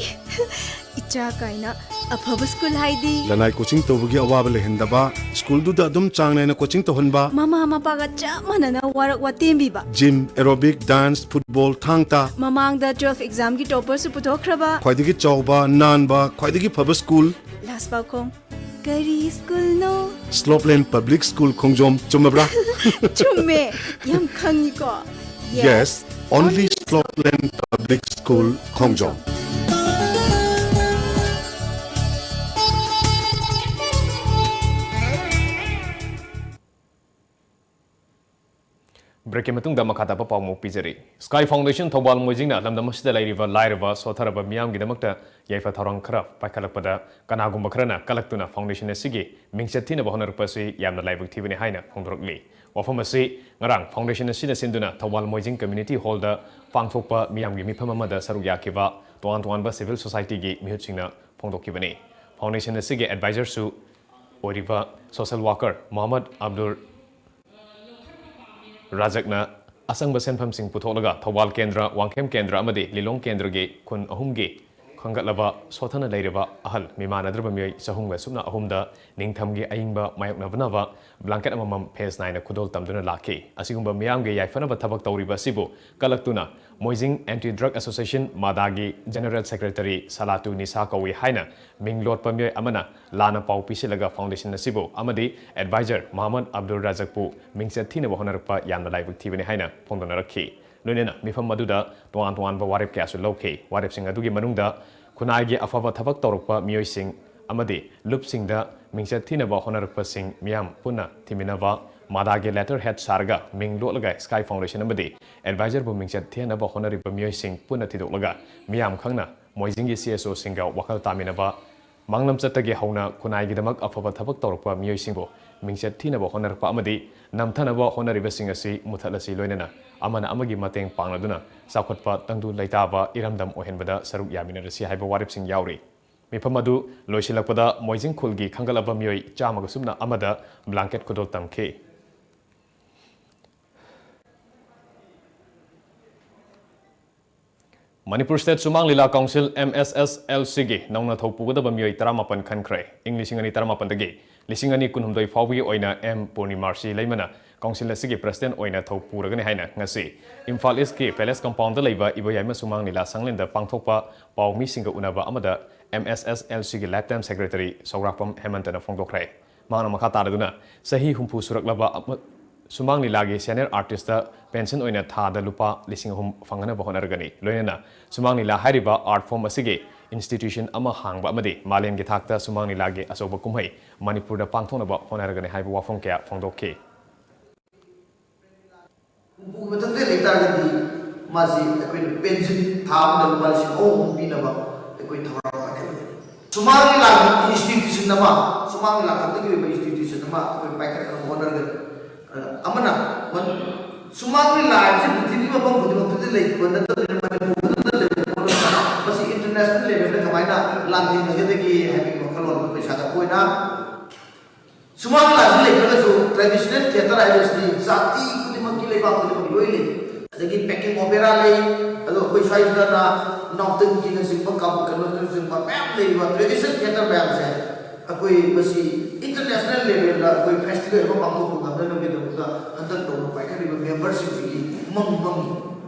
ꯏꯆꯥ ꯀꯥꯏꯅ꯫ ꯑꯐꯕ ꯁ꯭ꯀꯨꯜ ꯍꯥꯏꯗꯤ? ꯂꯅꯥꯏ ꯀꯣꯆꯤꯡ ꯇꯧꯕꯒꯤ ꯑꯋꯥꯕ ꯂꯩꯍꯟꯗꯕ, ꯁ꯭ꯀꯨꯜꯗꯨꯗ ꯑꯗꯨꯝ ꯆꯥꯡ ꯅꯥꯏꯅ ꯀꯣꯆꯤꯡ ꯇꯧꯍꯟꯕ꯫ ꯃꯃꯥ ꯃꯄꯥꯒ ꯆꯞ ꯃꯥꯟꯅꯅ ꯋꯥꯔꯛ ꯋꯥꯇꯦꯝꯕꯤꯕ꯫ ꯖꯤꯝ, ꯑꯦꯔꯣꯕꯤꯛ, ꯗꯥꯟꯁ, ꯐꯨꯠꯕꯣꯜ, ꯊꯥꯡ ꯇꯥ꯫ ꯃꯃꯥꯡꯗ ꯇꯨꯋꯦꯜꯐ ꯑꯦꯛꯖꯥꯝꯒꯤ ꯇꯣꯄꯔꯁꯨ ꯄꯨꯊꯣꯛꯈ꯭ꯔꯕ꯫ ꯈ꯭ꯋꯥꯏꯗꯒꯤ ꯆꯥꯎꯕ, ꯅꯥꯟꯕ, ꯈ꯭ꯋꯥꯏꯗꯒꯤ ꯐꯕ ꯁ꯭ꯀꯨꯜ꯫ ꯂꯥꯁ ꯄꯥꯎꯈꯣꯡ꯫ ꯀꯔꯤ ꯁ꯭ꯀꯨꯜꯅꯣ? ꯁ꯭ꯂꯣꯞꯂꯦꯟ ꯄꯕ꯭ꯂꯤꯛ ꯁ꯭ꯀꯨꯜ ꯈꯣꯡꯖꯣꯝ, ꯆꯨꯝꯃꯕ꯭ꯔꯥ? ꯆꯨꯝꯃꯦ꯫ ꯌꯥꯝ ꯈꯪꯉꯤꯀꯣ꯫ Yes, only Slopland Public School, Khongjom. ꯕ꯭ꯔꯦꯛꯀꯤ ꯃꯇꯨꯡꯗ ꯃꯈꯥ ꯇꯥꯕ ꯄꯥꯎꯃꯨꯛ ꯄꯤꯖꯔꯤ꯫ ꯁ꯭ꯀꯥꯏ ꯐꯥꯎꯟꯗꯦꯁꯟ ꯊꯧꯕꯥꯜ ꯃꯣꯏꯖꯤꯡꯅ ꯂꯝꯗꯝ ꯑꯁꯤꯗ ꯂꯩꯔꯤꯕ ꯂꯥꯏꯔꯕ ꯁꯣꯠꯊꯔꯕ ꯃꯤꯌꯥꯝꯒꯤꯗꯃꯛꯇ ꯌꯥꯏꯐ ꯊꯧꯔꯥꯡ ꯈꯔ ꯄꯥꯏꯈꯠꯂꯛꯄꯗ ꯀꯅꯥꯒꯨꯝꯕ ꯈꯔꯅ ꯀꯂꯛꯇꯨꯅ ꯐꯥꯎꯟꯗꯦꯁꯟ ꯑꯁꯤꯒꯤ ꯃꯤꯡꯆꯠ ꯊꯤꯅꯕ ꯍꯣꯠꯅꯔꯛꯄ ꯑꯁꯤ ꯌꯥꯝꯅ ꯂꯥꯏꯕꯛ ꯊꯤꯕꯅꯤ ꯍꯥꯏꯅ ꯐꯣꯡꯗꯣꯔꯛꯂꯤ꯫ ꯋꯥꯐꯝ ꯑꯁꯤ ꯉꯔꯥꯡ ꯐꯥꯎꯟꯗꯦꯁꯟ ꯑꯁꯤꯅ ꯁꯤꯟꯗꯨꯅ ꯊꯧꯕꯥꯜ ꯃꯣꯏꯖꯤꯡ ꯀꯝꯃ꯭ꯌꯨꯅꯤꯇꯤ ꯍꯣꯜꯗ ꯄꯥꯡꯊꯣꯛꯄ ꯃꯤꯌꯥꯝꯒꯤ ꯃꯤꯐꯝ ꯑꯃꯗ ꯁꯔꯨꯛ ꯌꯥꯈꯤꯕ ꯇꯣꯉꯥꯟ ꯇꯣꯉꯥꯟꯕ ꯁꯤꯚꯤꯜ ꯁꯣꯁꯥꯏꯇꯤꯒꯤ ꯃꯤꯍꯨꯠꯁꯤꯡꯅ ꯐꯣꯡꯗꯣꯛꯈꯤꯕꯅꯤ꯫ ꯐꯥꯎꯟꯗꯦꯁꯟ ꯑꯁꯤꯒꯤ ꯑꯦꯗꯚꯥꯏꯖꯔꯁꯨ ꯑꯣꯏꯔꯤꯕ ꯁꯣꯁꯦꯜ ꯋꯥꯀꯔ ꯃꯣꯍꯝꯃꯗ ꯑꯕꯗꯨꯜ ꯔꯥꯖꯛꯅ ꯑꯆꯪꯕ ꯁꯦꯟꯐꯝꯁꯤꯡ ꯄꯨꯊꯣꯛꯂꯒ ꯊꯧꯕꯥꯜ ꯀꯦꯟꯗ꯭ꯔ, ꯋꯥꯡꯈꯦꯝ ꯀꯦꯟꯗ꯭ꯔ ꯑꯃꯗꯤ ꯂꯤꯂꯣꯡ ꯀꯦꯟꯗ꯭ꯔꯒꯤ ꯈꯨꯟ ꯑꯍꯨꯝꯒꯤ ꯈꯟꯒꯠꯂꯕ ꯁꯣꯠꯊꯅ ꯂꯩꯔꯕ ꯑꯍꯜ ꯃꯤꯃꯥꯟꯅꯗ꯭ꯔꯕ ꯃꯤꯑꯣꯏ ꯆꯍꯨꯝꯒ ꯁꯨꯞꯅ ꯑꯍꯨꯝꯗ ꯅꯤꯡꯊꯝꯒꯤ ꯑꯏꯪꯕ ꯃꯥꯌꯣꯛꯅꯕꯅꯕ ꯕ꯭ꯂꯥꯡꯀꯦꯠ ꯑꯃꯃꯝ ꯐꯦꯖ ꯅꯥꯏꯅ ꯈꯨꯗꯣꯜ ꯇꯝꯗꯨꯅ ꯂꯥꯛꯈꯤ꯫ ꯑꯁꯤꯒꯨꯝꯕ ꯃꯤꯌꯥꯝꯒꯤ ꯌꯥꯏꯐꯅꯕ ꯊꯕꯛ ꯇꯧꯔꯤꯕ ꯑꯁꯤꯕꯨ ꯀꯂꯛꯇꯨꯅ ꯃꯣꯏꯖꯤꯡ ꯑꯦꯟꯇꯤ ꯗ꯭ꯔꯒ ꯑꯦꯁꯣꯁꯤꯌꯦꯁꯟ, ꯃꯥꯗꯥꯒꯤ ꯖꯦꯅꯔꯦꯜ ꯁꯦꯀ꯭ꯔꯦꯇꯔꯤ ꯁꯂꯥꯇꯨ ꯅꯤꯁꯥ ꯀꯧꯏ ꯍꯥꯏꯅ ꯃꯤꯡ ꯂꯣꯠꯄ ꯃꯤꯑꯣꯏ ꯑꯃꯅ ꯂꯥꯟꯅ ꯄꯥꯎ ꯄꯤꯁꯤꯜꯂꯒ ꯐꯥꯎꯟꯗꯦꯁꯟ ꯑꯁꯤꯕꯨ ꯑꯃꯗꯤ ꯑꯦꯗꯚꯥꯏꯖꯔ ꯃꯣꯍꯝꯃꯗ ꯑꯕꯗꯨꯜ ꯔꯥꯖꯛꯄꯨ ꯃꯤꯡꯆꯠ ꯊꯤꯅꯕ ꯍꯣꯠꯅꯔꯛꯄ ꯌꯥꯝꯅ ꯂꯥꯏꯕꯛ ꯊꯤꯕꯅꯤ ꯍꯥꯏꯅ ꯐꯣꯡꯗꯣꯛꯅꯔꯛꯈꯤ꯫ ꯂꯣꯏꯅꯅ ꯃꯤꯐꯝ ꯑꯗꯨꯗ ꯇꯣꯉꯥꯟ ꯇꯣꯉꯥꯟꯕ ꯋꯥꯔꯦꯞ ꯀꯌꯥꯁꯨ ꯂꯧꯈꯤ꯫ ꯋꯥꯔꯦꯞꯁꯤꯡ ꯑꯗꯨꯒꯤ ꯃꯅꯨꯡꯗ ꯈꯨꯟꯅꯥꯏꯒꯤ ꯑꯐꯕ ꯊꯕꯛ ꯇꯧꯔꯛꯄ ꯃꯤꯑꯣꯏꯁꯤꯡ ꯑꯃꯗꯤ ꯂꯨꯞꯁꯤꯡꯗ ꯃꯤꯡꯆꯠ ꯊꯤꯅꯕ ꯍꯣꯠꯅꯔꯛꯄꯁꯤꯡ ꯃꯤꯌꯥꯝ ꯄꯨꯟꯅ ꯊꯤꯃꯤꯟꯅꯕ, ꯃꯥꯗꯥꯒꯤ ꯂꯦꯇꯔ ꯍꯦꯗ ꯁꯥꯔꯒ ꯃꯤꯡ ꯂꯣꯠꯂꯒ ꯁ꯭ꯀꯥꯏ ꯐꯥꯎꯟꯗꯦꯁꯟ ꯑꯃꯗꯤ ꯑꯦꯗꯚꯥꯏꯖꯔꯕꯨ ꯃꯤꯡꯆꯠ ꯊꯤꯍꯟꯅꯕ ꯍꯣꯠꯅꯔꯤꯕ ꯃꯤꯑꯣꯏꯁꯤꯡ ꯄꯨꯟꯅ ꯊꯤꯗꯣꯛꯂꯒ ꯃꯤꯌꯥꯝ ꯈꯪꯅ ꯃꯣꯏꯖꯤꯡꯒꯤ ꯁꯤ ꯑꯦꯁ ꯑꯣꯁꯤꯡꯒ ꯋꯥꯈꯜ ꯇꯥꯃꯤꯟꯅꯕ, ꯃꯥꯡꯂꯝꯆꯠꯇꯒꯤ ꯍꯧꯅ ꯈꯨꯟꯅꯥꯏꯒꯤꯗꯃꯛ ꯑꯐꯕ ꯊꯕꯛ ꯇꯧꯔꯛꯄ ꯃꯤꯑꯣꯏꯁꯤꯡꯕꯨ ꯃꯤꯡꯆꯠ ꯊꯤꯅꯕ ꯍꯣꯠꯅꯔꯛꯄ ꯑꯃꯗꯤ ꯅꯝꯊꯅꯕ ꯍꯣꯠꯅꯔꯤꯕꯁꯤꯡ ꯑꯁꯤ ꯃꯨꯊꯠꯂꯁꯤ, ꯂꯣꯏꯅꯅ ꯑꯃꯅ ꯑꯃꯒꯤ ꯃꯇꯦꯡ ꯄꯥꯡꯅꯗꯨꯅ ꯆꯥꯎꯈꯠꯄ ꯇꯪꯗꯨ ꯂꯩꯇꯥꯕ ꯏꯔꯝꯗꯝ ꯑꯣꯏꯍꯟꯕꯗ ꯁꯔꯨꯛ ꯌꯥꯃꯤꯟꯅꯔꯁꯤ ꯍꯥꯏꯕ ꯋꯥꯔꯦꯞꯁꯤꯡ ꯌꯥꯎꯔꯤ꯫ ꯃꯤꯐꯝ ꯑꯗꯨ ꯂꯣꯏꯁꯤꯜꯂꯛꯄꯗ ꯃꯣꯏꯖꯤꯡ ꯈꯨꯜꯒꯤ ꯈꯟꯒꯠꯂꯕ ꯃꯤꯑꯣꯏ ꯆꯥꯝꯃꯒ ꯁꯨꯞꯅ ꯑꯃꯗ ꯕ꯭ꯂꯥꯡꯀꯦꯠ ꯈꯨꯗꯣꯜ ꯇꯝꯈꯤ꯫ ꯃꯅꯤꯄꯨꯔ ꯁ꯭ꯇꯦꯠ ꯁꯨꯃꯥꯡ ꯂꯤꯂꯥ ꯀꯥꯎꯟꯁꯤꯜ, ꯑꯦꯝ ꯑꯦꯁ ꯑꯦꯁ ꯑꯦꯜ ꯁꯤꯒꯤ ꯅꯧꯅ ꯊꯧ ꯄꯨꯒꯗꯕ ꯃꯤꯑꯣꯏ ꯇꯔꯥꯃꯥꯄꯟ ꯈꯟꯈ꯭ꯔꯦ꯫ ꯏꯪ ꯂꯤꯁꯤꯡ ꯑꯅꯤ ꯇꯔꯥꯃꯥꯄꯟꯗꯒꯤ ꯂꯤꯁꯤꯡ ꯑꯅꯤ ꯀꯨꯟꯍꯨꯝꯗꯣꯏ ꯐꯥꯎꯕꯒꯤ ꯑꯣꯏꯅ ꯑꯦꯝ ꯄꯨꯔꯅꯤꯃꯥꯔꯁꯤ ꯂꯩꯃꯅ ꯀꯥꯎꯟꯁꯤꯜ ꯑꯁꯤꯒꯤ ꯄ꯭ꯔꯁꯤꯗꯦꯟ ꯑꯣꯏꯅ ꯊꯧ ꯄꯨꯔꯒꯅꯤ ꯍꯥꯏꯅ ꯉꯁꯤ ꯏꯝꯐꯥꯜ ꯏꯁꯀꯤ ꯄꯦꯂꯦꯁ ꯀꯝꯄꯥꯎꯟꯗ ꯂꯩꯕ ꯏꯕꯣꯌꯥꯏꯃ ꯁꯨꯃꯥꯡ ꯂꯤꯂꯥ ꯁꯪꯂꯦꯟꯗ ꯄꯥꯡꯊꯣꯛꯄ ꯄꯥꯎ ꯃꯤꯁꯤꯡꯒ ꯎꯅꯕ ꯑꯃꯗ ꯑꯦꯝ ꯑꯦꯁ ꯑꯦꯁ ꯑꯦꯜ ꯁꯤꯒꯤ ꯂꯥꯏꯐ ꯇꯥꯏꯝ ꯁꯦꯀ꯭ꯔꯦꯇꯔꯤ ꯁꯧꯒ꯭ꯔꯥꯛꯄꯝ ꯍꯦꯃꯟꯇꯅ ꯐꯣꯡꯗꯣꯛꯈ꯭ꯔꯦ꯫ ꯃꯍꯥꯛꯅ ꯃꯈꯥ ꯇꯥꯔꯗꯨꯅ, ꯆꯍꯤ ꯍꯨꯝꯐꯨ ꯁꯨꯔꯛꯂꯕ ꯑꯃ-, ꯁꯨꯃꯥꯡ ꯂꯤꯂꯥꯒꯤ ꯁꯦꯅꯤꯌꯔ ꯑꯥꯔꯇꯤꯁꯇ ꯄꯦꯟꯁꯟ ꯑꯣꯏꯅ ꯊꯥꯗ ꯂꯨꯄꯥ ꯂꯤꯁꯤꯡ ꯑꯍꯨꯝ ꯐꯪꯅꯅꯕ ꯍꯣꯠꯅꯔꯒꯅꯤ꯫ ꯂꯣꯏꯅꯅ ꯁꯨꯃꯥꯡ ꯂꯤꯂꯥ ꯍꯥꯏꯔꯤꯕ ꯑꯥꯔꯠ ꯐꯣꯔꯝ ꯑꯁꯤꯒꯤ ꯏꯟꯁꯇꯤꯇ꯭ꯌꯨꯁꯟ ꯑꯃ ꯍꯥꯡꯕ ꯑꯃꯗꯤ ꯃꯥꯂꯦꯝꯒꯤ ꯊꯥꯛꯇ ꯁꯨꯃꯥꯡ ꯂꯤꯂꯥꯒꯤ ꯑꯆꯧꯕ ꯀꯨꯝꯍꯩ ꯃꯅꯤꯄꯨꯔꯗ ꯄꯥꯡꯊꯣꯛꯅꯕ ꯍꯣꯠꯅꯔꯒꯅꯤ ꯍꯥꯏꯕ ꯋꯥꯐꯝ ꯀꯌꯥ ꯐꯣꯡꯗꯣꯛꯈꯤ꯫ ꯍꯨꯝꯐꯨꯒꯤ ꯃꯊꯛꯇ ꯂꯩꯇꯥꯔꯒꯗꯤ ꯃꯥꯁꯤ ꯑꯩꯈꯣꯏꯅ ꯄꯦꯟꯁꯤꯟ ꯊꯥ ꯑꯃꯗ ꯂꯨꯄꯥ ꯂꯤꯁꯤꯡ ꯑꯍꯨꯝ ꯑꯍꯨꯝ ꯄꯤꯅꯕ ꯑꯩꯈꯣꯏ ꯊꯧꯔꯥꯡ ꯄꯥꯏꯈꯠꯂꯤ꯫ ꯁꯨꯃꯥꯡ ꯂꯤꯂꯥꯒꯤ ꯏꯟꯁꯇꯤꯇ꯭ꯌꯨꯁꯟ ꯑꯃ, ꯁꯨꯃꯥꯡ ꯂꯤꯂꯥ ꯈꯛꯇꯒꯤ ꯑꯣꯏꯕ ꯏꯟꯁꯇꯤꯇ꯭ꯌꯨꯁꯟ ꯑꯃ ꯑꯩꯈꯣꯏ ꯄꯥꯏꯈꯠꯅꯕ ꯍꯣꯠꯅꯔꯒꯅꯤ꯫ ꯑꯗ ꯑꯃꯅ ꯃꯟ-, ꯁꯨꯃꯥꯡ ꯂꯤꯂꯥ ꯍꯥꯏꯕꯁꯤ ꯄ꯭ꯔꯤꯊꯤꯕꯤ ꯃꯐꯝ ꯈꯨꯗꯤꯡꯃꯛꯇꯗꯤ ꯂꯩꯕ ꯅꯠꯇꯕꯅꯤꯅ ꯃꯅꯤꯄꯨꯔꯗ ꯂꯩꯕ ꯄꯣꯠ ꯑꯃ, ꯃꯁꯤ ꯏꯟꯇꯔꯅꯦꯁꯅꯦꯜ ꯂꯦꯚꯦꯜꯗ ꯀꯃꯥꯏꯅ ꯂꯥꯟꯊꯦꯡꯅꯒꯗꯒꯦ ꯍꯥꯏꯕꯒꯤ ꯋꯥꯈꯜꯂꯣꯟ ꯑꯩꯈꯣꯏ ꯁꯥꯒꯠꯄ ꯑꯣꯏꯅ ꯁꯨꯃꯥꯡ ꯂꯤꯂꯥꯁꯤ ꯂꯩꯇ꯭ꯔꯒꯁꯨ traditional theatre ꯍꯥꯏꯕꯁꯤꯗꯤ ꯖꯥꯇꯤ ꯈꯨꯗꯤꯡꯃꯛꯀꯤ, ꯂꯩꯕꯥꯛ ꯈꯨꯗꯤꯡꯃꯛꯀꯤ ꯂꯣꯏ ꯂꯩ꯫ ꯑꯗꯒꯤ Peking opera ꯂꯩ, ꯑꯗꯣ ꯑꯩꯈꯣꯏ ꯁ꯭ꯋꯥꯏꯁꯤꯗꯅ ꯅꯥꯎꯇꯟꯒꯤꯅꯆꯤꯡꯕ, ꯀꯥꯕꯨ ꯀꯩꯅꯣꯅꯆꯤꯡꯕ ꯃꯌꯥꯝ ꯂꯩꯔꯤꯕ traditional theatre ꯃꯌꯥꯝꯁꯦ ꯑꯩꯈꯣꯏ ꯃꯁꯤ international level ꯗ ꯑꯩꯈꯣꯏ festival ꯑꯃ ꯄꯥꯡꯊꯣꯛꯄ ꯉꯝꯅꯅꯕꯒꯤꯗꯃꯛꯇ ꯍꯟꯗꯛ ꯇꯧꯕ ꯄꯥꯏꯈꯠꯂꯤꯕ member ꯁꯤꯡꯁꯤꯒꯤ ꯃꯪ ꯃꯪꯉꯤ꯫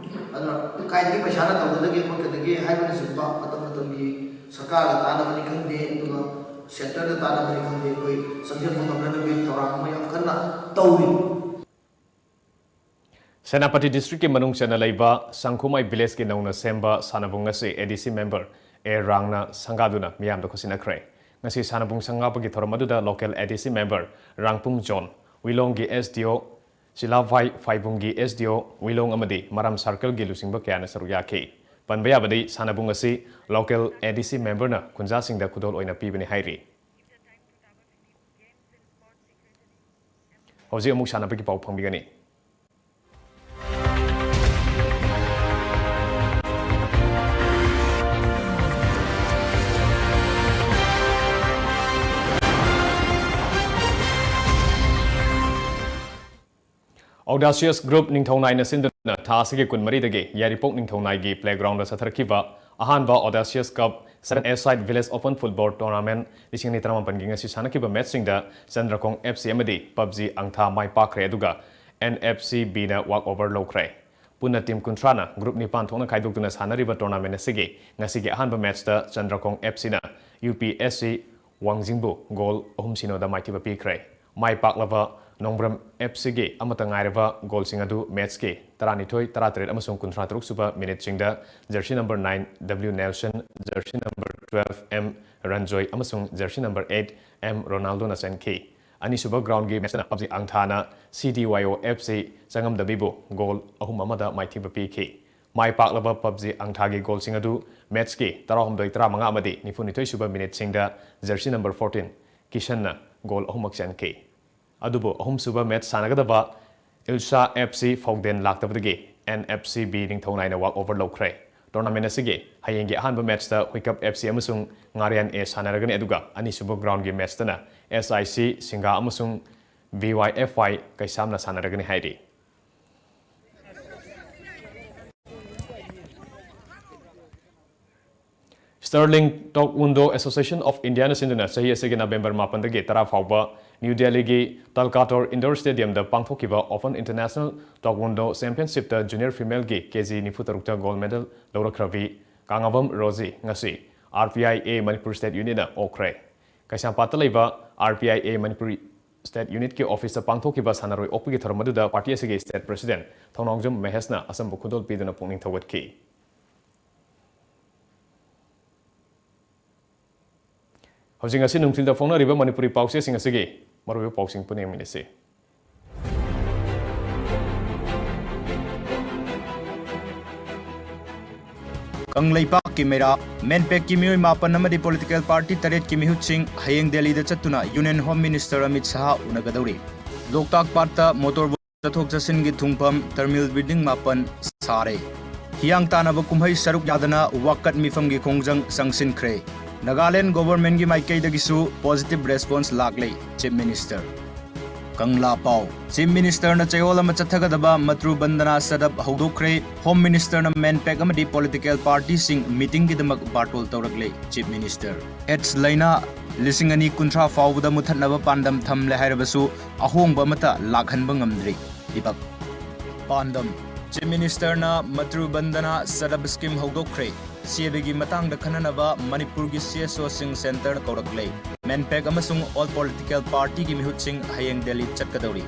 ꯑꯗꯨꯅ ꯀꯥꯏꯗꯒꯤ ꯄꯩꯁꯥꯅ ꯇꯧꯒꯗꯒꯦ ꯈꯣꯠꯀꯗꯒꯦ ꯍꯥꯏꯕꯅꯆꯤꯡꯕ ꯃꯇꯝ ꯃꯇꯝꯒꯤ ꯁꯔꯀꯥꯔꯒ ꯇꯥꯟꯅꯕꯅꯤ ꯈꯪꯗꯦ, ꯑꯗꯨꯒ centre ꯗ ꯇꯥꯟꯅꯕꯅꯤ ꯈꯪꯗꯦ, ꯑꯩꯈꯣꯏ ꯆꯪꯁꯤꯟꯕ ꯉꯝꯅꯅꯕꯒꯤ ꯊꯧꯔꯥꯡ ꯑꯃ ꯌꯥꯝ ꯀꯟꯅ ꯇꯧꯔꯤ꯫ ꯁꯦꯅꯥꯄꯇꯤ ꯗꯤꯁꯇ꯭ꯔꯤꯛꯀꯤ ꯃꯅꯨꯡ ꯆꯟꯅ ꯂꯩꯕ ꯁꯪꯈꯨꯃꯥꯏ ꯚꯤꯂꯦꯖꯀꯤ ꯅꯧꯅ ꯁꯦꯝꯕ ꯁꯥꯟꯅꯕꯨꯡ ꯑꯁꯤ ꯑꯦ ꯗꯤ ꯁꯤ ꯃꯦꯝꯕꯔ ꯑꯦ ꯔꯥꯡꯅ ꯁꯪꯒꯥꯗꯨꯅ ꯃꯤꯌꯥꯝꯗ ꯈꯨꯠꯁꯤꯟꯅꯈ꯭ꯔꯦ꯫ ꯉꯁꯤ ꯁꯥꯟꯅꯕꯨꯡ ꯁꯪꯒꯥꯕꯒꯤ ꯊꯧꯔꯝ ꯑꯗꯨꯗ local A D C member Rangpung zone, ꯋꯤꯂꯣꯡꯒꯤ S D O, ꯁꯤꯂꯥꯚꯥꯏ ꯐꯥꯏꯕꯨꯡꯒꯤ S D O, ꯋꯤꯂꯣꯡ ꯑꯃꯗꯤ ꯃꯔꯥꯝ circleꯒꯤ ꯂꯨꯆꯤꯡꯕ ꯀꯌꯥꯅ ꯁꯔꯨꯛ ꯌꯥꯈꯤ꯫ ꯄꯟꯕ ꯌꯥꯕꯗꯤ ꯁꯥꯟꯅꯕꯨꯡ ꯑꯁꯤ local A D C memberꯅ ꯈꯨꯟꯖꯥꯁꯤꯡꯗ ꯈꯨꯗꯣꯜ ꯑꯣꯏꯅ ꯄꯤꯕꯅꯤ ꯍꯥꯏꯔꯤ꯫ ꯍꯧꯖꯤꯛ ꯑꯃꯨꯛ ꯁꯥꯟꯅꯕꯒꯤ ꯄꯥꯎ ꯐꯪꯕꯤꯒꯅꯤ꯫ Audacious Group ꯅꯤꯡꯊꯧꯅꯥꯏꯅ ꯁꯤꯟꯗꯨꯅ ꯊꯥ ꯑꯁꯤꯒꯤ ꯀꯨꯟꯃꯔꯤꯗꯒꯤ ꯌꯥꯏꯔꯤꯄꯣꯛ ꯅꯤꯡꯊꯧꯅꯥꯏꯒꯤ playgroundꯗ ꯆꯠꯊꯔꯛꯈꯤꯕ ꯑꯍꯥꯟꯕ Audacious Cup seven-a-side Village Open Football Tournament ꯂꯤꯁꯤꯡ ꯑꯅꯤ ꯇꯔꯥꯃꯥꯄꯟꯒꯤ ꯉꯁꯤ ꯁꯥꯟꯅꯈꯤꯕ matchꯁꯤꯡꯗ ꯆꯟꯗ꯭ꯔꯈꯣꯡ F C ꯑꯃꯗꯤ ꯄꯞꯖꯤ ꯑꯪꯊꯥ ꯃꯥꯏ ꯄꯥꯛꯈ꯭ꯔꯦ, ꯑꯗꯨꯒ N F C Bꯅ walkover ꯂꯧꯈ꯭ꯔꯦ꯫ ꯄꯨꯟꯅ team ꯀꯨꯟꯊ꯭ꯔꯥꯅ group ꯅꯤꯄꯥꯟ ꯊꯣꯛꯅ ꯈꯥꯏꯗꯣꯛꯇꯨꯅ ꯁꯥꯟꯅꯔꯤꯕ tournament ꯑꯁꯤꯒꯤ ꯉꯁꯤꯒꯤ ꯑꯍꯥꯟꯕ matchꯇ ꯆꯟꯗ꯭ꯔꯈꯣꯡ F Cꯅ U P S C ꯋꯥꯡꯖꯤꯡꯕꯨ goal ꯑꯍꯨꯝ ꯁꯤꯅꯣꯗ ꯃꯥꯏꯊꯤꯕ ꯄꯤꯈ꯭ꯔꯦ꯫ ꯃꯥꯏ ꯄꯥꯛꯂꯕ ꯅꯣꯡꯕ꯭ꯔꯝ F Cꯒꯤ ꯑꯃꯠꯇ ꯉꯥꯏꯔꯕ goalꯁꯤꯡ ꯑꯗꯨ matchꯀꯤ ꯇꯔꯥꯅꯤꯊꯣꯏ, ꯇꯔꯥꯇꯔꯦꯠ ꯑꯃꯁꯨꯡ ꯀꯨꯟꯊ꯭ꯔꯥ ꯇꯔꯨꯛ ꯁꯨꯕ minuteꯁꯤꯡꯗ jersey number nine W Nelson, jersey number twelve M Ranjoy ꯑꯃꯁꯨꯡ jersey number eight M Ronaldoꯅ ꯆꯟꯈꯤ꯫ ꯑꯅꯤꯁꯨꯕ groundꯒꯤ matchꯇꯅ ꯄꯞꯖꯤ ꯑꯪꯊꯥꯅ C D Y O F C ꯆꯪꯉꯝꯗꯕꯤꯕꯨ goal ꯑꯍꯨꯝ ꯑꯃꯗ ꯃꯥꯏꯊꯤꯕ ꯄꯤꯈꯤ꯫ ꯃꯥꯏ ꯄꯥꯛꯂꯕ ꯄꯞꯖꯤ ꯑꯪꯊꯥꯒꯤ goalꯁꯤꯡ ꯑꯗꯨ matchꯀꯤ ꯇꯔꯥꯍꯨꯝꯗꯣꯏ, ꯇꯔꯥꯃꯉꯥ ꯑꯃꯗꯤ ꯅꯤꯐꯨꯅꯤꯊꯣꯏ ꯁꯨꯕ minuteꯁꯤꯡꯗ jersey number fourteen ꯀꯤꯁꯟꯅ goal ꯑꯍꯨꯝꯃꯛ ꯆꯟꯈꯤ꯫ ꯑꯗꯨꯕꯨ ꯑꯍꯨꯝꯁꯨꯕ match ꯁꯥꯟꯅꯒꯗꯕ ꯏꯜꯁꯥ F C ꯐꯧꯗꯦꯟ ꯂꯥꯛꯇꯕꯗꯒꯤ N F C B ꯅꯤꯡꯊꯧꯅꯥꯏꯅ walkover ꯂꯧꯈ꯭ꯔꯦ꯫ Tournament ꯑꯁꯤꯒꯤ ꯍꯌꯦꯡꯒꯤ ꯑꯍꯥꯟꯕ matchꯇ ꯍꯨꯏꯀꯞ F C ꯑꯃꯁꯨꯡ ꯉꯥꯔꯤꯌꯥꯟ A ꯁꯥꯟꯅꯔꯒꯅꯤ, ꯑꯗꯨꯒ ꯑꯅꯤꯁꯨꯕ groundꯒꯤ matchꯇꯅ S I C ꯁꯤꯡꯒꯥ ꯑꯃꯁꯨꯡ B Y F Y ꯀꯩꯁꯥꯝꯅ ꯁꯥꯟꯅꯔꯒꯅꯤ ꯍꯥꯏꯔꯤ꯫ Sterling Taekwondo Association of Indiaꯅ ꯁꯤꯟꯗꯨꯅ ꯆꯍꯤ ꯑꯁꯤꯒꯤ November ꯃꯥꯄꯟꯗꯒꯤ ꯇꯔꯥ ꯐꯥꯎꯕ New Delhiꯒꯤ ꯇꯜꯀꯥꯇꯣꯔ Indoor Stadiumꯗ ꯄꯥꯡꯊꯣꯛꯈꯤꯕ Open International Taekwondo Championshipꯇ junior femaleꯒꯤ K G ꯅꯤꯐꯨ ꯇꯔꯨꯛꯇ gold medal ꯂꯧꯔꯛꯈ꯭ꯔꯕꯤ ꯀꯥꯉꯥꯕꯝ ꯔꯣꯖꯤ ꯉꯁꯤ R P I A Manipur State Unitꯅ ꯑꯣꯛꯈ꯭ꯔꯦ꯫ ꯀꯩꯁꯥꯝꯄꯥꯠꯇ ꯂꯩꯕ R P I A Manipur State Unitꯀꯤ officeꯇ ꯄꯥꯡꯊꯣꯛꯈꯤꯕ ꯁꯥꯟꯅꯔꯣꯏ ꯑꯣꯛꯄꯒꯤ ꯊꯧꯔꯝ ꯑꯗꯨꯗ party ꯑꯁꯤꯒꯤ state president ꯊꯧꯅꯥꯎꯖꯝ ꯃꯍꯦꯁꯅ ꯑꯆꯝꯕ ꯈꯨꯗꯣꯜ ꯄꯤꯗꯨꯅ ꯄꯨꯛꯅꯤꯡ ꯊꯧꯒꯠꯈꯤ꯫ ꯍꯧꯖꯤꯛ ꯉꯁꯤ ꯅꯨꯡꯊꯤꯜꯗ ꯐꯣꯡꯅꯔꯤꯕ ꯃꯅꯤꯄꯨꯔꯤ ꯄꯥꯎꯆꯦꯁꯤꯡ ꯑꯁꯤꯒꯤ ꯃꯔꯨꯑꯣꯏꯕ ꯄꯥꯎꯁꯤꯡ ꯄꯨꯟꯅ ꯌꯦꯡꯃꯤꯟꯅꯁꯤ꯫ ꯀꯪꯂꯩꯄꯥꯛꯀꯤ ꯃꯩꯔꯥ, ꯃꯦꯟꯄꯦꯛꯀꯤ ꯃꯤꯑꯣꯏ ꯃꯥꯄꯟ ꯑꯃꯗꯤ political party ꯇꯔꯦꯠꯀꯤ ꯃꯤꯍꯨꯠꯁꯤꯡ ꯍꯌꯦꯡ ꯗꯦꯜꯂꯤꯗ ꯆꯠꯇꯨꯅ Union Home Minister Amit Shah ꯎꯅꯒꯗꯧꯔꯤ꯫ ꯂꯣꯛꯇꯥꯛ ꯄꯥꯠꯇ motor boat ꯆꯠꯊꯣꯛ ꯆꯠꯁꯤꯟꯒꯤ ꯊꯨꯡꯐꯝ terminal building ꯃꯥꯄꯟ ꯁꯥꯔꯦ꯫ ꯍꯤꯌꯥꯡ ꯇꯥꯟꯅꯕ ꯀꯨꯝꯍꯩ ꯁꯔꯨꯛ ꯌꯥꯗꯅ ꯋꯥꯀꯠ ꯃꯤꯐꯝꯒꯤ ꯈꯣꯡꯖꯪ ꯆꯪꯁꯤꯟꯈ꯭ꯔꯦ꯫ ꯅꯥꯒꯥꯂꯦꯟ governmentꯀꯤ ꯃꯥꯏꯀꯩꯗꯒꯤꯁꯨ positive response ꯂꯥꯛꯂꯦ, Chief Minister꯫ ꯀꯪꯂꯥ ꯄꯥꯎ꯫ Chief Ministerꯅ ꯆꯌꯣꯜ ꯑꯃ ꯆꯠꯊꯒꯗꯕ ꯃꯇ꯭ꯔꯨ ꯕꯟꯗꯅꯥ ꯆꯗꯞ ꯍꯧꯗꯣꯛꯈ꯭ꯔꯦ꯫ Home Ministerꯅ ꯃꯦꯟꯄꯦꯛ ꯑꯃꯗꯤ political partyꯁꯤꯡ meetingꯒꯤꯗꯃꯛ ꯕꯥꯔꯇꯣꯜ ꯇꯧꯔꯛꯂꯦ, Chief Minister꯫ AIDS ꯂꯥꯏꯅꯥ ꯂꯤꯁꯤꯡ ꯑꯅꯤ ꯀꯨꯟꯊ꯭ꯔꯥ ꯐꯥꯎꯕꯗ ꯃꯨꯊꯠꯅꯕ ꯄꯥꯟꯗꯝ ꯊꯝꯂꯦ ꯍꯥꯏꯔꯕꯁꯨ ꯑꯍꯣꯡꯕ ꯑꯃꯠꯇ ꯂꯥꯛꯍꯟꯕ ꯉꯝꯗ꯭ꯔꯤ꯫ ꯗꯤꯄꯛ꯫ ꯄꯥꯟꯗꯝ꯫ Chief Ministerꯅ ꯃꯇ꯭ꯔꯨ ꯕꯟꯗꯅꯥ ꯆꯗꯞ scheme ꯍꯧꯗꯣꯛꯈ꯭ꯔꯦ꯫ CABꯒꯤ ꯃꯇꯥꯡꯗ ꯈꯟꯅꯅꯕ ꯃꯅꯤꯄꯨꯔꯒꯤ CSOꯁꯤꯡ centreꯅ ꯀꯧꯔꯛꯂꯦ꯫ ꯃꯦꯟꯄꯦꯛ ꯑꯃꯁꯨꯡ all political partyꯒꯤ ꯃꯤꯍꯨꯠꯁꯤꯡ ꯍꯌꯦꯡ ꯗꯦꯜꯂꯤ ꯆꯠꯀꯗꯧꯔꯤ꯫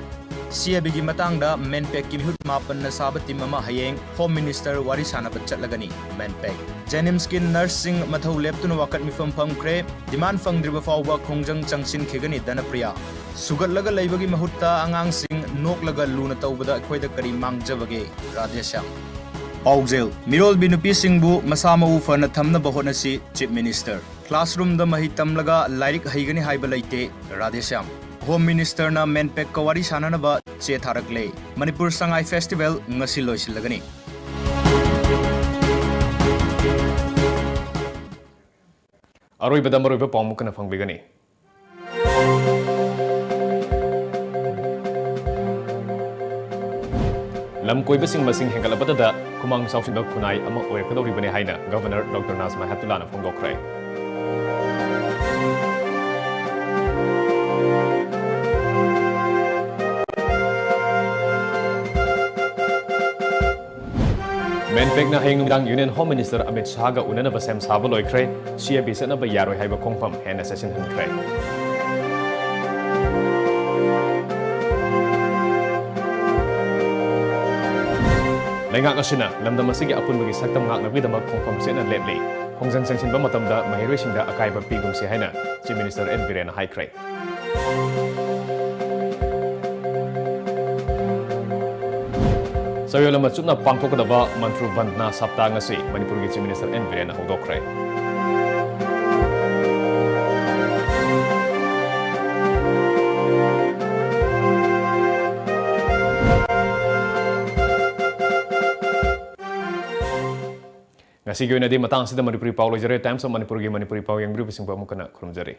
CABꯒꯤ ꯃꯇꯥꯡꯗ ꯃꯦꯟꯄꯦꯛꯀꯤ ꯃꯤꯍꯨꯠ ꯃꯥꯄꯟꯅ ꯁꯥꯕ team ꯑꯃ ꯍꯌꯦꯡ Home Minister ꯋꯥꯔꯤ ꯁꯥꯟꯅꯕ ꯆꯠꯂꯒꯅꯤ꯫ ꯃꯦꯟꯄꯦꯛ꯫ JNIMSꯀꯤ nurseꯁꯤꯡ ꯃꯊꯧ ꯂꯦꯞꯇꯨꯅ ꯋꯥꯀꯠ ꯃꯤꯐꯝ ꯐꯝꯈ꯭ꯔꯦ꯫ Demand ꯐꯪꯗ꯭ꯔꯤꯕ ꯐꯥꯎꯕ ꯈꯣꯡꯖꯪ ꯆꯪꯁꯤꯟꯈꯤꯒꯅꯤ, ꯙꯅꯄ꯭ꯔꯤꯌꯥ꯫ ꯁꯨꯒꯠꯂꯒ ꯂꯩꯕꯒꯤ ꯃꯍꯨꯠꯇ ꯑꯉꯥꯡꯁꯤꯡ ꯅꯣꯛꯂꯒ ꯂꯨꯅ ꯇꯧꯕꯗ ꯑꯩꯈꯣꯏꯗ ꯀꯔꯤ ꯃꯥꯡꯖꯕꯒꯦ? ꯔꯥꯙꯦꯁ꯭ꯌꯥꯝ꯫ ꯄꯥꯎꯖꯦꯜ, ꯃꯤꯔꯣꯜꯕꯤ ꯅꯨꯄꯤꯁꯤꯡꯕꯨ ꯃꯁꯥ ꯃꯎ ꯐꯅ ꯊꯝꯅꯕ ꯍꯣꯠꯅꯁꯤ, Chief Minister꯫ Classroomꯗ ꯃꯍꯩ ꯇꯝꯂꯒ ꯂꯥꯏꯔꯤꯛ ꯍꯩꯒꯅꯤ ꯍꯥꯏꯕ ꯂꯩꯇꯦ, ꯔꯥꯙꯦꯁ꯭ꯌꯥꯝ꯫ Home Ministerꯅ ꯃꯦꯟꯄꯦꯛꯀ ꯋꯥꯔꯤ ꯁꯥꯟꯅꯅꯕ ꯆꯦ ꯊꯥꯔꯛꯂꯦ꯫ ꯃꯅꯤꯄꯨꯔ ꯁꯉꯥꯏ festival ꯉꯁꯤ ꯂꯣꯏꯁꯤꯜꯂꯒꯅꯤ꯫ ꯑꯔꯣꯏꯕꯗ ꯃꯔꯨꯑꯣꯏꯕ ꯄꯥꯎ ꯑꯃꯨꯛ ꯍꯟꯅ ꯐꯪꯕꯤꯒꯅꯤ꯫ ꯂꯝ ꯀꯣꯏꯕꯁꯤꯡ ꯃꯁꯤꯡ ꯍꯦꯟꯒꯠꯂꯛꯄꯗꯗ ꯈꯨꯃꯥꯡ ꯆꯥꯎꯁꯤꯟꯕ ꯈꯨꯟꯅꯥꯏ ꯑꯃ ꯑꯣꯏꯔꯛꯀꯗꯧꯔꯤꯕꯅꯤ ꯍꯥꯏꯅ Governor Doctor ꯅꯥꯖꯃꯥ ꯍꯦꯞꯇꯨꯂꯥꯅ ꯐꯣꯡꯗꯣꯛꯈ꯭ꯔꯦ꯫ ꯃꯦꯟꯄꯦꯛꯅ ꯍꯌꯦꯡ ꯅꯨꯃꯤꯗꯥꯡ Union Home Minister ꯑꯃꯤꯠ ꯁꯥꯍꯒ ꯎꯅꯅꯕ ꯁꯦꯝ ꯁꯥꯕ ꯂꯣꯏꯈ꯭ꯔꯦ꯫ CAB ꯆꯠꯅꯕ ꯌꯥꯔꯣꯏ ꯍꯥꯏꯕ ꯈꯣꯡꯐꯝ ꯍꯦꯟꯅ ꯆꯦꯠꯁꯤꯟꯍꯟꯈ꯭ꯔꯦ꯫ ꯂꯩꯉꯥꯛ ꯑꯁꯤꯅ ꯂꯝꯗꯝ ꯑꯁꯤꯒꯤ ꯑꯄꯨꯟꯕꯒꯤ ꯁꯛꯇꯝ ꯉꯥꯛꯅꯕꯒꯤꯗꯃꯛ ꯈꯣꯡꯐꯝ ꯆꯦꯠꯅ ꯂꯦꯞꯂꯤ꯫ ꯈꯣꯡꯖꯪ ꯆꯪꯁꯤꯟꯕ ꯃꯇꯝꯗ ꯃꯍꯩꯔꯣꯏꯁꯤꯡꯗ ꯑꯀꯥꯏꯕ ꯄꯤꯒꯨꯝꯁꯤ ꯍꯥꯏꯅ Chief Minister ꯑꯦꯟ ꯕꯤꯔꯦꯟꯅ ꯍꯥꯏꯈ꯭ꯔꯦ꯫ ꯆꯌꯣꯜ ꯑꯃ ꯆꯨꯞꯅ ꯄꯥꯡꯊꯣꯛꯀꯗꯕ ꯃꯟꯇ꯭ꯔꯨ ꯕꯟꯗꯅꯥ ꯁꯞꯇꯥ ꯉꯁꯤ ꯃꯅꯤꯄꯨꯔꯒꯤ Chief Minister ꯑꯦꯟ ꯕꯤꯔꯦꯟꯅ ꯍꯧꯗꯣꯛꯈ꯭ꯔꯦ꯫ ꯉꯁꯤꯒꯤ ꯑꯣꯏꯅꯗꯤ ꯃꯇꯥꯡ ꯑꯁꯤꯗ ꯃꯅꯤꯄꯨꯔꯤ ꯄꯥꯎ ꯂꯣꯏꯖꯔꯦ꯫ Times of ꯃꯅꯤꯄꯨꯔꯒꯤ ꯃꯅꯤꯄꯨꯔꯤ ꯄꯥꯎ ꯌꯦꯡꯕꯤꯔꯤꯕꯁꯤꯡꯕꯨ ꯑꯃꯨꯛ ꯍꯟꯅ ꯈꯨꯔꯨꯝꯖꯔꯤ꯫